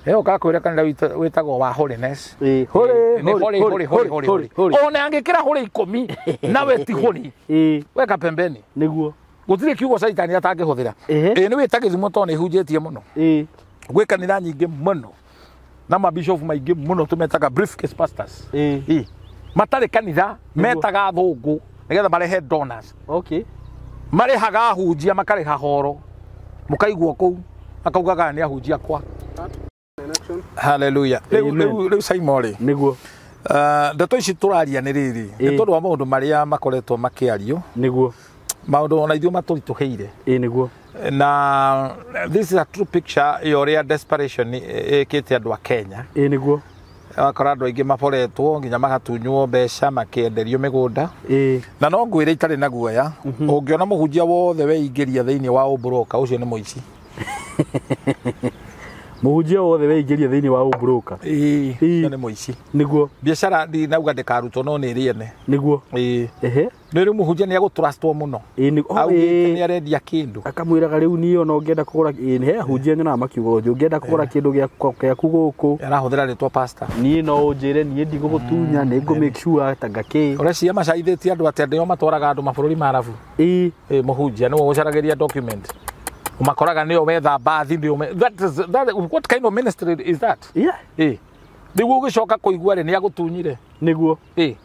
Ĩyo ũkakwĩra kanitha wĩtagwo wa holiness. Ĩĩ. Holy, Nĩ holy, holy, holy, holy, holy. holy. Ona angĩkĩra holy 10 nawe ti holy, Ĩĩ. weka pembeni. Nĩguo. Gũtirĩ kiugo caitani atangĩhũthĩra. Ĩhĩ. Ĩĩ, nĩ wĩta gĩthimo tondũ nĩ hunjĩtie mũno. Ĩĩ. Gwĩ kanitha nyingĩ mũno na mabishofu maingĩ mũno tũmetaga briefcase pastors. Ĩĩ. Ĩĩ. Matarĩ kanitha, metaga athũngũ nĩgetha marehe donors. Okay. Marĩhaga ahunjia, makarĩha horo, mũkaigua kũu makaugaga nĩ ahunjia kwa haleluya. Rĩu Amen. rĩu Simon rĩ, Nĩguo. Ndeto ici tũraria nĩ rĩrĩ, nĩ Ĩĩ. tondũ wa maũndũ marĩa makoretwo makĩario, Nĩguo. maũndũ ona ithuĩ matũritũhĩire. Ĩĩ nĩguo. Na this is a true picture ya ũrĩa desperation ĩkĩte andũ a Kenya. Ĩĩ nĩguo. Wakora andũ aingĩ maboretwo nginya magatunywo mbeca, makĩenderio mĩgũnda. Ĩĩ. Na no ngwĩre itarĩ na guoya, ũngĩona mũhunjia wothe weingĩria thĩinĩ wa ũmbũrũka, ũcio nĩ mũici. Mũhunjia wothe weingĩria thĩinĩ wa ũmburũka. Ĩĩ, Ĩĩ. ũcio nĩ mũici. Nĩguo. Biacara ndinauga ndĩkarutwo, no nĩ ĩrĩ ene. Nĩguo. Ĩĩ. Ehe. Nĩ rĩu mũhunjia nĩ egũtrustwo mũno. Ĩĩ nĩ oh, Augĩte nĩ ĩĩ. arendia kĩndũ. Akamwĩraga rĩu niĩ ona ũngĩenda kũgũra, ĩĩ, he ahunjia nyonaga makiuga ũguo, ũngĩenda kũgũra kĩndũ gĩaku gũkũ, Arahũthĩra rĩtwa pastor. Niĩ no ũnjĩre, niĩ ndigũgũtunya, nĩ ngũ make sure tanga kĩ. Ũreciria macaithĩtie andũ atĩa nĩo matwaraga andũ mabũrũri ma arabu? Ĩĩ. Ĩĩ, mũhunjia nĩwe ũcaragĩria document, ũmakoraga nĩo wetha mbathi, nĩo that is that, what kind of ministry is that? Yeah. Ĩĩ, rĩu ũgĩcoka kũigua rĩ, nĩ agũtunyire. Nĩguo. Ĩĩ.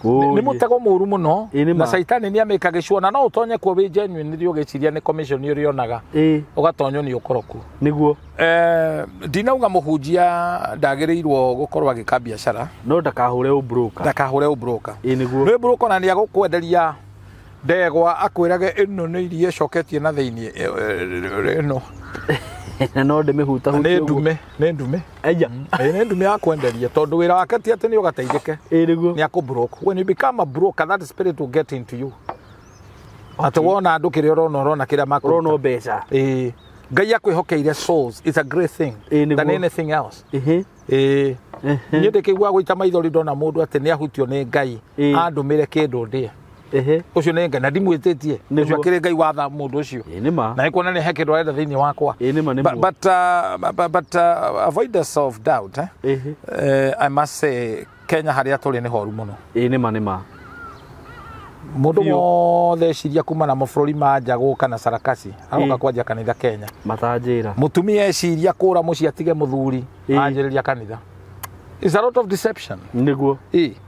Nĩ mũtego mũru mũno na caitani nĩ amĩkagĩcwo na no ũtonye kuo wĩ genuine rĩrĩa ũgĩciria nĩ commission ũrĩonaga ũgatonywo nĩ ũkoroku. Nĩguo. Ndinauga mũhunjia ndagĩrĩirwo gũkorwo agĩka biacara no ndakahũre ũbroker. Ndakahũre ũbroker. Nĩguo. Nĩ broker na nĩ agũkwenderia ndegwa akwĩrage ĩno nĩ iria ĩcoketie na thĩinĩ ĩno. Na no ndĩmĩhutahutie ũguo. Nĩ ndume, nĩ ndume. Aya. Nĩ ndume ya kwenderia tondũ wĩra wake ti atĩ nĩ ũgateithĩke. Nĩguo. Nĩ akũbroke. When you become a broker, that spirit will get into you. Atĩ wona andũ kĩrĩa ũrona ũrona kĩrĩa makũruta. Ũrona mbeca. Ngai akwĩhokeire souls. It's a great thing than anything else. Niĩ ndĩkĩigua gũita maithori ndona mũndũ atĩ nĩ ahutio nĩ Ngai andũmĩre kĩndũ ndĩe. Ũcio nĩ Ngai na ndimwĩtĩtie. Ũcio akĩrĩ Ngai watha mũndũ ũcio. Na nĩkuona nĩ he kĩndũ arenda thĩinĩ wakwa. But avoidance of doubt, I must say Kenya harĩa tũrĩ nĩ horu mũno. Nĩma nĩma. Mũndũ wothe eciria kuma na mabũrũri ma nja gũka na sarakasi aroka kwanjia kanitha Kenya. Matanjĩra. Mũtumia eciria kũra mũciĩ atige mũthuri anjĩrĩria kanitha. It's a lot of deception. Nĩguo.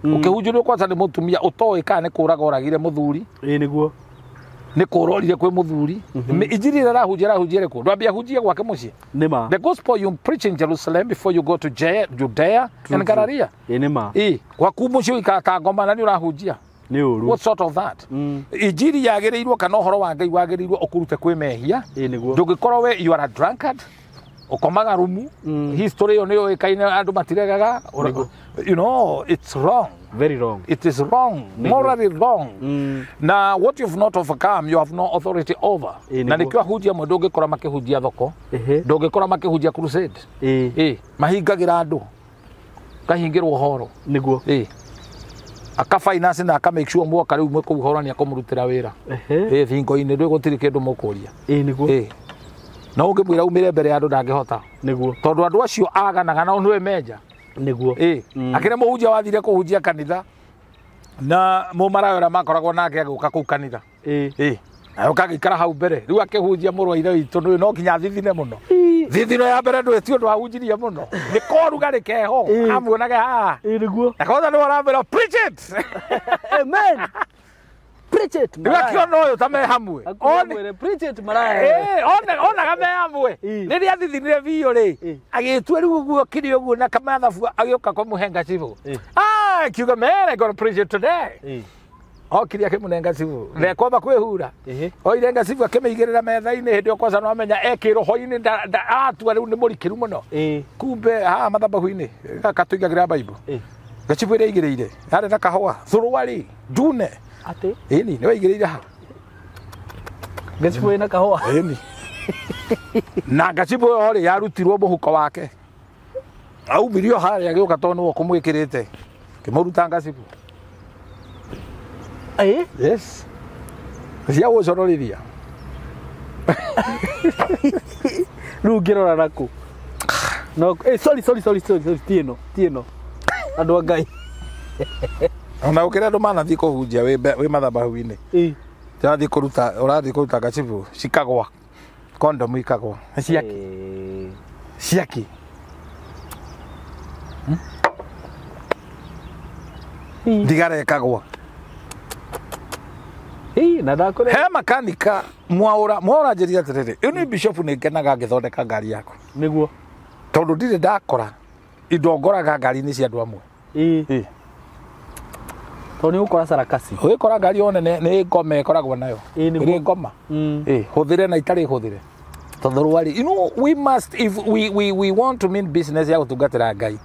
Ũkĩhunjĩrio kwanza nĩ mũtumia ũtoĩ kana nĩ kũraga oragire mũthuri. Nĩguo. Nĩ kũra orire kwĩ mũthuri. Injiri ĩrĩa arahunjia arahunjia ĩrĩkũ? Ndwambia hunjie gwake mũciĩ. Nĩma. The gospel you preach in Jerusalem before you go to Judea and Galilee. Nĩma. Gwaku mũciĩ ũikara ta ngoma na nĩ ũrahunjia. Nĩ ũru. What sort of that? Injiri yagĩrĩirwo kana ũhoro wa Ngai wagĩrĩirwo ũkũrute kwĩ mehia. Nĩguo. Ndũngĩkorwo we you are a drunkard. Ũkomaga rumu. History ĩyo nĩ yũĩkaine andũ matiregaga. You know, it's wrong. Very wrong. It is wrong. Morally wrong. Na what you've not overcome, you have no authority over. Na nĩkĩo ahunjia amwe ndũngĩkora makĩhunjia thoko. Ndũngĩkora makĩhunjia crusade. Mahingagĩra andũ. Kahingĩrwo ũhoro. Nĩguo. Aka finance na aka make sure mwoka rĩu mwĩ kũu ũhoro nĩ akũmũrutĩra wĩra. Thingo-inĩ rĩu gũtirĩ kĩndũ mũkũria. Nĩguo. No ũngĩmwĩra umĩre mbere ya andũ ndangĩhota. Nĩguo. Tondũ andũ acio aganaga nao nĩwe menja. Nĩguo. Akĩrĩ mũhunjia wathire kũhunjia kanitha na mũmarayo ũrĩa makoragwo nake agĩũka kũu kanitha. Nawe ũkagĩikara hau mbere rĩu akĩhunjia mũrũ wa ithe witũ nĩũĩ no nginya thithine mũno. Thithino ya mbere ndũĩ ti ũndũ ahunjirie mũno. Nĩ korugarĩ keho amuonage haha. Nĩguo. Na kwanza nĩwe ũramwĩra preach it. Amen. Preach it. Rĩu akĩona ũyũ ta me hamwe. Preach it maraya. Onaga me hamwe. Rĩrĩa athithinire biũ rĩ, agĩtua rĩu ũguo kĩrĩ ũguo na kamathabu agĩũka kũmũhe ngacibũ. Akiuga man, I gonna preach it today. Okire akĩmũne ngacibũ. Ndekwamba kwĩhura. Oire ngacibũ akĩmĩigĩrĩra metha-inĩ hĩndĩ ĩyo kwanza no amenya e kĩroho-inĩ atua rĩu nĩ mũrikĩru mũno. Kumbe haha mathabahu-inĩ gaka tũigagĩra Bible. Ngacibũ ĩrĩa aigĩrĩire yarĩ na kahũa thuruarĩ ndune. Atĩ? Ĩni nĩ waigĩrĩire ha. Ngacibũ ĩna kahũa. Ĩni. Na ngacibũ ĩyo rĩ yarutirwo mũhuko wake. Aumirio harĩa agĩũka tondũ nĩwe ũkũmwĩkĩrĩte. Kĩmũruta ngacibũ. Yes. Cia gũconorithia. Rĩu ngĩrora nakũ? No, sorry, ti ĩno. Andũ a Ngai. Ona ũkĩrĩa andũ manathiĩ kũhunjia wĩ mathabahu-inĩ. Ũrathiĩ kũruta ngacibũ cikagwa. Kondomu ikagwa. Ciaki. Ciaki. Thigara ĩkagwa. Na ndakũre. He makanika mwaũra njĩrire atĩrĩrĩ, ĩyo nĩ bishop nĩ ngenaga ngĩthondeka ngari yakwa. Nĩguo. Tondũ ndirĩ ndakora indo ngoraga ngari-inĩ cia andũ amwe. Tondũ nĩ ũgũkora sarakasi. Ũgĩkora ngari yo nene nĩ ngoma ĩkoragwo nayo. Ĩrĩ ngoma. Hũthĩre na itarĩ hũthĩre. Tondũ rwari, you know, we must if we want to mean business ya gũtungatĩra Ngai.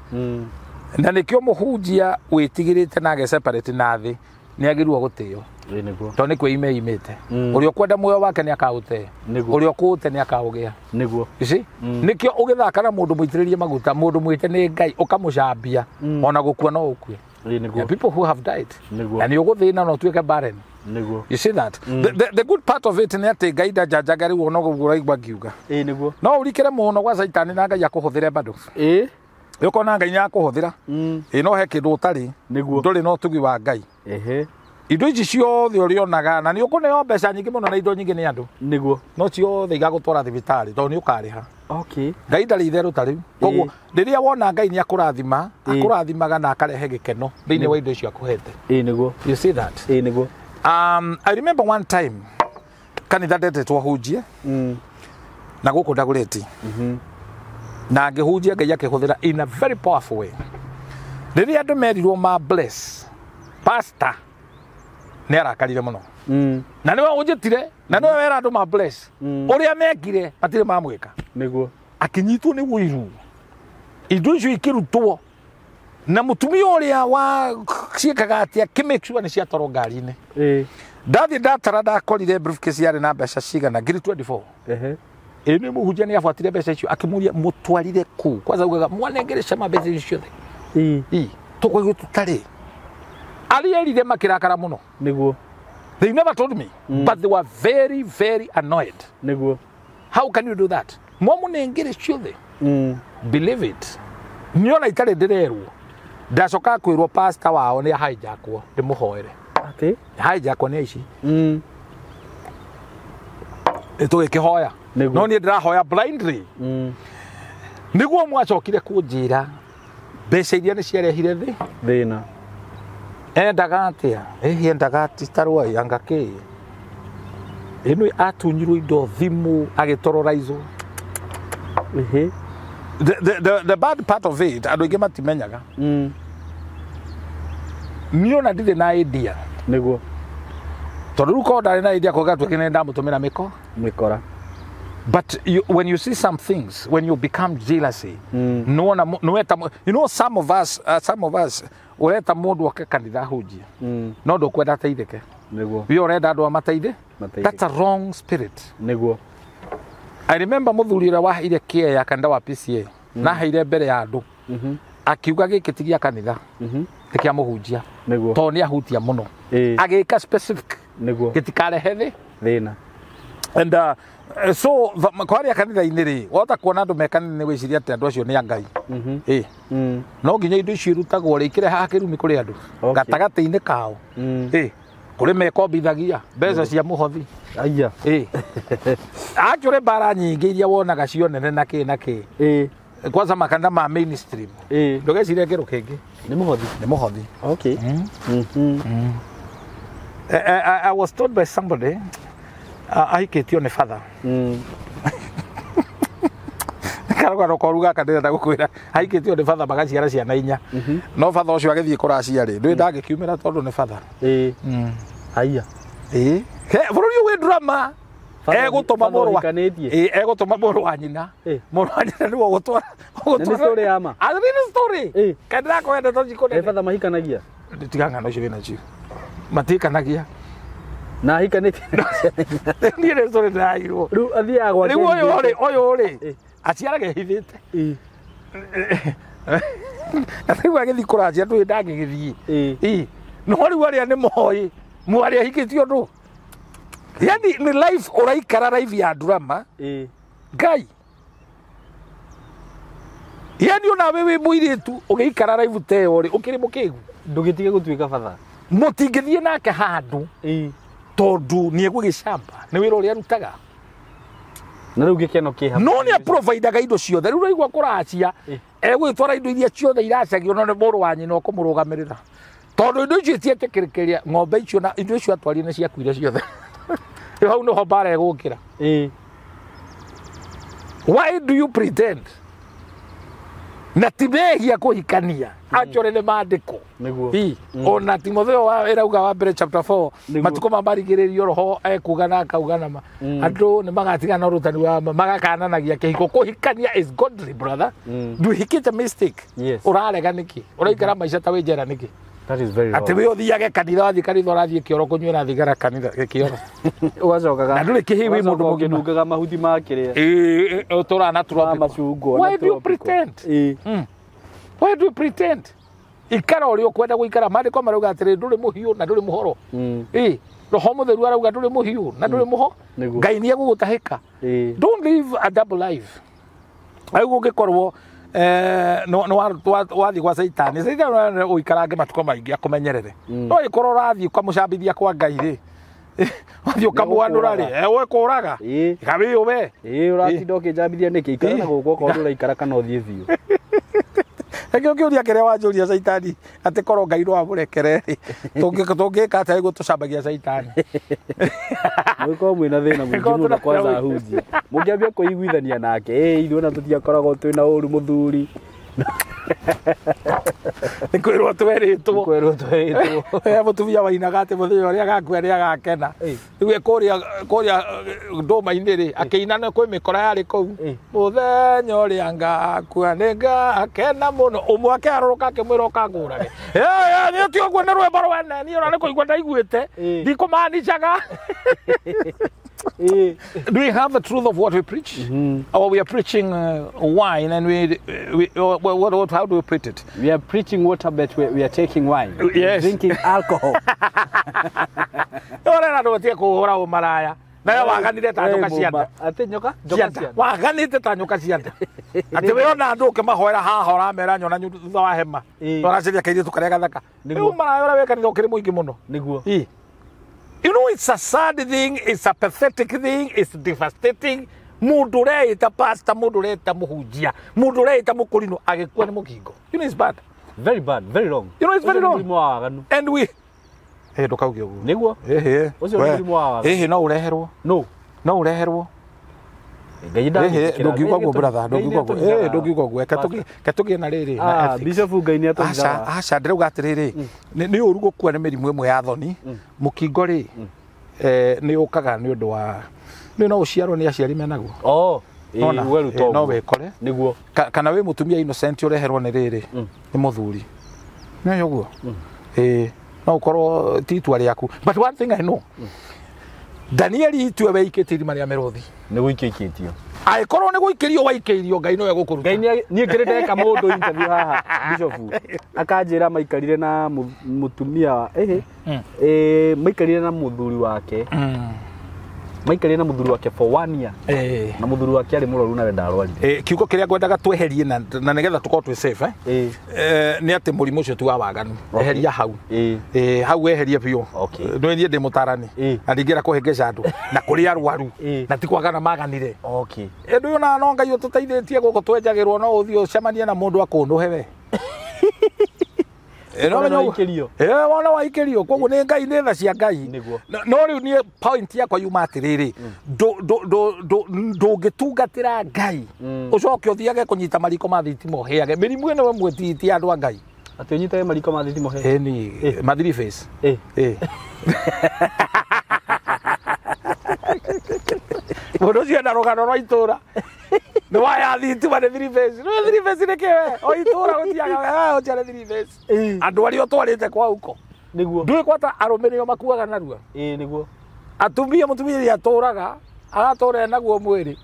Na nĩkĩo mũhunjia wĩtigĩrĩte na ageseparate na thĩ nĩ agĩrĩirwo gũtĩo. Nĩguo. Tondũ nĩ kwĩime imĩte. Ũrĩa ũkwenda muoyo wake nĩ akaũte. Ũrĩa ũkũũte nĩ akaũgĩa. Nĩguo. You see? Nĩkĩo ũgĩthaka na mũndũ mũitĩrĩrie maguta, mũndũ mwĩte nĩ Ngai ũkamũcambia ona gũkua no ũkue. Nĩguo. People who have died. Nĩguo. Na nĩ ũgũthĩna na ũtuĩke barren. Nĩguo. You see that? The good part of it nĩ atĩ Ngai ndanjanjaga rĩu ona ũguo ũraigua ngiuga. Nĩguo. No ũrikĩre mũno gwa Caitani na Ngai akũhũthĩre bado. Ũkona Ngai nĩ akũhũthĩra. No he kĩndũ ũtarĩ. Nĩguo. Ndũrĩ na ũtugi wa Ngai. Indo ici ciothe ũrĩonaga na nĩ ũkũneo mbeca nyingĩ mũno na indo nyingĩ nĩ andũ. Nĩguo. No ciothe igagũtwara thibitarĩ tondũ nĩ ũkarĩha. Okay. Ngai ndarĩ itherũ ta rĩu. Koguo rĩrĩa wona Ngai nĩ akũrathima, akũrathimaga na akarehe gĩkeno thĩinĩ wa indo icio akũhete. Ĩĩ nĩguo. You see that? Ĩĩ nĩguo. I remember one time kanitha ndetĩtwo hunjie na gũkũ Dagoretti. Na ngĩhunjia Ngai akĩhũthĩra in a very powerful way. Rĩrĩa andũ merirwo ma bless, pastor nĩ arakarire mũno. Na nĩwe ũnjĩtire, na nĩwe wera andũ ma bless. Ũrĩa mekire matirĩ mamwĩka. Nĩguo. Akĩnyitwo nĩ ũiru. Indo icio ikĩrutwo na mũtumia ũrĩa wa ciĩkaga atĩa akĩ make sure nĩ ciatwarwo ngari-inĩ. Ĩĩ. Ndathiĩ ndatara ndakorire briefcase yarĩ na mbeca cigana 24,000. Ehe. Ĩĩ nĩ mũhunjia nĩ abuatire mbeca icio akĩmũria mũtwarire kũ. Kwanza augaga mwanengere cama mbeca icio ciothe. Ĩĩ. Ĩ tũkwaigua tũtarĩ. Arĩa erire makĩrakara mũno. Nĩguo. They never told me, but they were very, very annoyed. Nĩguo. How can you do that? Mwamũnengere ciothe. Believe it. Niona itarĩ ndĩrerwo. Ndacoka kwĩrwo pastor wao nĩ hijackwo ndĩmũhoere. Atĩ? Hijackwo nĩ aici. Tũgĩkĩhoya. Nĩguo. No niĩ ndĩrahoya blindly. Nĩguo mwacokire kũnjĩra mbeca iria nĩ ciarehire thĩ. Thĩna. Endaga atĩa? Ĩhi endaga ati tarũai anga kĩ? Ĩno atunyirwo indo thimũ agĩtororaizwo. Ĩhĩ. The bad part of it andũ aingĩ matimenyaga. Niĩ ona ndirĩ na idea. Nĩguo. Tondũ rĩu korwo ndarĩ na idea kuga tuĩke nĩ ndamũtũmĩra mĩko. Mĩkora. But you, when you see some things, when you become jealousy, no one, no you know some of us, ureta mundu oke kanitha ahunjie, no ndukwenda ateithĩke. Nĩguo. We urenda andu amateithie. Mateithĩke. That's a wrong spirit. Nĩguo. I remember muthuri ũrĩa waheire kĩea ya kanitha wa PCA, na aheire mbere ya andũ, akiuga gĩkĩ ti gĩa kanitha, nĩ kĩa mũhunjia, Nĩguo. tondũ nĩ ahutia mũno. Ĩĩ. Agĩka specific, Nĩguo. gĩtikarehe thĩ. Thĩna. And so kwaria kanitha-inĩ rĩ, wahota kuona andũ me kanitha-inĩ wĩciria atĩ andũ acio nĩ a Ngai. Ĩ. No nginya indo icio irutagwo rĩ ikĩrehaga kĩrumi kũrĩ andũ. Okay. Gatagatĩ-inĩ kao. Ĩ. Kũrĩ mekombithagia mbeca cia mũhothi. Aya. Ĩ. Actually mbara nyingĩ iria wonaga cio nene na kĩ na kĩ. Ĩĩ. Kwanza makanitha ma mainstream. Ĩĩ. Ndũgecirie kĩndũ kĩngĩ. Nĩ mũhothi. Nĩ mũhothi. Okay. I was told by somebody ahikĩtio nĩ father. Karũgano koru gaka ndĩrenda gũkwĩra ahikĩtio nĩ batha magaciara ciana inya. No batha ũcio agĩthiĩ kũracia rĩ ndũĩ ndangĩkiumĩra tondũ nĩ batha. Ĩĩ. Aya. Ĩĩ. He, bũrũri ũyũ wĩ drama. Father Egũtũma father mũrũ wa ũhikanĩtie? Ĩĩ, egũtũma mũrũ wa nyina. Ĩĩ. Mũrũ wa nyina nĩwe ũgũtwara. Na nĩ story ya ma? A real story. Ĩĩ. Kaĩ ndĩrakũhe ndeto Ĩ cikũnene. batha mahikanagia? Tiga ng'ano icio wĩnacio. Matikanagia. Na ahikanĩtie. Niĩ nĩ story ndĩrairwo. Rĩu athiaga gwake. Rĩu ũyũ rĩ, ũyũ rĩ, Ĩĩ. aciaraga ehithĩte. Ĩĩ. Rĩu agĩthiĩ kũracia ndũĩ ndangĩgĩthiĩ. Ĩĩ. Ĩĩ. No rĩu arĩa nĩ moĩ mwarĩ ahikĩtio ndũ. Yani nĩ life ũraikara life ya drama. Ĩĩ. Ngai. Yani ona we wĩ mũirĩtu ũgĩikara life ta ĩyo rĩ ũkĩrĩ mũkĩgu. Ndũgĩtige gũtuĩka batha. Mũtingĩthiĩ nake handũ Ĩĩ. tondũ nĩ egũgĩcamba nĩ wĩra ũrĩa arutaga. Na rĩu gĩkeno kĩ hamwe. No nĩ aprovidaga indo ciothe. Rĩu ũraigua kũracia egũgĩtwara indo iria ciothe iracagio no nĩ mũrũ wa nyina ũkũmũrũgamĩrĩra. Tondũ indo icio itietĩkĩrĩkĩria ng'ombe icio na indo icio atwarire nĩ ciakuire ciothe. Rĩu hau nĩho mbara ĩgũkĩra. Ĩĩ. Why do you pretend? Na ti mehia kũhikania. Actually nĩ maandĩko. Nĩguo. Ĩ, ona Timotheo wa ĩrauga wa mbere chapter 4 Nĩguo. matukũ ma marigĩrĩrio roho ekuga na akauga na ma andũ nĩ magatigana na ũrutani wa ma magakananagia kĩhiko. Kũhikania is godly brother. Ndũhikĩte mistake. Yes. Ũrarega nĩkĩ? Ũraikara maica ta wĩ njera nĩkĩ? That is very Atĩ wrong. wĩ ũthiage kanitha wathiĩ kanitha ũrathiĩ kĩoro kũnyuĩra thigara kanitha kĩoro. Ũgacokaga. Na ndũrĩ kĩhĩ wĩ mũndũ ũgacoka mũgima. ũkĩnungaga mahuti ma kĩrĩa. Ĩĩ, ũtũraga na Ma tropical. macungwa. Why na do you tropical. pretend? Ĩĩ. Why do you pretend? Ikara ũrĩa ũkwenda gũikara. Maandĩko marauga atĩrĩ ndũrĩ mũhiũ na ndũrĩ mũhoro. Ĩĩ, roho mũtheru arauga ndũrĩ mũhiũ na ndũrĩ mũho. Nĩguo. Ngai nĩ egũgũtahĩka. Ĩĩ. Don't live a double life. Rĩu ũngĩkorwo No no wathiĩ gwa Caitani, Caitani ũikarange matukũ maingĩ akũmenyerere. No ĩkorwo ũrathiĩ ũkamũcambithia kwa Ngai rĩ, wathiĩ ũkamwanũra rĩ, wekũraga ĩkawĩyũwe. Ĩĩ, ũratinda ũkĩnjambithia nĩkĩ? Ikara na gũkũ okorwo ndũraikara kana ũthiĩ biũ. Nĩkĩo kĩũria kĩrĩa wanjũria Caitani atĩ korwo Ngai no amũrekere rĩ, tũngĩka atĩa nĩguo tũcambagia Caitani? Mũgĩkorwo mwĩna thĩna mũingĩ mũno kwanza ahunjia. Mũngĩambia kũiguithania nake, ĩĩ ithuĩ ona tũtiakoragwo twĩna ũru mũthuri. Nĩ kwĩrwo twerĩtwo. Kwĩrwo twerĩtwo. He mũtumia wainaga atĩ mũthenya ũrĩa agakua nĩ agakena. Rĩu kũrĩa ndũma-inĩ rĩ, akĩina na kwĩ mĩkora yarĩ kũu. Mũthenya ũrĩa ngakua nĩ ngakena mũno. Ũmwe akĩharũrũka akĩmwĩra ũkangũrage. Niĩ ti ũguo, nĩ rwĩmbo rwene, niĩ ona nĩ kũigua ndaiguĩte. Ndikũmanicaga. Do we have the truth of what we preach? Or we are preaching wine and we how do we put it? We are preaching water, but we are taking wine. Yes. Drinking alcohol. Ũrera andũ matige kũhũra ũmaraya. Nawe waganire ta nyoka cia nda. Atĩ nyoka? Njoka cia nda. Waganĩte ta nyoka cia nda. Atĩ we ona andũ ũkĩmahoera haha ũramera nyona thutha wa hema. Ũracaria kairĩtu karĩa gathaka. Rĩu ũmaraya ũrĩa wĩkanire ũkĩrĩ mũingĩ mũno. Nĩguo. You know, it's a sad thing, it's a pathetic thing, it's devastating. Mũndũ ũreĩta pastor, mũndũ ũreĩta mũhunjia, mũndũ ũreĩta mũkũrinũ agĩkua nĩ mũkingo. You know, it's bad. Very bad, very wrong. You know, it's very wrong. Mũrimũ wa waganu. And we... Hey, ndũkauge ũguo. Nĩguo. Ũcio nĩ mũrimũ wa waganu. Ĩhĩ, no ũreherwo. No. No ũreherwo. Ngai ndangĩtĩkĩra. Ndũngiuga ũguo, brother, ndũngiuga ũguo. Ndũngiuga ũguo. Reke tũgĩe na rĩrĩ na ethics. Bishop Ngai nĩ atũhithaga. Aca, ndĩrauga atĩrĩrĩ, nĩ ũru gũkua nĩ mĩrimũ ĩmwe ya thoni. Mũkingo rĩ, nĩ ũkaga nĩ ũndũ wa nĩ no ũciarwo nĩ aciari menaguo. No wĩkore. Nĩguo. Kana wĩ mũtumia innocent ũreherwo nĩ rĩrĩ, nĩ mũthuri. Nĩ ũguo. No ũkorwo ti itua rĩaku. But one thing I know, Danieli itue weikĩtie irima rĩa mĩrũthi. Nĩ gũikio ikĩtio. Angĩkorwo nĩ gũikĩrio waikĩirio, Ngai nowe gũkũruta. Ngai niĩ ngĩrĩ ndeka mũndũ interview haha Bishop akanjĩra maikarire na mũtumia maikarire na mũthuri wake. Maikarire na mũthuri wake for 1 year. Na mũthuri wake arĩ mũrwaru nawe ndarwarire. Kiugo kĩrĩa ngwendaga tweherie na nĩgetha tũkorwo twĩ safe nĩ atĩ mũrimũ ũcio ti wa waganu. Eheria hau. Hau weherie biũ. Nĩ niĩ ndĩ mũtarani. Na ndingĩenda kũhĩngĩca andũ na kũrĩ arwaru na ti kwagana maganire. Ĩndũ ũyũ na no Ngai ũtũteithĩtie gũkũ twenjagĩrwo no ũthiĩ ũcemanie na mũndũ akũnũhe we. Wona waikĩrio. Koguo nĩ Ngai, nĩ tha cia Ngai. No rĩu niĩ point yakwa yuma atĩrĩrĩ, ndũngĩtungatĩra Ngai ũcoke ũthiage kũnyita mariko ma thitima ũhĩage. Mĩrimũ ĩno ĩmwe ti andũ a Ngai. Atĩ ũnyitage mariko ma thitima ũhĩage? Ĩni, ma three face. Mũndũ ũcio ena rũgano rwa itũra. Nĩ waya thitima nĩ three face. Nĩ three face nĩ kĩ we? O itũra gũtiaga we, ũtiare three face. Andũ arĩa ũtwarĩte kwa uko. Nĩguo. Ndũĩ gwata arũme nĩo makuaga narua. Nĩguo. Atumia mũtumia ũrĩa atũraga, agatũra enaguo mwĩrĩ.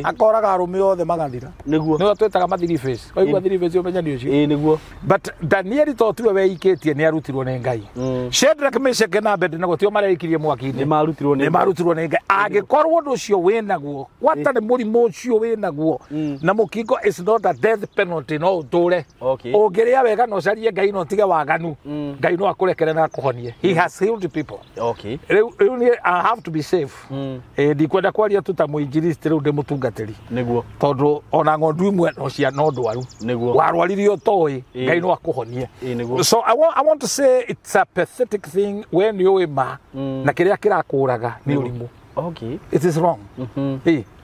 Akoraga arũme othe magathira. Nĩguo. Nĩo twĩtaga ma three face. Waigua three face ũmenye nĩ ũcio. Nĩguo. But Danieli to tiwe weikĩtie nĩ arutirwo nĩ Ngai. Shadrach, Meshach na Abednego tio mareikirie mwaki-inĩ. Nĩ marutirwo nĩ Nĩ marutirwo nĩ Ngai. Angĩkorwo ũndũ ũcio wĩnaguo, gwata nĩ mũrimũ ũcio wĩnaguo, na mũkingo is not a death penalty, no ũtũre. Ũngĩrĩa wega na ũcarie Ngai na ũtige waganu, Ngai no akũrekere na akũhonie. He has healed people. Rĩu niĩ I have to be safe. Ndikwenda kwaria tu ta mũinjilisti, rĩu ndĩ mũtungatĩri. Nĩguo. Tondũ ona ng'ondu imwe no cia no ndwaru. Nĩguo. Warwarire ũtoĩ, Ngai no akũhonie. Nĩguo. So I want to say it's a pathetic thing when you ma na kĩrĩa kĩrakũraga nĩ ũrimũ. It is wrong.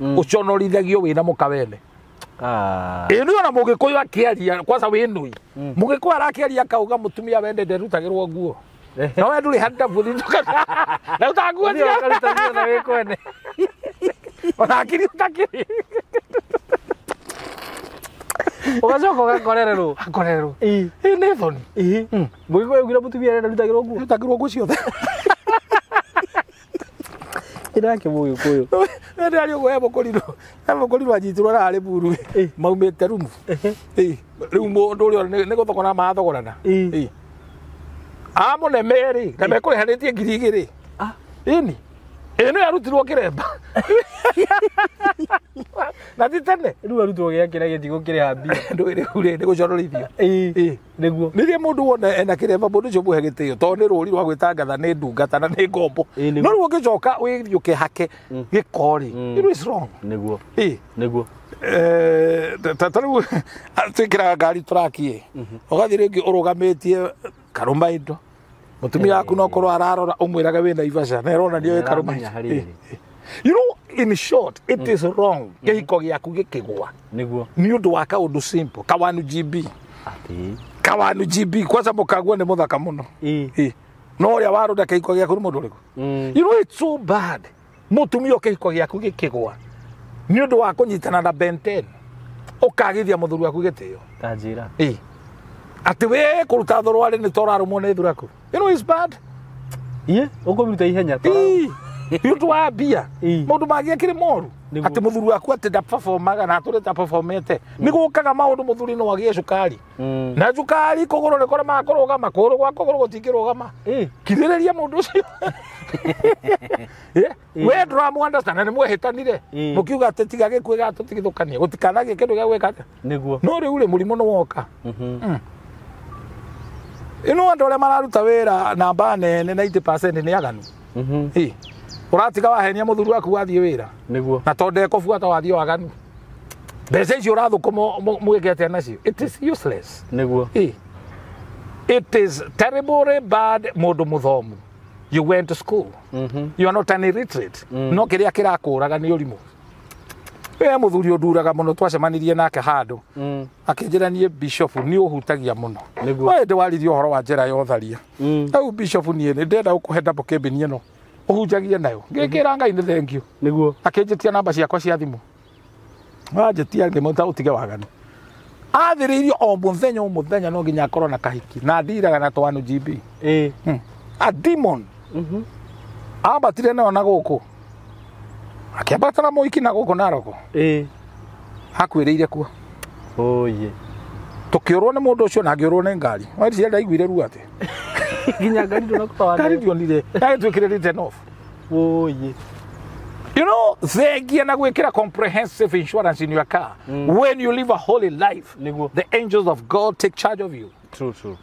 Ũconorithagio wĩna mũka wene. Ĩno ona mũgĩkũyũ akĩaria kwanza wĩ nũi. Mũgĩkũyũ arakĩaria akauga mũtumia wende nderutagĩrwo nguo. No we ndũrĩ handa bũthi na ũtanguo cia. Ũkaruta nguo na wĩ kwene. Ona akiri ũtakĩrĩ. Ũgacoka ũgakorererwo. Akorererwo. Ĩ nĩ thoni. Mũgĩkũyũ augire mũtumia nderutagĩrwo nguo. Nderutagĩrwo nguo ciothe. Ĩrake mũgĩkũyũ. Ndĩrarĩ ũguo he mũkũrirũ. He mũkũrirũ anyitirwo na arĩ buru. Maumĩte rumu. Rĩu mũndũ ũrĩa nĩ gũthogorana marathogorana. Amũne merĩ na mekũrĩhanĩtie 2,000. Ĩni. Ĩno yarutirwo kĩremba na ti tene. Rĩu arutwo gĩakĩra gĩtigũ kĩrĩha mbia. Ndũĩ rĩu rĩ nĩ gũconorithio. Ĩĩ. Nĩguo. Rĩrĩa mũndũ wona ena kĩremba, mũndũ ũcio mũhe gĩtĩo, tondũ nĩ rũri rwa gwĩtangatha nĩ ndungata na nĩ ngombo. Ĩĩ, nĩguo. No rĩu ũngĩcoka wĩriũke hake gĩko rĩ, you know it's wrong. Nĩguo. Ĩĩ. Nĩguo. Ta rĩu twĩkĩraga ngari tũrakiĩ, ũgathiĩ rĩngĩ ũrũgamĩtie karũma indo, mũtumia waku no korwo ararora ũmwĩrage wĩna ibaca na ĩronania wĩ karũma Nĩaramenya indo. harĩ You know, in short, it is wrong kĩhiko gĩaku gĩkĩgwa Nĩguo. nĩ ũndũ wa kaũndũ simple kawanu GB. Atĩ. Kawanu GB kwanza mũkaguo nĩ mũthaka mũno. Ĩĩ. Ĩ. No ũrĩa warũnda kĩhiko gĩaku nĩ mũndũ ũrĩkũ? You know, it's so bad mũtumia kĩhiko gĩaku gĩkĩgwa nĩ ũndũ wa kũnyitana na Ben 10, ũkagithia mũthuri waku gĩtĩo. Ta njĩra. Ĩ. Atĩ we kũruta thũrwarĩ nĩ torarũmwo nĩ thuraku. You know it's bad. Iye, ũkũmĩruta ihenya. Ĩ. Nĩ ũndũ wa mbia. Ĩ. Maũndũ mangĩ akĩrĩ moru. Nĩguo. Atĩ mũthuri waku atĩ ndaperformaga na atũrĩte aperformete, nĩ gũkaga maũndũ mũthuri no agĩe cukari. Na cukari kũgũrũ nĩ kũremaga kũrũgama, kũgũrũ gwa kũgũrũ gũtingĩrũgama. Ĩĩ. Kirĩrĩria mũndũ ũcio. We ndũramũ understand na nĩ mwehĩtanire Ĩ. mũkiuga atĩ tiga gĩkuĩ gatũtigithũkanie, gũtikanagĩe kĩndũ gĩa gwĩka atĩa. Nĩguo. No rĩu rĩ, mũrimũ nĩ woka. Ĩno andũ arĩa mararuta wĩra namba nene 90% nĩ aganu. Ĩ. Ũratiga wahenia mũthuri waku wathiĩ wĩra. Nĩguo. Na tondũ ndekũbuata wathiĩ waganu, mbeca icio ũrathũkũma mwĩke atĩa nacio? It is useless. Nĩguo. Ĩ. It is terribly bad. Mũndũ mũthomu, you went to school, you are not an illiterate, no kĩrĩa kĩrakũraga nĩ ũrimũ. We mũthuri ũnduraga mũno, twacemanirie nake handũ, akĩnjĩra, "Niĩ bishop nĩ ũhutagia mũno." Nĩguo. We ndĩwaririe ũhoro wa njĩra ya ũtharia. Rĩu bishop, niĩ nĩ ndĩrenda gũkũhe double cabin ĩno ũhunjagie nayo. Ngĩkĩra Ngai nĩ thank you. Nĩguo. Akĩnjĩtia namba ciakwa cia thimũ, wanjĩtia ngĩmwĩta ũtige waganu. Athĩrĩirio o mũthenya o mũthenya no nginya akorwo na kahiki na ndiraga na twanu GB. Ĩĩ. A demon ambatire nayo na gũkũ, akĩambata na mũiki na gũkũ Naroko. Ĩĩ. Akuĩrĩire kuo. Oye. Tũkĩũrwo nĩ mũndũ ũcio na ngĩũrwo nĩ ngari waria, ndaiguire ruo atĩ Nginya ngari ndũnakũtawa. Ngari ndionire, yagĩtuĩkire written off. Oye. You know, thengia na gwĩkĩra comprehensive insurance in your car. When you live a holy life, Nĩguo. the angels of God take charge of you. True, true.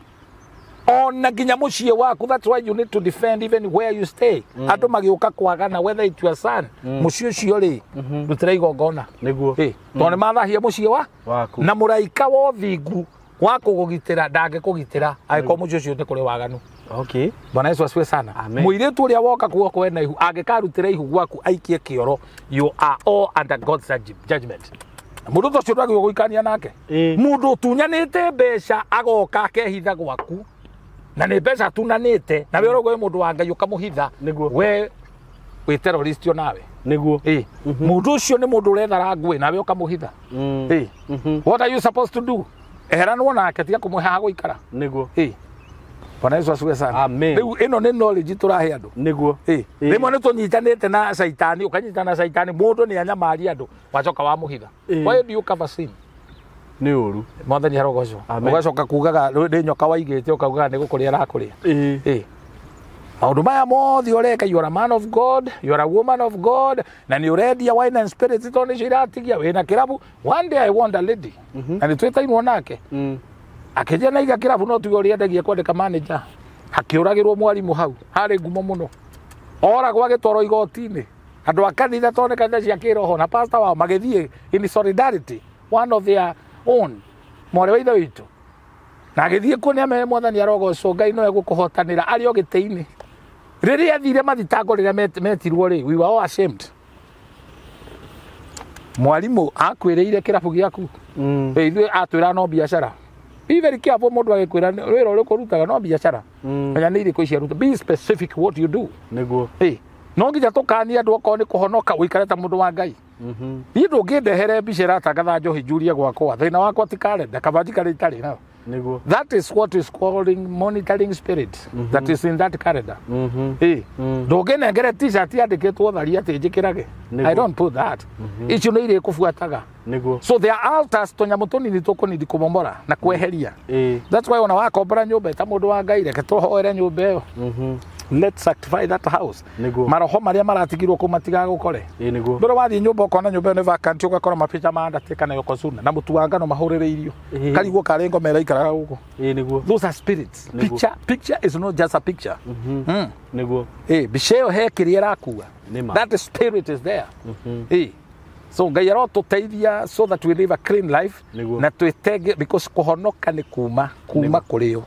Ona nginya mũciĩ waku, that's why you need to defend even where you stay. Andũ magĩũka kwagana, whether it's your son, mũciĩ ũcio rĩ, rutĩra igongona. Nĩguo. Ĩ, tondũ nĩ mathahia mũciĩ wa Waku. Na mũraika wa ũthingu wa kũgũgitĩra ndangĩkũgitĩra angĩkorwo mũciĩ ũcio nĩ kũrĩ waganu. Okay. Bwana Yesu asifiwe sana. Amen. Mũirĩtu ũrĩa woka guoko ena ihu angĩkarutĩra ihu gwaku aikie kĩoro, you are all under God's judgment. Mũndũ ta ũcio ndwagĩrĩirwo gũikania nake. Ĩĩ. Mũndũ ũtunyanĩte mbeca agoka akehitha gwaku na nĩ mbeca atunanĩte na we ũrauga wĩ mũndũ wa Ngai ũkamũhitha. Nĩguo. We wĩ terrorist o nawe. Nĩguo. Ĩ, mũndũ ũcio nĩ mũndũ ũrethara ngũĩ nawe ũkamũhitha. Ĩ, what are you supposed to do? Eheranwo nake, tiga kũmũhe ha gũikara. Nĩguo. Ĩ, Bwana Yesu asifiwe sana. Amen. Rĩu ĩno nĩ knowledge tũrahe andũ. Nĩguo. Ĩ, Ĩ. rĩmwe nĩ tũnyitanĩte na caitani, ũkanyitana na caitani, mũndũ nĩ anyamaria andũ, wacoka wamũhitha. Ĩ. Why do you cover sin? Nĩ ũru. Mwathani arogocwo. Amen. Ũgacoka kugaga nĩ nyoka waigĩte, ũkaugaga nĩ gũkũrĩa arakũrĩa. Ĩĩ. Ĩ, maũndũ maya mothe ũreka, you are a man of God, you are a woman of God, na nĩ ũrendia wine and spirits tondũ nĩcio iratigia wĩna kĩrabu. One day I warned a lady na nĩ twĩtainwo nake, akĩnjia na iga kĩrabu no tuge ũrĩa endagia kwandĩka manager, hakĩũragĩrwo mwarimũ hau harĩ ngumo mũno, oragwo agĩtwarwo igoti-inĩ. Andũ a kanitha, tondũ nĩ kanitha cia kĩroho, na pastor wao magĩthiĩ in solidarity, one of their own, mwarĩ wa ithe witũ, na agĩthiĩ kuo nĩ amere Mwathani arogocwo, Ngai no egũkũhotanĩra arĩ o gĩtĩ-inĩ. Rĩrĩa athire mathitango, rĩrĩa metirwo rĩ, we were all ashamed. Mwarimũ akwĩrĩire kĩrabu gĩaku. Ĩ, ithuĩ atwĩra no biacara. Be very careful, mũndũ agĩkwĩra wĩra ũrĩkũ ũrutaga no biacara, menya nĩ irĩkũ ici aruta. Be specific what you do. Nĩguo. Ĩ, no nginya tũkanie andũ, okorwo nĩ kũhonoka ũikare ta mũndũ wa Ngai. Niĩ ndũngĩndehere mbica ĩratangatha njohi njurie gwakwa, thĩna wakwa ti kalenda, kaba njikare itarĩ nayo. Nĩguo. That is what is calling monitoring spirit that is in that calendar. Ĩ, ndũngĩnengere T-shirt yandĩkĩtwo tharia atĩ njĩkĩrage. Nĩguo. I don't put that. Icio nĩ irĩkũbuataga. Nĩguo. So there are altars, tũnyamũ tũnini tũkũnini kũmomora na kweheria. Ĩĩ. That's why ona wakombora nyũmba, ta mũndũ wa Ngai, reke tũhoere nyũmba ĩyo. Let's sanctify that house. Nĩguo. Maroho marĩa maratigirwo kũu matigagũkore. Ĩĩ nĩguo. Ndũrĩ wathiĩ nyũmba ũkona nyũmba ĩyo nĩ vacant, ũgakora mapicha ma Undertaker na Yokozuna na mũtu wa ngano mahũrĩrĩirio. Ĩĩ. Karigwo karĩ ngoma ĩraikaraga gũkũ. Ĩĩ nĩguo. Those are spirits. Nĩguo. Picture is not just a picture. Mm. Nĩguo. Eh, mbica ĩyo he kĩrĩa ĩrakua. Nĩ ma. That spirit is there. Eh. So Ngai arotũteithia so that we live a clean life. Nĩguo. Na twĩtenge because kũhonoka nĩ kuma kũrĩ o.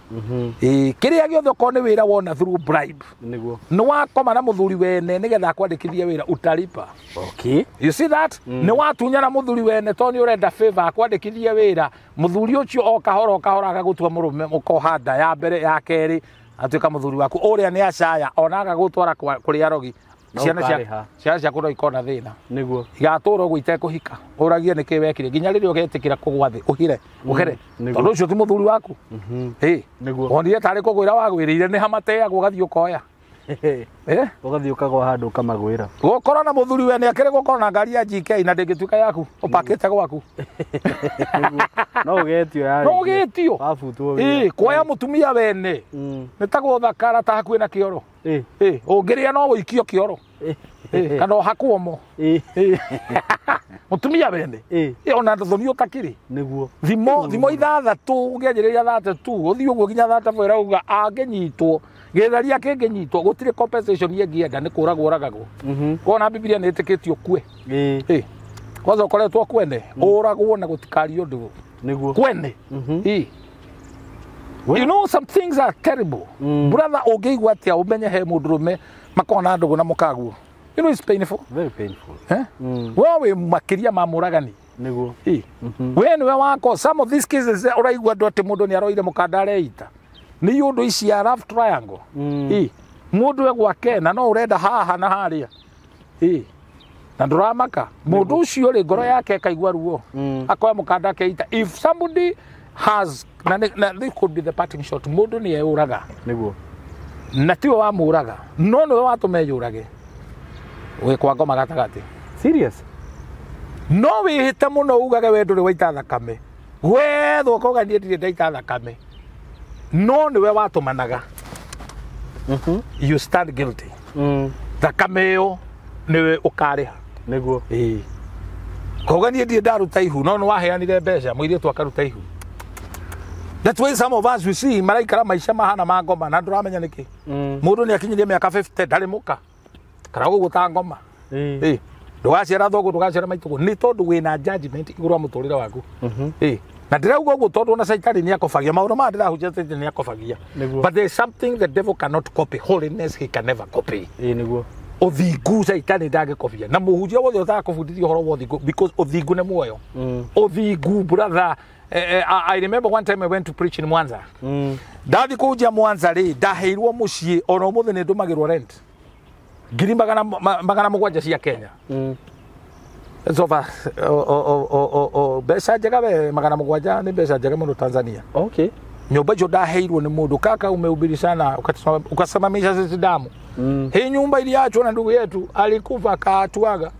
Eh, kĩrĩa gĩothe okorwo nĩ wĩra wona through bribe. Nĩguo. Nĩ wakoma na mũthuri wene nĩgetha akwandĩkithie wĩra utalipa. Okay. You see that? Nĩ watunyana mũthuri wene tondũ nĩ ũrenda favor akwandĩkithie wĩra. Mũthuri ũcio o kahora o kahora agagũtua mũrũme, ũkoha nda ya mbere ya kerĩ atuĩka mũthuri waku. Ũrĩa nĩ acaya ona agagũtwara kũrĩ arogi. No Ciana cia ũkarĩha. ciana ciaku no ikona thĩna. Nĩguo. Igatũra ũguo itekũhika. Ũragie nĩkĩ wekire nginya rĩrĩa ũgetĩkĩra kũgwa thĩ ũhire ũhere. Nĩguo. Tondũ ũcio ti mũthuri waku. Ĩ. Nĩguo. Wonire tarĩ kũgwĩra wagwĩrĩire nĩ hamateagwo ũgathiĩ ũkoya. Eh? Ũgathiĩ ũkagwa handũ ũkamagwĩra. Gũkorwo na mũthuri wene akĩrĩ gũkorwo na ngari ya GK na ndĩngĩtuĩka yaku ũpakĩte gwaku. Nĩguo. No ũgetio yarĩ. No ũgĩtio. Wabutwo Ĩ, kuoya mũtumia wene nĩ ta gũthakara ta hakuhĩ na kĩoro. Ĩ. Ĩ, ũngĩrĩa no ũikio kĩoro. Ĩ, kana ũhakwo mo. Ĩ. Ĩ. Mũtumia wene. Ĩ. Ĩ, ona thoni ũtakĩrĩ. Nĩguo. Thimo ithathatũ ũngĩanjĩrĩria 32 ũthiĩ ũguo nginya 34 ĩrauga angĩnyitwo gĩtharia kĩngĩnyitwo gũtirĩ compensation ĩngĩenda nĩ kũragwo ũragagwo. Kona Bibilia nĩ ĩtĩkĩtie ũkue. Ĩ. Ĩ, kwanza ũkoretwo kwene ũragwo na gũtikario ũndũ Nĩguo. kwene. Ĩ. You know some things are terrible. Brother ũngĩigua atĩa ũmenye he mũndũrũme makona ndũgũ na mũkaguo. You know it's painful. Very painful. Eh? We wĩ makĩria ma mũragani. Nĩguo. Ĩ. We nĩwe wako some of these cases ũraigua andũ atĩ mũndũ nĩ aroire mũkanda areita. Nĩ ũndũ ici ya love triangle. Ĩ. Mũndũ e gwake na no ũrenda haha na harĩa. Ĩ. Na ndũramaka. Mũndũ ũcio rĩ ngoro yake ĩkaigua ruo. Akoya mũkanda akeita. If somebody has na this could be the parting shot. Mũndũ nĩ eyũraga. Nĩguo. Na tiwe wamũraga. No nĩwe watũma eyũrage. Wĩ kwa ngoma gatagatĩ. Serious? No wĩhĩte mũno ugage we ndũrĩ waita thakame. Wethwo ũkauga niĩ ndirĩ ndaita thakame. No nĩwe watũmanaga. You stand guilty. Thakame ĩyo nĩwe ũkarĩha. Nĩguo. Ĩĩ. Kauga niĩ ndirĩ ndaruta ihu no nĩ waheanire mbeca mũirĩtu akaruta ihu. That's why some of us we see maraikara maica mahana ma ngoma na ndũramenya nĩkĩ. Mũndũ nĩ akinyirie mĩaka 50 ndarĩ mũka. Kana ũguo ta ngoma. Ĩ. Ĩ. Ndũgaciara thoguo ndũgaciara maitũguo nĩ tondũ wĩna judgment igũrũ wa mũtũrĩre waku. Ĩ. Na ndĩrauga ũguo tondũ ona caitani nĩ akobagia maũndũ maya ndĩrahunjia caitani nĩ akobagia. Nĩguo. But there is something the devil cannot copy. Holiness he can never copy. Ĩ nĩguo. Ũthingu caitani ndangĩkobia. Na mũhunjia wothe ũtakũbundithia ũhoro wa ũthingu because ũthingu nĩ muoyo. Ũthingu brother. I remember one time I went to preach in Mwanza. Ndathi kũhunjia Mwanza rĩ ndaheirwo mũciĩ ona ũmũthĩ nĩ ndũmagĩrwo rent. Ngiri 700 cia Kenya. It's over mbeca njega we 700 nĩ mbeca njega mũno Tanzania. Okay. Nyũmba icio ndaheirwo nĩ mũndũ kaka umehubiri sana ukasimamisha sisi damu. Hii nyumba iliachwa na ndugu yetu alikufa akaatuaga.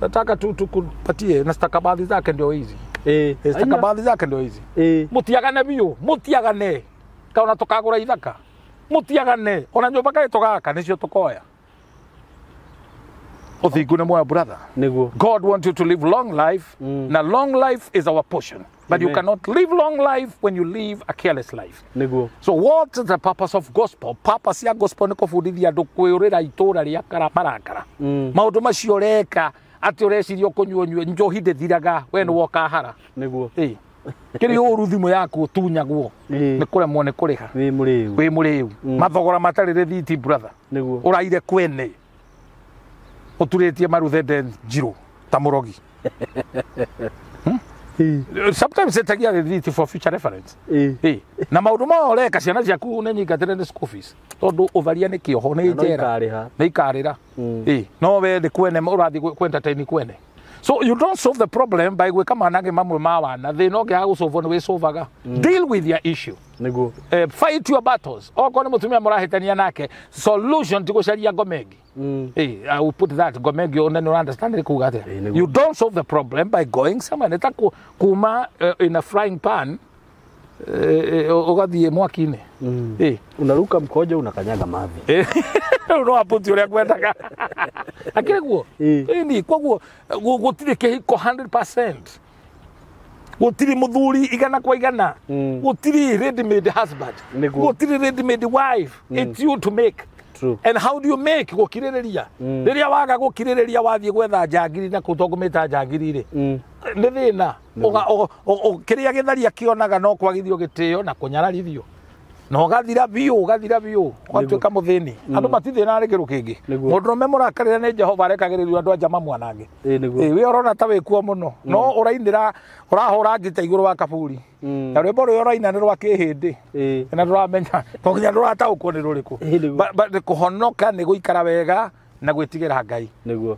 Nataka tu tukupatie na stakabadhi zake ndio hizi. Ĩ. Stakabadhi zake ndio hizi. Ĩ. Mutiagane biũ, mutiagane. Kaona tukagũra ithaka. Mutiagane. Ona nyũmba kaĩ tũgaka nĩcio tũkoya. Ũthingu nĩ muoyo brother. Nĩguo. God wants you to live long life. Now long life is our portion. But you Amen. cannot live long life when you live a careless life. Nĩguo. So what is the purpose of gospel? Purpose ya gospel nĩ kũbundithia andũ kwĩũrĩra itũra rĩa marakara. Maũndũ macio ũreka atĩ ũreciria ũkũnyua nyue njohi ndĩthiraga we nĩ woka hara. Nĩguo. Ĩ. Kĩrĩ ũru thimũ yaku ũtunyagwo. Nĩ kũremwo nĩ kũrĩha. Wĩ mũrĩu. Wĩ mũrĩu. Mathogora matarĩ rĩthiti brother. Nĩguo. Ũraire kwene. Ũturĩtie maruthende njirũ ta mũrogi. Sometimes ĩtagia rĩthiti for future reference. Ĩ. Na maũndũ maya ũreka ciana ciaku nĩ nyingatĩre nĩ school fees. Tondũ ũtharia nĩ kĩoho nĩ No njera. ikarĩha. Nĩ ikarĩra. Ĩ. No we nĩ kwene ũrathiĩ kũ entertain kwene. So you don't solve the problem by gwĩka manage mamwe ma wana. Thĩna ũngĩaga gũsolve nĩ wĩsolvaga. Deal with your issue. Nĩguo. Fight your battles. Okorwo nĩ mũtumia mũrahĩtania nake, solution ti gũcaria ngoma ĩngĩ. Hey, I will put that ngoma ĩngĩ ona nĩ understand nĩ kuga atĩa. You don't solve the problem by going somewhere. Nĩ ta kuma in a frying pan Ũgathiĩ mwaki-inĩ. Unaruka mkojo unakanyaga mavi. Rĩu no aputi ũrĩa kwendaga. Akĩrĩ guo? Ĩni koguo gũtirĩ kĩhiko 100%. Gũtirĩ mũthuri 100 kwa 100. Gũtirĩ ready made husband. Gũtirĩ ready made wife. It's you to make. True. And how do you make gũkirĩrĩria? Rĩrĩa waga gũkirĩrĩria wathiĩ gwetha njangiri na kũu tongũmĩta njangiri rĩ. Nĩ thĩna. Kĩrĩa gĩtharia kĩonaga no kwagithio gĩtĩo na kũnyararithio. Na ũgathira biũ, ũgatuĩka mũthĩni. Andũ matithĩnaga nĩ kĩndũ kĩngĩ. Mũndũrũme mũrakarĩra nĩ Jehova arekagĩrĩrio andũ anja mamwanange. Wĩ ũrona ta wĩkuo mũno. No ũrainĩra, ũrahũra ngita igũrũ wa kaburi. Na rwĩmbo rũrĩa ũraina nĩ rwa kĩhĩndĩ. Na ndũramenya, to nginya ndũrataũkwo nĩ rũrĩkũ. Kũhonoka nĩ gũikara wega na gwĩtigĩra Ngai.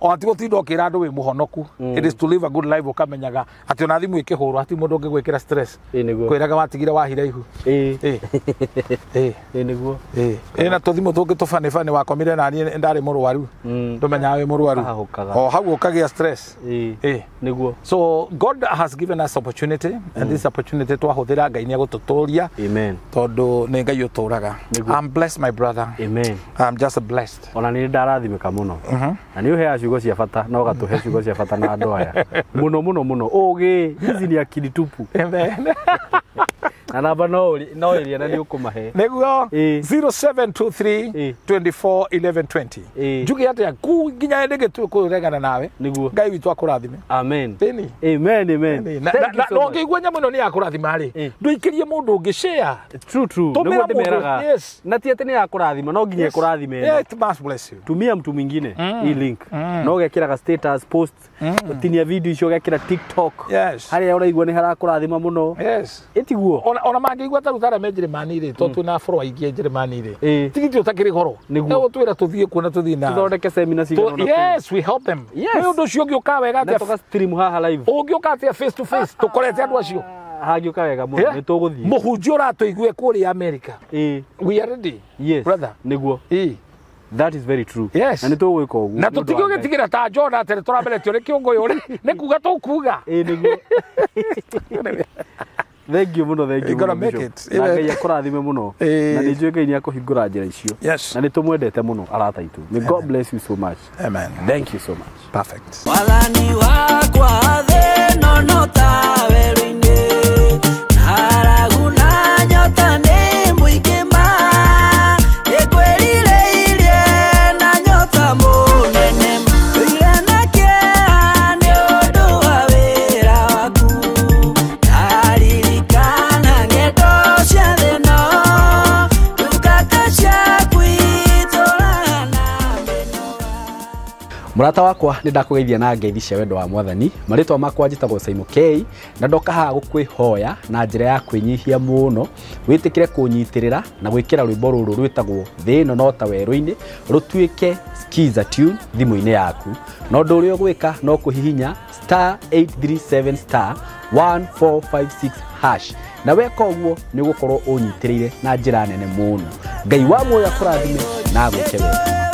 O ti gũtinda ũkĩra andũ wĩ mũhonoku. It is to live a good life ũkamenyaga atĩ ona thimũ ĩkĩhũrwo hatirĩ mũndũ ũngĩgwĩkĩra stress. Kwĩraga watigire wahira ihu. Na tũthimũ tũngĩ tũbanĩbanĩ wakomire na niĩ ndarĩ mũrwaru. Ndũmenyaga wĩ mũrwaru. O hau ũkagĩa stress. So God has given us opportunity, and this opportunity twahũthĩra Ngai nĩ egũtũtũria. Amen. Tondũ nĩ Ngai ũtũraga. I'm blessed, my brother. Amen. I'm just blessed. Ona nĩ ndarathimĩka mũno. Na nĩ ũheaga ciugo cia bata na ũgatũhe ciugo cia bata na andũ aya. Mũno mũno mũno. Ũgĩ, hizi ni akili tupu. Amen. Na namba no ĩrĩa na nĩ ũkũmahe. Nĩguo 0723 24 11 20. Njuge atĩa ku nginya hĩndĩ ĩngĩ tũkũregana nawe. Nĩguo. Ngai witũ akũrathime. Amen. Ĩni. Amen, amen. Na ũngĩigua nyamũ ĩno nĩ yakũrathima rĩ, ndũikĩrie mũndũ ũngĩ share. True, true. Nĩguo ndĩmeraga. Na ti atĩ nĩ yakũrathima, no nginya ĩkũrathime. Yeah, it must bless you. Tumia mtu mwingine hii link. No ũgekĩraga status post, tinia video icio ũgekĩra TikTok. Yes. Harĩa ũraigua nĩ harakũrathima mũno. Yes. Ĩtiguo. Ona mangĩigua ta rĩu ta arĩa me Njĩrĩmani rĩ, tondũ twĩna follower aingĩ Njĩrĩmani rĩ, tigiti ũtakĩrĩ goro. Egũtwĩra tũthiĩ kuo na tũthiĩ na tũthondeke seminar cigana ũna. Yes, we help them. Nĩ ũndũ ũcio ũngĩũka wega atĩa? Na tũga stream haha live. Ũngĩũka atĩa face to face tũkorete andũ acio? Hangĩũka wega mũno, nĩ tũgũthiĩ. Mũhunjia ũratũigue kũrĩa America. We are ready. Yes. Brother. Nĩguo. That is very true. Yes. Na nĩ tũgwĩka ũguo. Na tũtigũgĩtigĩra ta John atĩ tũramberetio nĩ kĩũngũyũ rĩ, nĩ kuga tũkuga. Nĩguo. Thank you mũno, thank you. You're gonna make it. Na Ngai akũrathime mũno. Na nĩ njũĩ Ngai nĩ akũhingũra njĩra icio. Yes. Na nĩ tũmwendete mũno arata aitũ. May God bless you so much. Amen. Thank you so much. Perfect. Wathani wakwa thĩ no ta werũ-inĩ. Ng'aragu na nyota nĩ mũingĩ ma. Nĩngwĩrirĩirie na nyota mũnene. Ndũire na kĩeha nĩ ũndũ wa wĩra waku. Ndaririkana ng'endo cia thĩ ĩno, ndungata ciaku itũũraga na mĩnoga. Mũrata wakwa nĩ ndakũgeithia na ngeithi cia wendo wa Mwathani. Marĩtwa makwa njĩtagwo Simon K na ndoka haha gũkwĩhoya na njĩra ya kwĩnyihia mũno wĩtĩkĩre kũnyitĩrĩra na gwĩkĩra rwĩmbo rũrũ rwĩtagwo Thĩ ĩno no ta werũ-inĩ rũtuĩke skiza tune thimũ-inĩ yaku. Na ũndũ ũrĩa ũgwĩka no kũhihinya *837 *1456 hash na weka ũguo nĩ ũgũkorwo ũnyitĩrĩire na njĩra nene mũno. Ngai wa muoyo akũrathime na agwĩke wega.